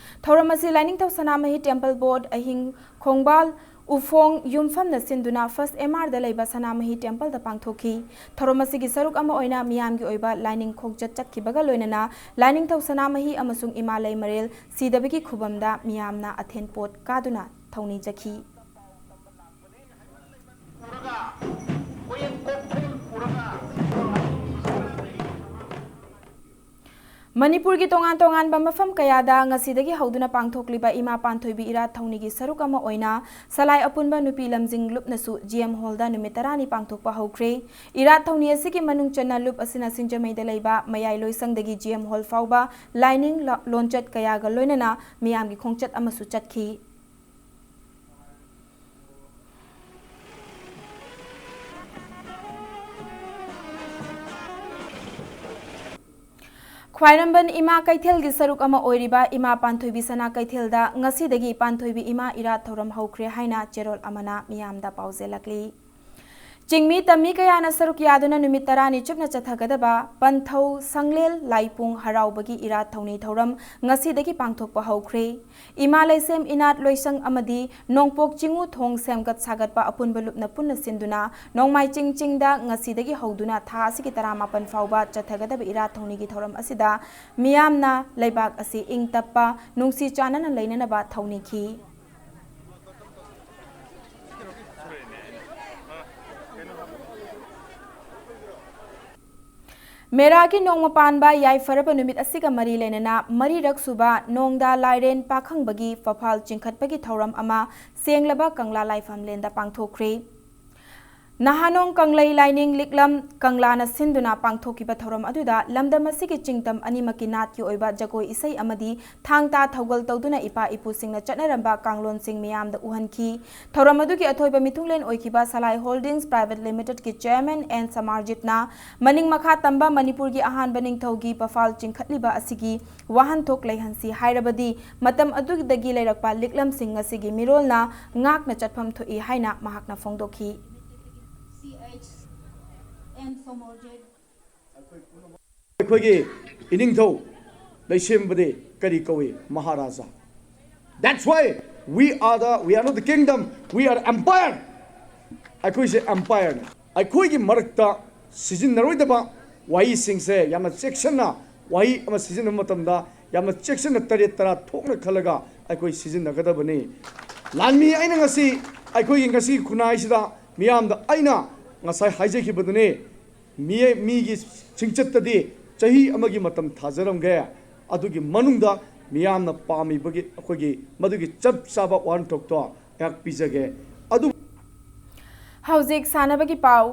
ꯊꯧꯔꯝ ꯑꯁꯤ ꯂꯥꯏꯅꯤꯡꯊꯧ ꯁꯅꯥꯃꯍꯤ temple board ꯑꯍꯤꯡ ꯈꯣꯡꯕꯥꯜ ꯎꯐꯣꯡ ꯌꯨꯝꯐꯝꯅ ꯁꯤꯟꯗꯨꯅ first M R ꯗ ꯂꯩꯕ ꯁꯅꯥꯃꯍꯤ temple ꯗ ꯄꯥꯡꯊꯣꯛꯈꯤ꯫ ꯊꯧꯔꯝ ꯑꯁꯤꯒꯤ ꯁꯔꯨꯛ ꯑꯃ ꯑꯣꯏꯅ ꯃꯤꯌꯥꯝꯒꯤ ꯑꯣꯏꯕ ꯂꯥꯏꯅꯤꯡ ꯈꯣꯡꯆꯠ ꯆꯠꯈꯤꯕꯒ ꯂꯣꯏꯅꯅ ꯂꯥꯏꯅꯤꯡꯊꯧ ꯁꯅꯥꯃꯍꯤ ꯑꯃꯁꯨꯡ ꯏꯃꯥ ꯂꯩꯃꯔꯦꯜ ꯁꯤꯗꯕꯒꯤ ꯈꯨꯕꯝꯗ ꯃꯤꯌꯥꯝꯅ ꯑꯊꯦꯟ ꯄꯣꯠ ꯀꯥꯗꯨꯅ ꯊꯧꯅꯤꯖꯈꯤ꯫ ꯃꯅꯤꯄꯨꯔꯒꯤ ꯇꯣꯉꯥꯟ ꯇꯣꯉꯥꯟꯕ ꯃꯐꯝ ꯀꯌꯥꯗ ꯉꯁꯤꯗꯒꯤ ꯍꯧꯗꯨꯅ ꯄꯥꯡꯊꯣꯛꯂꯤꯕ ꯏꯃꯥ ꯄꯥꯟꯊꯣꯏꯕꯤ ꯏꯔꯥꯠ ꯊꯧꯅꯤꯒꯤ ꯁꯔꯨꯛ ꯑꯃ ꯑꯣꯏꯅ ꯁꯂꯥꯏ ꯑꯄꯨꯟꯕ ꯅꯨꯄꯤ ꯂꯝꯖꯤꯡ ꯂꯨꯞꯅꯁꯨ G M hall ꯗ ꯅꯨꯃꯤꯠ ꯇꯔꯥꯅꯤ ꯄꯥꯡꯊꯣꯛꯄ ꯍꯧꯈ꯭ꯔꯦ꯫ ꯏꯔꯥꯠ ꯊꯧꯅꯤ ꯑꯁꯤꯒꯤ ꯃꯅꯨꯡ ꯆꯟꯅ ꯂꯨꯞ ꯑꯁꯤꯅ ꯁꯤꯡꯖꯃꯩꯗ ꯂꯩꯕ ꯃꯌꯥꯏ ꯂꯣꯏꯁꯪꯗꯒꯤ G M hall ꯐꯥꯎꯕ ꯂꯥꯏꯅꯤꯡ ꯂ-, ꯂꯣꯟꯆꯠ ꯀꯌꯥꯒ ꯂꯣꯏꯅꯅ ꯃꯤꯌꯥꯝꯒꯤ ꯈꯣꯡꯆꯠ ꯑꯃꯁꯨ ꯆꯠꯈꯤ꯫ ꯈ꯭ꯋꯥꯏꯔꯝꯕꯟ ꯏꯃꯥ ꯀꯩꯊꯦꯜꯒꯤ ꯁꯔꯨꯛ ꯑꯃ ꯑꯣꯏꯔꯤꯕ ꯏꯃꯥ ꯄꯥꯟꯊꯣꯏꯕꯤ ꯁꯅꯥ ꯀꯩꯊꯦꯜꯗ ꯉꯁꯤꯗꯒꯤ ꯄꯥꯟꯊꯣꯏꯕꯤ ꯏꯃꯥ ꯏꯔꯥꯠ ꯊꯧꯔꯝ ꯍꯧꯈ꯭ꯔꯦ ꯍꯥꯏꯅ ꯆꯦꯔꯣꯜ ꯑꯃꯅ ꯃꯤꯌꯥꯝꯗ ꯄꯥꯎꯖꯦꯜꯂꯛꯂꯤ꯫ ꯆꯤꯡꯃꯤ ꯇꯝꯃꯤ ꯀꯌꯥꯅ ꯁꯔꯨꯛ ꯌꯥꯗꯨꯅ ꯅꯨꯃꯤꯠ ꯇꯔꯥꯅꯤ ꯆꯨꯞꯅ ꯆꯠꯊꯒꯗꯕ ꯄꯟꯊꯧ ꯁꯪꯂꯦꯜ ꯂꯥꯏꯄꯨꯡ ꯍꯔꯥꯎꯕꯒꯤ ꯏꯔꯥꯠ ꯊꯧꯅꯤ ꯊꯧꯔꯝ ꯉꯁꯤꯗꯒꯤ ꯄꯥꯡꯊꯣꯛꯄ ꯍꯧꯈ꯭ꯔꯦ꯫ ꯏꯃꯥ ꯂꯩꯁꯦꯝ ꯏꯅꯥꯠ ꯂꯣꯏꯁꯪ ꯑꯃꯗꯤ ꯅꯣꯡꯄꯣꯛ ꯆꯤꯡꯉꯨ ꯊꯣꯡ ꯁꯦꯝꯒꯠ ꯁꯥꯒꯠꯄ ꯑꯄꯨꯟꯕ ꯂꯨꯞꯅ ꯄꯨꯟꯅ ꯁꯤꯟꯗꯨꯅ ꯅꯣꯡꯃꯥꯏ ꯆꯤꯡ ꯆꯤꯡꯗ ꯉꯁꯤꯗꯒꯤ ꯍꯧꯗꯨꯅ ꯊꯥ ꯑꯁꯤꯒꯤ ꯇꯔꯥꯃꯥꯄꯟ ꯐꯥꯎꯕ ꯆꯠꯊꯒꯗꯕ ꯏꯔꯥꯠ ꯊꯧꯅꯤꯒꯤ ꯊꯧꯔꯝ ꯑꯁꯤꯗ ꯃꯤꯌꯥꯝꯅ ꯂꯩꯕꯥꯛ ꯑꯁꯤ ꯏꯪ ꯇꯞꯄ, ꯅꯨꯡꯁꯤ ꯆꯥꯟꯅꯅ ꯂꯩꯅꯅꯕ ꯊꯧꯅꯤꯈꯤ꯫ ꯃꯦꯔꯥꯒꯤ ꯅꯣꯡꯃ ꯄꯥꯟꯕ ꯌꯥꯏꯐꯔꯕ ꯅꯨꯃꯤꯠ ꯑꯁꯤꯒ ꯃꯔꯤ ꯂꯩꯅꯅ ꯃꯔꯤꯔꯛ ꯁꯨꯕ ꯅꯣꯡꯗꯥ ꯂꯥꯏꯔꯦꯟ ꯄꯥꯈꯪꯕꯒꯤ ꯐꯐꯥꯜ ꯆꯤꯡꯈꯠꯄꯒꯤ ꯊꯧꯔꯝ ꯑꯃ ꯁꯦꯡꯂꯕ ꯀꯪꯂꯥ ꯂꯥꯏꯐꯝꯂꯦꯟꯗ ꯄꯥꯡꯊꯣꯛꯈ꯭ꯔꯦ꯫ ꯅꯍꯥꯅꯣꯡ ꯀꯪꯂꯩ ꯂꯥꯏꯅꯤꯡ ꯂꯤꯛꯂꯝ ꯀꯪꯂꯥꯅ ꯁꯤꯟꯗꯨꯅ ꯄꯥꯡꯊꯣꯛꯈꯤꯕ ꯊꯧꯔꯝ ꯑꯗꯨꯗ ꯂꯝꯗꯝ ꯑꯁꯤꯒꯤ ꯆꯤꯡꯇꯝ ꯑꯅꯤꯃꯛꯀꯤ ꯅꯥꯠꯀꯤ ꯑꯣꯏꯕ ꯖꯒꯣꯏ ꯏꯁꯩ ꯑꯃꯗꯤ ꯊꯥꯡ ꯇꯥ ꯊꯧꯒꯜ ꯇꯧꯗꯨꯅ ꯏꯄꯥ ꯏꯄꯨꯁꯤꯡꯅ ꯆꯠꯅꯔꯝꯕ ꯀꯥꯡꯂꯣꯟꯁꯤꯡ ꯃꯤꯌꯥꯝꯗ ꯎꯍꯟꯈꯤ꯫ ꯊꯧꯔꯝ ꯑꯗꯨꯒꯤ ꯑꯊꯣꯏꯕ ꯃꯤꯊꯨꯡꯂꯦꯟ ꯑꯣꯏꯈꯤꯕ ꯁꯂꯥꯏ ꯍꯣꯜꯗꯤꯡꯁ ꯄ꯭ꯔꯥꯏꯚꯦꯠ ꯂꯤꯃꯤꯇꯦꯗꯀꯤ ꯆꯦꯌꯔꯃꯦꯟ ꯑꯦꯟ ꯁꯃꯥꯔꯖꯤꯠꯅ ꯃꯅꯤꯡ ꯃꯈꯥ ꯇꯝꯕ ꯃꯅꯤꯄꯨꯔꯒꯤ ꯑꯍꯥꯟꯕ ꯅꯤꯡꯊꯧꯒꯤ ꯐꯐꯥꯜ ꯆꯤꯡꯈꯠꯂꯤꯕ ꯑꯁꯤꯒꯤ ꯋꯥꯍꯟꯊꯣꯛ ꯂꯩꯍꯟꯁꯤ ꯍꯥꯏꯔꯕꯗꯤ ꯃꯇꯝ ꯑꯗꯨꯗꯒꯤ ꯂꯩꯔꯛꯄ ꯂꯤꯛꯂꯝꯁꯤꯡ ꯉꯁꯤꯒꯤ ꯃꯤꯔꯣꯜꯅ ꯉꯥꯛꯅ ꯆꯠꯐꯝ ꯊꯣꯛꯏ ꯍꯥꯏꯅ ꯃꯍꯥꯛꯅ ꯐꯣꯡꯗꯣꯛꯈꯤ꯫ ꯑꯩꯈꯣꯏꯒꯤ ꯏꯅꯤꯡꯊꯧ ꯂꯩꯁꯦꯝꯕꯗꯤ ꯀꯔꯤ ꯀꯧꯏ? Maharaja. That's why we are the, we are not the kingdom, we are empire. ꯑꯩꯈꯣꯏꯁꯦ ꯑꯦꯝꯄꯥꯌꯔꯅꯤ꯫ ꯑꯩꯈꯣꯏꯒꯤ ꯃꯔꯛꯇ ꯁꯤꯖꯤꯟꯅꯔꯣꯏꯗꯕ ꯋꯥꯍꯩꯁꯤꯡꯁꯦ ꯌꯥꯝꯅ ꯆꯦꯛꯁꯤꯟꯅ, ꯋꯥꯍꯩ ꯑꯃ ꯁꯤꯖꯤꯟꯅꯕ ꯃꯇꯝꯗ ꯌꯥꯝꯅ ꯆꯦꯛꯁꯤꯟꯅ ꯇꯔꯦꯠ ꯇꯔꯥ ꯊꯣꯛꯅ ꯈꯜꯂꯒ ꯑꯩꯈꯣꯏ ꯁꯤꯖꯤꯟꯅꯒꯗꯕꯅꯤ꯫ ꯂꯥꯟꯃꯤ ꯑꯩꯅ ꯉꯁꯤ, ꯑꯩꯈꯣꯏꯒꯤ ꯉꯁꯤ ꯈꯨꯟꯅꯥꯏꯁꯤꯗ ꯃꯤꯌꯥꯝꯗ ꯑꯩꯅ ꯉꯁꯥꯏ ꯍꯥꯏꯖꯈꯤꯕꯗꯨꯅꯤ, ꯃꯤꯑꯣꯏ ꯃꯤꯒꯤ ꯆꯤꯡꯆꯠꯇꯗꯤ ꯆꯍꯤ ꯑꯃꯒꯤ ꯃꯇꯝ ꯊꯥꯖꯔꯝꯒꯦ꯫ ꯑꯗꯨꯒꯤ ꯃꯅꯨꯡꯗ ꯃꯤꯌꯥꯝꯅ ꯄꯥꯝꯃꯤꯕꯒꯤ ꯑꯩꯈꯣꯏꯒꯤ ꯃꯗꯨꯒꯤ ꯆꯞ ꯆꯥꯕ ꯋꯥꯍꯟꯊꯣꯛꯇꯣ ꯑꯩꯍꯥꯛ ꯄꯤꯖꯒꯦ꯫ ꯑꯗꯨ ꯍꯧꯖꯤꯛ ꯁꯥꯟꯅꯕꯒꯤ ꯄꯥꯎ꯫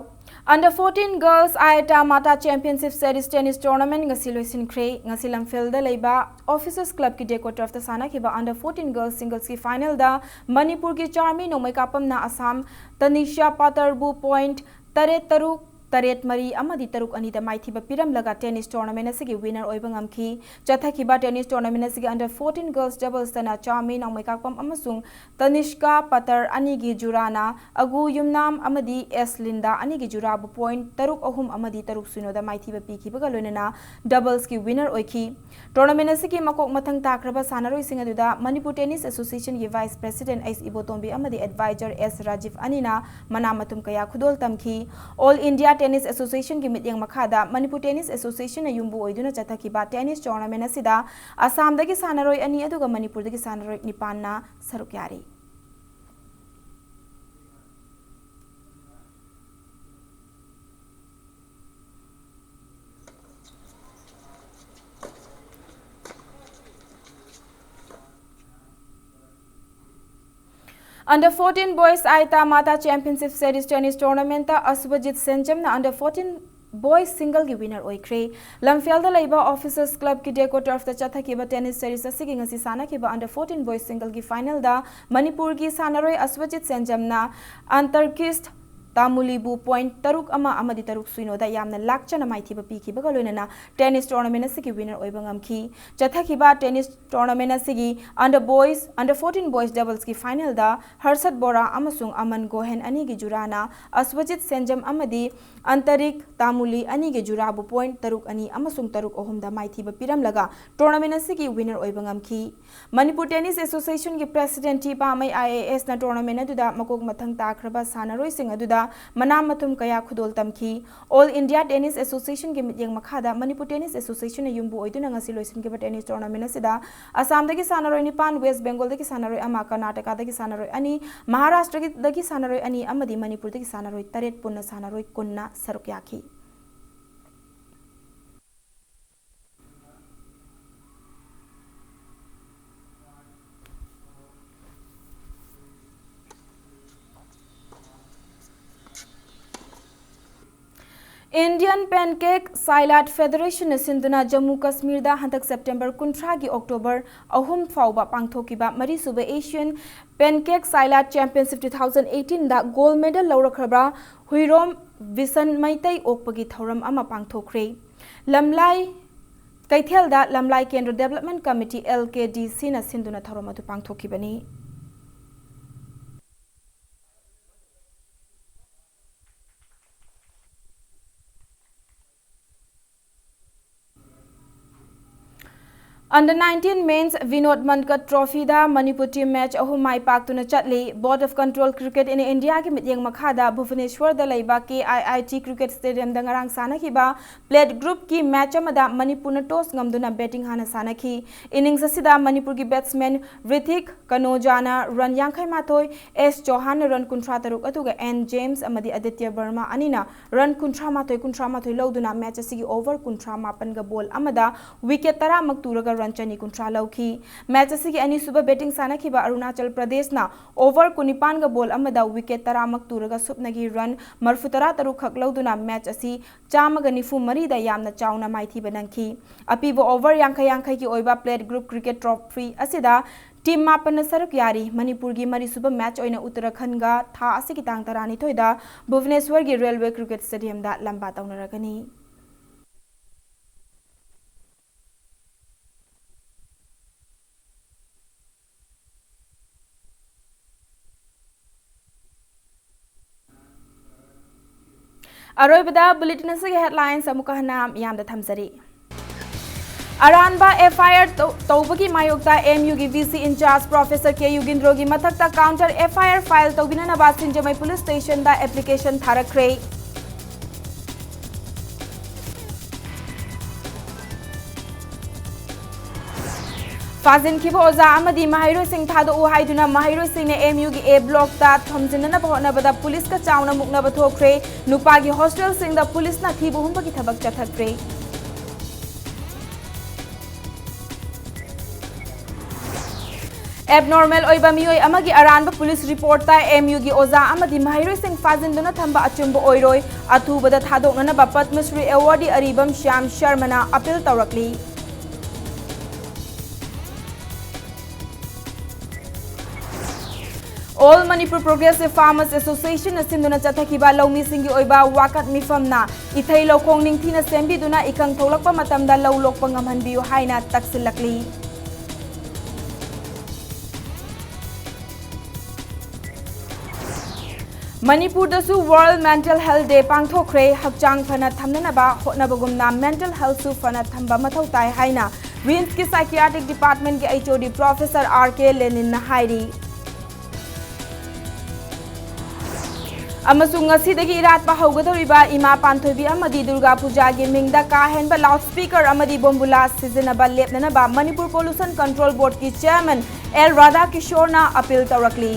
Under fourteen Girls IATA MATA Championship Series Tennis Tournament ꯉꯁꯤ ꯂꯣꯏꯁꯤꯟꯈ꯭ꯔꯦ꯫ ꯉꯁꯤ ꯂꯝꯐꯦꯜꯗ ꯂꯩꯕ Officers Clubꯀꯤ Deco Turfꯇ ꯁꯥꯟꯅꯈꯤꯕ Under fourteen Girls Singlesꯀꯤ finalꯗ ꯃꯅꯤꯄꯨꯔꯒꯤ ꯆꯥꯔꯃꯤ ꯅꯣꯡꯃꯩ ꯀꯥꯞꯄꯝꯅ ꯑꯁꯥꯝ ꯇꯅꯤꯁꯥ ꯄꯥꯇꯔꯕꯨ point ꯇꯔꯦꯠ ꯇꯔꯨꯛ, ꯇꯔꯦꯠ ꯃꯔꯤ ꯑꯃꯗꯤ ꯇꯔꯨꯛ ꯑꯅꯤꯗ ꯃꯥꯏꯊꯤꯕ ꯄꯤꯔꯝꯂꯒ tennis tournament ꯑꯁꯤꯒꯤ winner ꯑꯣꯏꯕ ꯉꯝꯈꯤ꯫ ꯆꯠꯊꯈꯤꯕ tennis tournament ꯑꯁꯤꯒꯤ Under fourteen Girls Doublesꯇꯅ ꯆꯥꯔꯃꯤ ꯅꯣꯡꯃꯩ ꯀꯥꯞꯄꯝ ꯑꯃꯁꯨꯡ ꯇꯅꯤꯁꯀꯥ ꯄꯇꯔ ꯑꯅꯤꯒꯤ ꯖꯨꯔꯥꯅ ꯑꯒꯨ ꯌꯨꯝꯅꯥꯝ ꯑꯃꯗꯤ ꯑꯦꯁ ꯂꯤꯟꯗꯥ ꯑꯅꯤꯒꯤ ꯖꯨꯔꯥꯕꯨ point ꯇꯔꯨꯛ ꯑꯍꯨꯝ ꯑꯃꯗꯤ ꯇꯔꯨꯛ ꯁꯤꯅꯣꯗ ꯃꯥꯏꯊꯤꯕ ꯄꯤꯈꯤꯕꯒ ꯂꯣꯏꯅꯅ doublesꯀꯤ winner ꯑꯣꯏꯈꯤ꯫ Tournament ꯑꯁꯤꯒꯤ ꯃꯀꯣꯛ ꯃꯊꯪ ꯇꯥꯈ꯭ꯔꯕ ꯁꯥꯟꯅꯔꯣꯏꯁꯤꯡ ꯑꯗꯨꯗ ꯃꯅꯤꯄꯨꯔ Tennis Associationꯒꯤ Vice President ꯑꯩꯁ ꯏꯕꯣꯇꯣꯝꯕꯤ ꯑꯃꯗꯤ Advisor ꯑꯦꯁ ꯔꯥꯖꯤꯕ ꯑꯅꯤꯅ ꯃꯅꯥ ꯃꯊꯨꯝ ꯀꯌꯥ ꯈꯨꯗꯣꯜ ꯇꯝꯈꯤ꯫ All India Tennis Associationꯒꯤ ꯃꯤꯠꯌꯦꯡ ꯃꯈꯥꯗ ꯃꯅꯤꯄꯨꯔ Tennis Associationꯅ ꯌꯨꯝꯕꯨ ꯑꯣꯏꯗꯨꯅ ꯆꯠꯊꯈꯤꯕ tennis tournament ꯑꯁꯤꯗ ꯑꯁꯥꯝꯗꯒꯤ ꯁꯥꯟꯅꯔꯣꯏ ꯑꯅꯤ ꯑꯗꯨꯒ ꯃꯅꯤꯄꯨꯔꯗꯒꯤ ꯁꯥꯟꯅꯔꯣꯏ ꯅꯤꯄꯥꯟꯅ ꯁꯔꯨꯛ ꯌꯥꯔꯤ꯫ Under fourteen Boys Aita Mata Championship Series Tennis Tournament ꯇ ꯑꯁ꯭ꯋꯖꯤꯠ ꯁꯦꯟꯖꯝꯅ Under fourteen Boys Single ꯒꯤ winner ꯑꯣꯏꯈ꯭ꯔꯦ꯫ ꯂꯝꯐꯦꯜꯗ ꯂꯩꯕ Officers Club ꯀꯤ Deco Turf ꯇ ꯆꯠꯊꯈꯤꯕ Tennis Series ꯑꯁꯤꯒꯤ ꯉꯁꯤ ꯁꯥꯟꯅꯈꯤꯕ Under fourteen Boys Single ꯒꯤ final ꯗ ꯃꯅꯤꯄꯨꯔꯒꯤ ꯁꯥꯟꯅꯔꯣꯏ ꯑꯁ꯭ꯋꯖꯤꯠ ꯁꯦꯟꯖꯝꯅ ꯑꯟꯇꯔꯀꯤꯁ ꯇꯥꯃꯨꯂꯤꯕꯨ point ꯇꯔꯨꯛ ꯑꯃ ꯑꯃꯗꯤ ꯇꯔꯨꯛ ꯁꯤꯅꯣꯗ ꯌꯥꯝꯅ ꯂꯥꯛꯆꯅ ꯃꯥꯏꯊꯤꯕ ꯄꯤꯈꯤꯕꯒ ꯂꯣꯏꯅꯅ Tennis Tournament ꯑꯁꯤꯒꯤ winner ꯑꯣꯏꯕ ꯉꯝꯈꯤ꯫ ꯆꯠꯊꯈꯤꯕ Tennis Tournament ꯑꯁꯤꯒꯤ Under Boys, Under fourteen Boys Doubles ꯀꯤ final ꯗ ꯍꯔꯁꯠ ꯕꯣꯔꯥ ꯑꯃꯁꯨꯡ ꯑꯃꯟ ꯒꯣꯍꯦꯟ ꯑꯅꯤꯒꯤ ꯖꯨꯔꯥꯅ ꯑꯁ꯭ꯋꯖꯤꯠ ꯁꯦꯟꯖꯝ ꯑꯃꯗꯤ ꯑꯟꯇꯔꯤꯛ ꯇꯥꯃꯨꯂꯤ ꯑꯅꯤꯒꯤ ꯖꯨꯔꯥꯕꯨ point ꯇꯔꯨꯛ ꯑꯅꯤ ꯑꯃꯁꯨꯡ ꯇꯔꯨꯛ ꯑꯍꯨꯝꯗ ꯃꯥꯏꯊꯤꯕ ꯄꯤꯔꯝꯂꯒ tournament ꯑꯁꯤꯒꯤ winner ꯑꯣꯏꯕ ꯉꯝꯈꯤ꯫ ꯃꯅꯤꯄꯨꯔ Tennis Association ꯒꯤ President T Pamei I A ꯑꯦꯁꯅ tournament ꯑꯗꯨꯗ ꯃꯀꯣꯛ ꯃꯊꯪ ꯇꯥꯈ꯭ꯔꯕ ꯁꯥꯟꯅꯔꯣꯏꯁꯤꯡ ꯑꯗꯨꯗ ꯃꯅꯥ ꯃꯊꯨꯝ ꯀꯌꯥ ꯈꯨꯗꯣꯜ ꯇꯝꯈꯤ꯫ All India Tennis Association ꯒꯤ ꯃꯤꯠꯌꯦꯡ ꯃꯈꯥꯗ ꯃꯅꯤꯄꯨꯔ Tennis Association ꯅ ꯌꯨꯝꯕꯨ ꯑꯣꯏꯗꯨꯅ ꯉꯁꯤ ꯂꯣꯏꯁꯤꯟꯈꯤꯕ tennis tournament ꯑꯁꯤꯗ ꯑꯁꯥꯝꯗꯒꯤ ꯁꯥꯟꯅꯔꯣꯏ ꯅꯤꯄꯥꯟ, West Bengal ꯗꯒꯤ ꯁꯥꯟꯅꯔꯣꯏ ꯑꯃ, ꯀꯔꯅꯥꯇꯀꯥꯗꯒꯤ ꯁꯥꯟꯅꯔꯣꯏ ꯑꯅꯤ, ꯃꯍꯥꯔꯥꯁꯇ꯭ꯔꯗꯒꯤ ꯁꯥꯟꯅꯔꯣꯏ ꯑꯅꯤ ꯑꯃꯗꯤ ꯃꯅꯤꯄꯨꯔꯗꯒꯤ ꯁꯥꯟꯅꯔꯣꯏ ꯇꯔꯦꯠ, ꯄꯨꯟꯅ ꯁꯥꯟꯅꯔꯣꯏ ꯀꯨꯟꯅ ꯁꯔꯨꯛ ꯌꯥꯈꯤ꯫ Indian Pancake Silat Federation ꯅ ꯁꯤꯟꯗꯨꯅ ꯖꯝꯃꯨ ꯀꯁꯃꯤꯔꯗ ꯍꯟꯗꯛ September ꯀꯨꯟꯊ꯭ꯔꯥꯒꯤ October ꯑꯍꯨꯝ ꯐꯥꯎꯕ ꯄꯥꯡꯊꯣꯛꯈꯤꯕ ꯃꯔꯤꯁꯨꯕ Asian Pancake Silat Championship two thousand eighteen ꯗ gold medal ꯂꯧꯔꯛꯈ꯭ꯔꯕ ꯍꯨꯏꯔꯣꯝ ꯕꯤꯁꯟ ꯃꯩꯇꯩ ꯑꯣꯛꯄꯒꯤ ꯊꯧꯔꯝ ꯑꯃ ꯄꯥꯡꯊꯣꯛꯈ꯭ꯔꯦ꯫ ꯂꯝꯂꯥꯏ ꯀꯩꯊꯦꯜꯗ ꯂꯝꯂꯥꯏ ꯀꯦꯟꯗ꯭ꯔ Development Committee, L K D C ꯅ ꯁꯤꯟꯗꯨꯅ ꯊꯧꯔꯝ ꯑꯗꯨ ꯄꯥꯡꯊꯣꯛꯈꯤꯕꯅꯤ꯫ Under nineteen Men's Vinod Mankad Trophy ꯗ ꯃꯅꯤꯄꯨꯔ team match ꯑꯍꯨꯝ ꯃꯥꯏ ꯄꯥꯛꯇꯨꯅ ꯆꯠꯂꯤ꯫ Board of Control Cricket in India ꯒꯤ ꯃꯤꯠꯌꯦꯡ ꯃꯈꯥꯗ ꯚꯨꯕꯅꯦꯁ꯭ꯋꯔꯗ ꯂꯩꯕ K I I T Cricket Stadium ꯗ ꯉꯔꯥꯡ ꯁꯥꯟꯅꯈꯤꯕ plate group ꯀꯤ match ꯑꯃꯗ ꯃꯅꯤꯄꯨꯔꯅ toss ꯉꯝꯗꯨꯅ batting ꯍꯥꯟꯅ ꯁꯥꯟꯅꯈꯤ꯫ Innings ꯑꯁꯤꯗ ꯃꯅꯤꯄꯨꯔꯒꯤ batsman ꯔꯤꯊꯤꯛ ꯀꯅꯣꯖꯥꯅ run ꯌꯥꯡꯈꯩ ꯃꯥꯊꯣꯏ, ꯑꯦꯁ ꯆꯧꯍꯥꯟꯅ run ꯀꯨꯟꯊ꯭ꯔꯥ ꯇꯔꯨꯛ, ꯑꯗꯨꯒ ꯑꯦꯟ ꯖꯦꯝꯁ ꯑꯃꯗꯤ ꯑꯥꯗꯤꯇ꯭ꯌ ꯕꯔꯃꯥ ꯑꯅꯤꯅ run ꯀꯨꯟꯊ꯭ꯔꯥ ꯃꯥꯊꯣꯏ, ꯀꯨꯟꯊ꯭ꯔꯥ ꯃꯥꯊꯣꯏ ꯂꯧꯗꯨꯅ match ꯑꯁꯤꯒꯤ over ꯀꯨꯟꯊ꯭ꯔꯥ ꯃꯥꯄꯟꯒ ball ꯑꯃꯗ wicket ꯇꯔꯥꯃꯛ ꯇꯨꯔꯒ run ꯆꯅꯤ ꯀꯨꯟꯊ꯭ꯔꯥ ꯂꯧꯈꯤ꯫ ꯃꯦꯆ ꯑꯁꯤꯒꯤ ꯑꯅꯤꯁꯨꯕ ꯕꯦꯇꯤꯡ ꯁꯥꯟꯅꯈꯤꯕ ꯑꯔꯨꯅꯥꯆꯜ ꯄ꯭ꯔꯗꯦꯁꯅ ꯑꯣꯚꯔ ꯀꯨꯟꯅꯤꯄꯥꯟꯒ ꯕꯣꯜ ꯑꯃꯗ ꯋꯤꯀꯦꯠ ꯇꯔꯥꯃꯛ ꯇꯨꯔꯒ ꯁꯨꯞꯅꯒꯤ ꯔꯟ ꯃꯔꯐꯨꯇꯔꯥ ꯇꯔꯨꯛ ꯈꯛ ꯂꯧꯗꯨꯅ ꯃꯦꯆ ꯑꯁꯤ ꯆꯥꯝꯃꯒ ꯅꯤꯐꯨ ꯃꯔꯤꯗ ꯌꯥꯝꯅ ꯆꯥꯎꯅ ꯃꯥꯏꯊꯤꯕ ꯅꯪꯈꯤ꯫ ꯑꯄꯤꯕ ꯑꯣꯚꯔ ꯌꯥꯡꯈꯩ ꯌꯥꯡꯈꯩꯒꯤ ꯑꯣꯏꯕ ꯄ꯭ꯂꯦꯠ ꯒ꯭ꯔꯨꯞ ꯀ꯭ꯔꯤꯀꯦꯠ ꯇ꯭ꯔꯣꯐꯤ ꯑꯁꯤꯗ ꯇꯤꯝ ꯃꯥꯄꯟꯅ ꯁꯔꯨꯛ ꯌꯥꯔꯤ꯫ ꯃꯅꯤꯄꯨꯔꯒꯤ ꯃꯔꯤꯁꯨꯕ ꯃꯦꯆ ꯑꯣꯏꯅ ꯎꯠꯇꯔꯥꯈꯟꯒ ꯊꯥ ꯑꯁꯤꯒꯤ ꯇꯥꯡ ꯇꯔꯥꯅꯤꯊꯣꯏꯗ ꯚꯨꯕꯅꯦꯁ꯭ꯋꯔꯒꯤ ꯔꯦꯜꯋꯦ ꯀ꯭ꯔꯤꯀꯦꯠ ꯁ꯭ꯇꯦꯗꯤꯌꯝꯗ ꯂꯝꯕꯥ ꯇꯧꯅꯔꯒꯅꯤ꯫ ꯑꯔꯣꯏꯕꯗ ꯕꯨꯂꯦꯇꯤꯟ ꯑꯁꯤꯒꯤ ꯍꯦꯗꯂꯥꯏꯟꯁ ꯑꯃꯨꯛꯀ ꯍꯟꯅ ꯃꯤꯌꯥꯝꯗ ꯊꯝꯖꯔꯤ꯫ ꯑꯔꯥꯟꯕ ꯑꯦꯐ ꯑꯥꯏ ꯑꯥꯔ ꯇꯧ-, ꯇꯧꯕꯒꯤ ꯃꯥꯌꯣꯛꯇ ꯑꯦꯝ ꯌꯨꯒꯤ ꯚꯤ ꯁꯤ ꯏꯟꯆꯥꯔꯖ ꯄ꯭ꯔꯣꯐꯦꯁꯔ ꯀꯦ ꯌꯨꯒꯤꯟꯗ꯭ꯔꯣꯒꯤ ꯃꯊꯛꯇ ꯀꯥꯎꯟꯇꯔ ꯑꯦꯐ ꯑꯥꯏ ꯑꯥꯔ ꯐꯥꯏꯜ ꯇꯧꯕꯤꯅꯅꯕ ꯁꯤꯡꯖꯃꯩ ꯄꯨꯂꯤꯁ ꯁ꯭ꯇꯦꯁꯟꯗ ꯑꯦꯄ꯭ꯂꯤꯀꯦꯁꯟ ꯊꯥꯔꯛꯈ꯭ꯔꯦ꯫ ꯐꯥꯖꯤꯟꯈꯤꯕ ꯑꯣꯖꯥ ꯑꯃꯗꯤ ꯃꯍꯩꯔꯣꯏꯁꯤꯡ ꯊꯥꯗꯣꯛꯎ ꯍꯥꯏꯗꯨꯅ ꯃꯍꯩꯔꯣꯏꯁꯤꯡꯅ ꯑꯦꯝ ꯌꯨꯒꯤ ꯑꯦ ꯕ꯭ꯂꯣꯛꯇ ꯊꯣꯝꯖꯤꯟꯅꯅꯕ ꯍꯣꯠꯅꯕꯗ ꯄꯨꯂꯤꯁꯀ ꯆꯥꯎꯅ ꯃꯨꯛꯅꯕ ꯊꯣꯛꯈ꯭ꯔꯦ꯫ ꯅꯨꯄꯥꯒꯤ ꯍꯣꯁꯇꯦꯜꯁꯤꯡꯗ ꯄꯨꯂꯤꯁꯅ ꯊꯤꯕ ꯍꯨꯝꯕꯒꯤ ꯊꯕꯛ ꯆꯠꯊꯈ꯭ꯔꯦ꯫ ꯑꯦꯕꯅꯣꯔꯃꯦꯜ ꯑꯣꯏꯕ ꯃꯤꯑꯣꯏ ꯑꯃꯒꯤ ꯑꯔꯥꯟꯕ ꯄꯨꯂꯤꯁ ꯔꯤꯄꯣꯔꯠꯇ ꯑꯦꯝ ꯌꯨꯒꯤ ꯑꯣꯖꯥ ꯑꯃꯗꯤ ꯃꯍꯩꯔꯣꯏꯁꯤꯡ ꯐꯥꯖꯤꯟꯗꯨꯅ ꯊꯝꯕ ꯑꯆꯨꯝꯕ ꯑꯣꯏꯔꯣꯏ꯫ ꯑꯊꯨꯕꯗ ꯊꯥꯗꯣꯛꯅꯅꯕ ꯄꯗꯃꯁ꯭ꯔꯤ ꯑꯦꯋꯥꯔꯗꯤ ꯑꯔꯤꯕꯝ ꯁ꯭ꯌꯥꯝ ꯁꯔꯃꯅ ꯑꯄꯤꯜ ꯇꯧꯔꯛꯂꯤ꯫ ꯑꯣꯜ ꯃꯅꯤꯄꯨꯔ ꯄ꯭ꯔꯣꯒ꯭ꯔꯦꯁꯤꯚ ꯐꯥꯔꯃꯔꯁ ꯑꯦꯁꯣꯁꯤꯌꯦꯁꯟꯅ ꯁꯤꯟꯗꯨꯅ ꯆꯠꯊꯈꯤꯕ ꯂꯧꯃꯤꯁꯤꯡꯒꯤ ꯑꯣꯏꯕ ꯋꯥꯀꯠ ꯃꯤꯐꯝꯅ ꯏꯊꯩ ꯂꯧꯈꯣꯡ ꯅꯤꯡꯊꯤꯅ ꯁꯦꯝꯕꯤꯗꯨꯅ ꯏꯀꯪ ꯊꯣꯛꯂꯛꯄ ꯃꯇꯝꯗ ꯂꯧ ꯂꯣꯛꯄ ꯉꯝꯍꯟꯕꯤꯌꯨ ꯍꯥꯏꯅ ꯇꯛꯁꯤꯜꯂꯛꯂꯤ꯫ ꯃꯅꯤꯄꯨꯔꯗꯁꯨ World Mental Health Day ꯄꯥꯡꯊꯣꯛꯈ꯭ꯔꯦ꯫ ꯍꯛꯆꯥꯡ ꯐꯅ ꯊꯝꯅꯅꯕ ꯍꯣꯠꯅꯕꯒꯨꯝꯅ ꯃꯦꯟꯇꯦꯜ ꯍꯦꯜꯊꯁꯨ ꯐꯅ ꯊꯝꯕ ꯃꯊꯧ ꯇꯥꯏ ꯍꯥꯏꯅ ꯔꯤꯝꯁꯀꯤ ꯁꯥꯏꯀꯤꯌꯥꯇ꯭ꯔꯤꯛ ꯗꯤꯄꯥꯔꯠꯃꯦꯟꯒꯤ ꯑꯩꯆ ꯑꯣ ꯗꯤ ꯄ꯭ꯔꯣꯐꯦꯁꯔ ꯑꯥꯔ ꯀꯦ ꯂꯦꯅꯤꯟꯅ ꯍꯥꯏꯔꯤ꯫ ꯑꯃꯁꯨꯡ ꯉꯁꯤꯗꯒꯤ ꯏꯔꯥꯠꯄ ꯍꯧꯒꯗꯧꯔꯤꯕ ꯏꯃꯥ ꯄꯥꯟꯊꯣꯏꯕꯤ ꯑꯃꯗꯤ ꯗꯨꯔꯒꯥ ꯄꯨꯖꯥꯒꯤ ꯃꯤꯡꯗ ꯀꯥ ꯍꯦꯟꯕ ꯂꯥꯎꯗ ꯁ꯭ꯄꯤꯀꯔ ꯑꯃꯗꯤ ꯕꯣꯝꯕꯨꯂꯥ ꯁꯤꯖꯤꯟꯅꯕ ꯂꯦꯞꯅꯅꯕ ꯃꯅꯤꯄꯨꯔ ꯄꯣꯂꯨꯁꯟ ꯀꯟꯇ꯭ꯔꯣꯜ ꯕꯣꯔꯗꯀꯤ ꯆꯦꯌꯔꯃꯦꯟ ꯑꯦꯜ ꯔꯥꯙꯥꯀꯤꯁꯣꯔꯅ ꯑꯄꯤꯜ ꯇꯧꯔꯛꯂꯤ꯫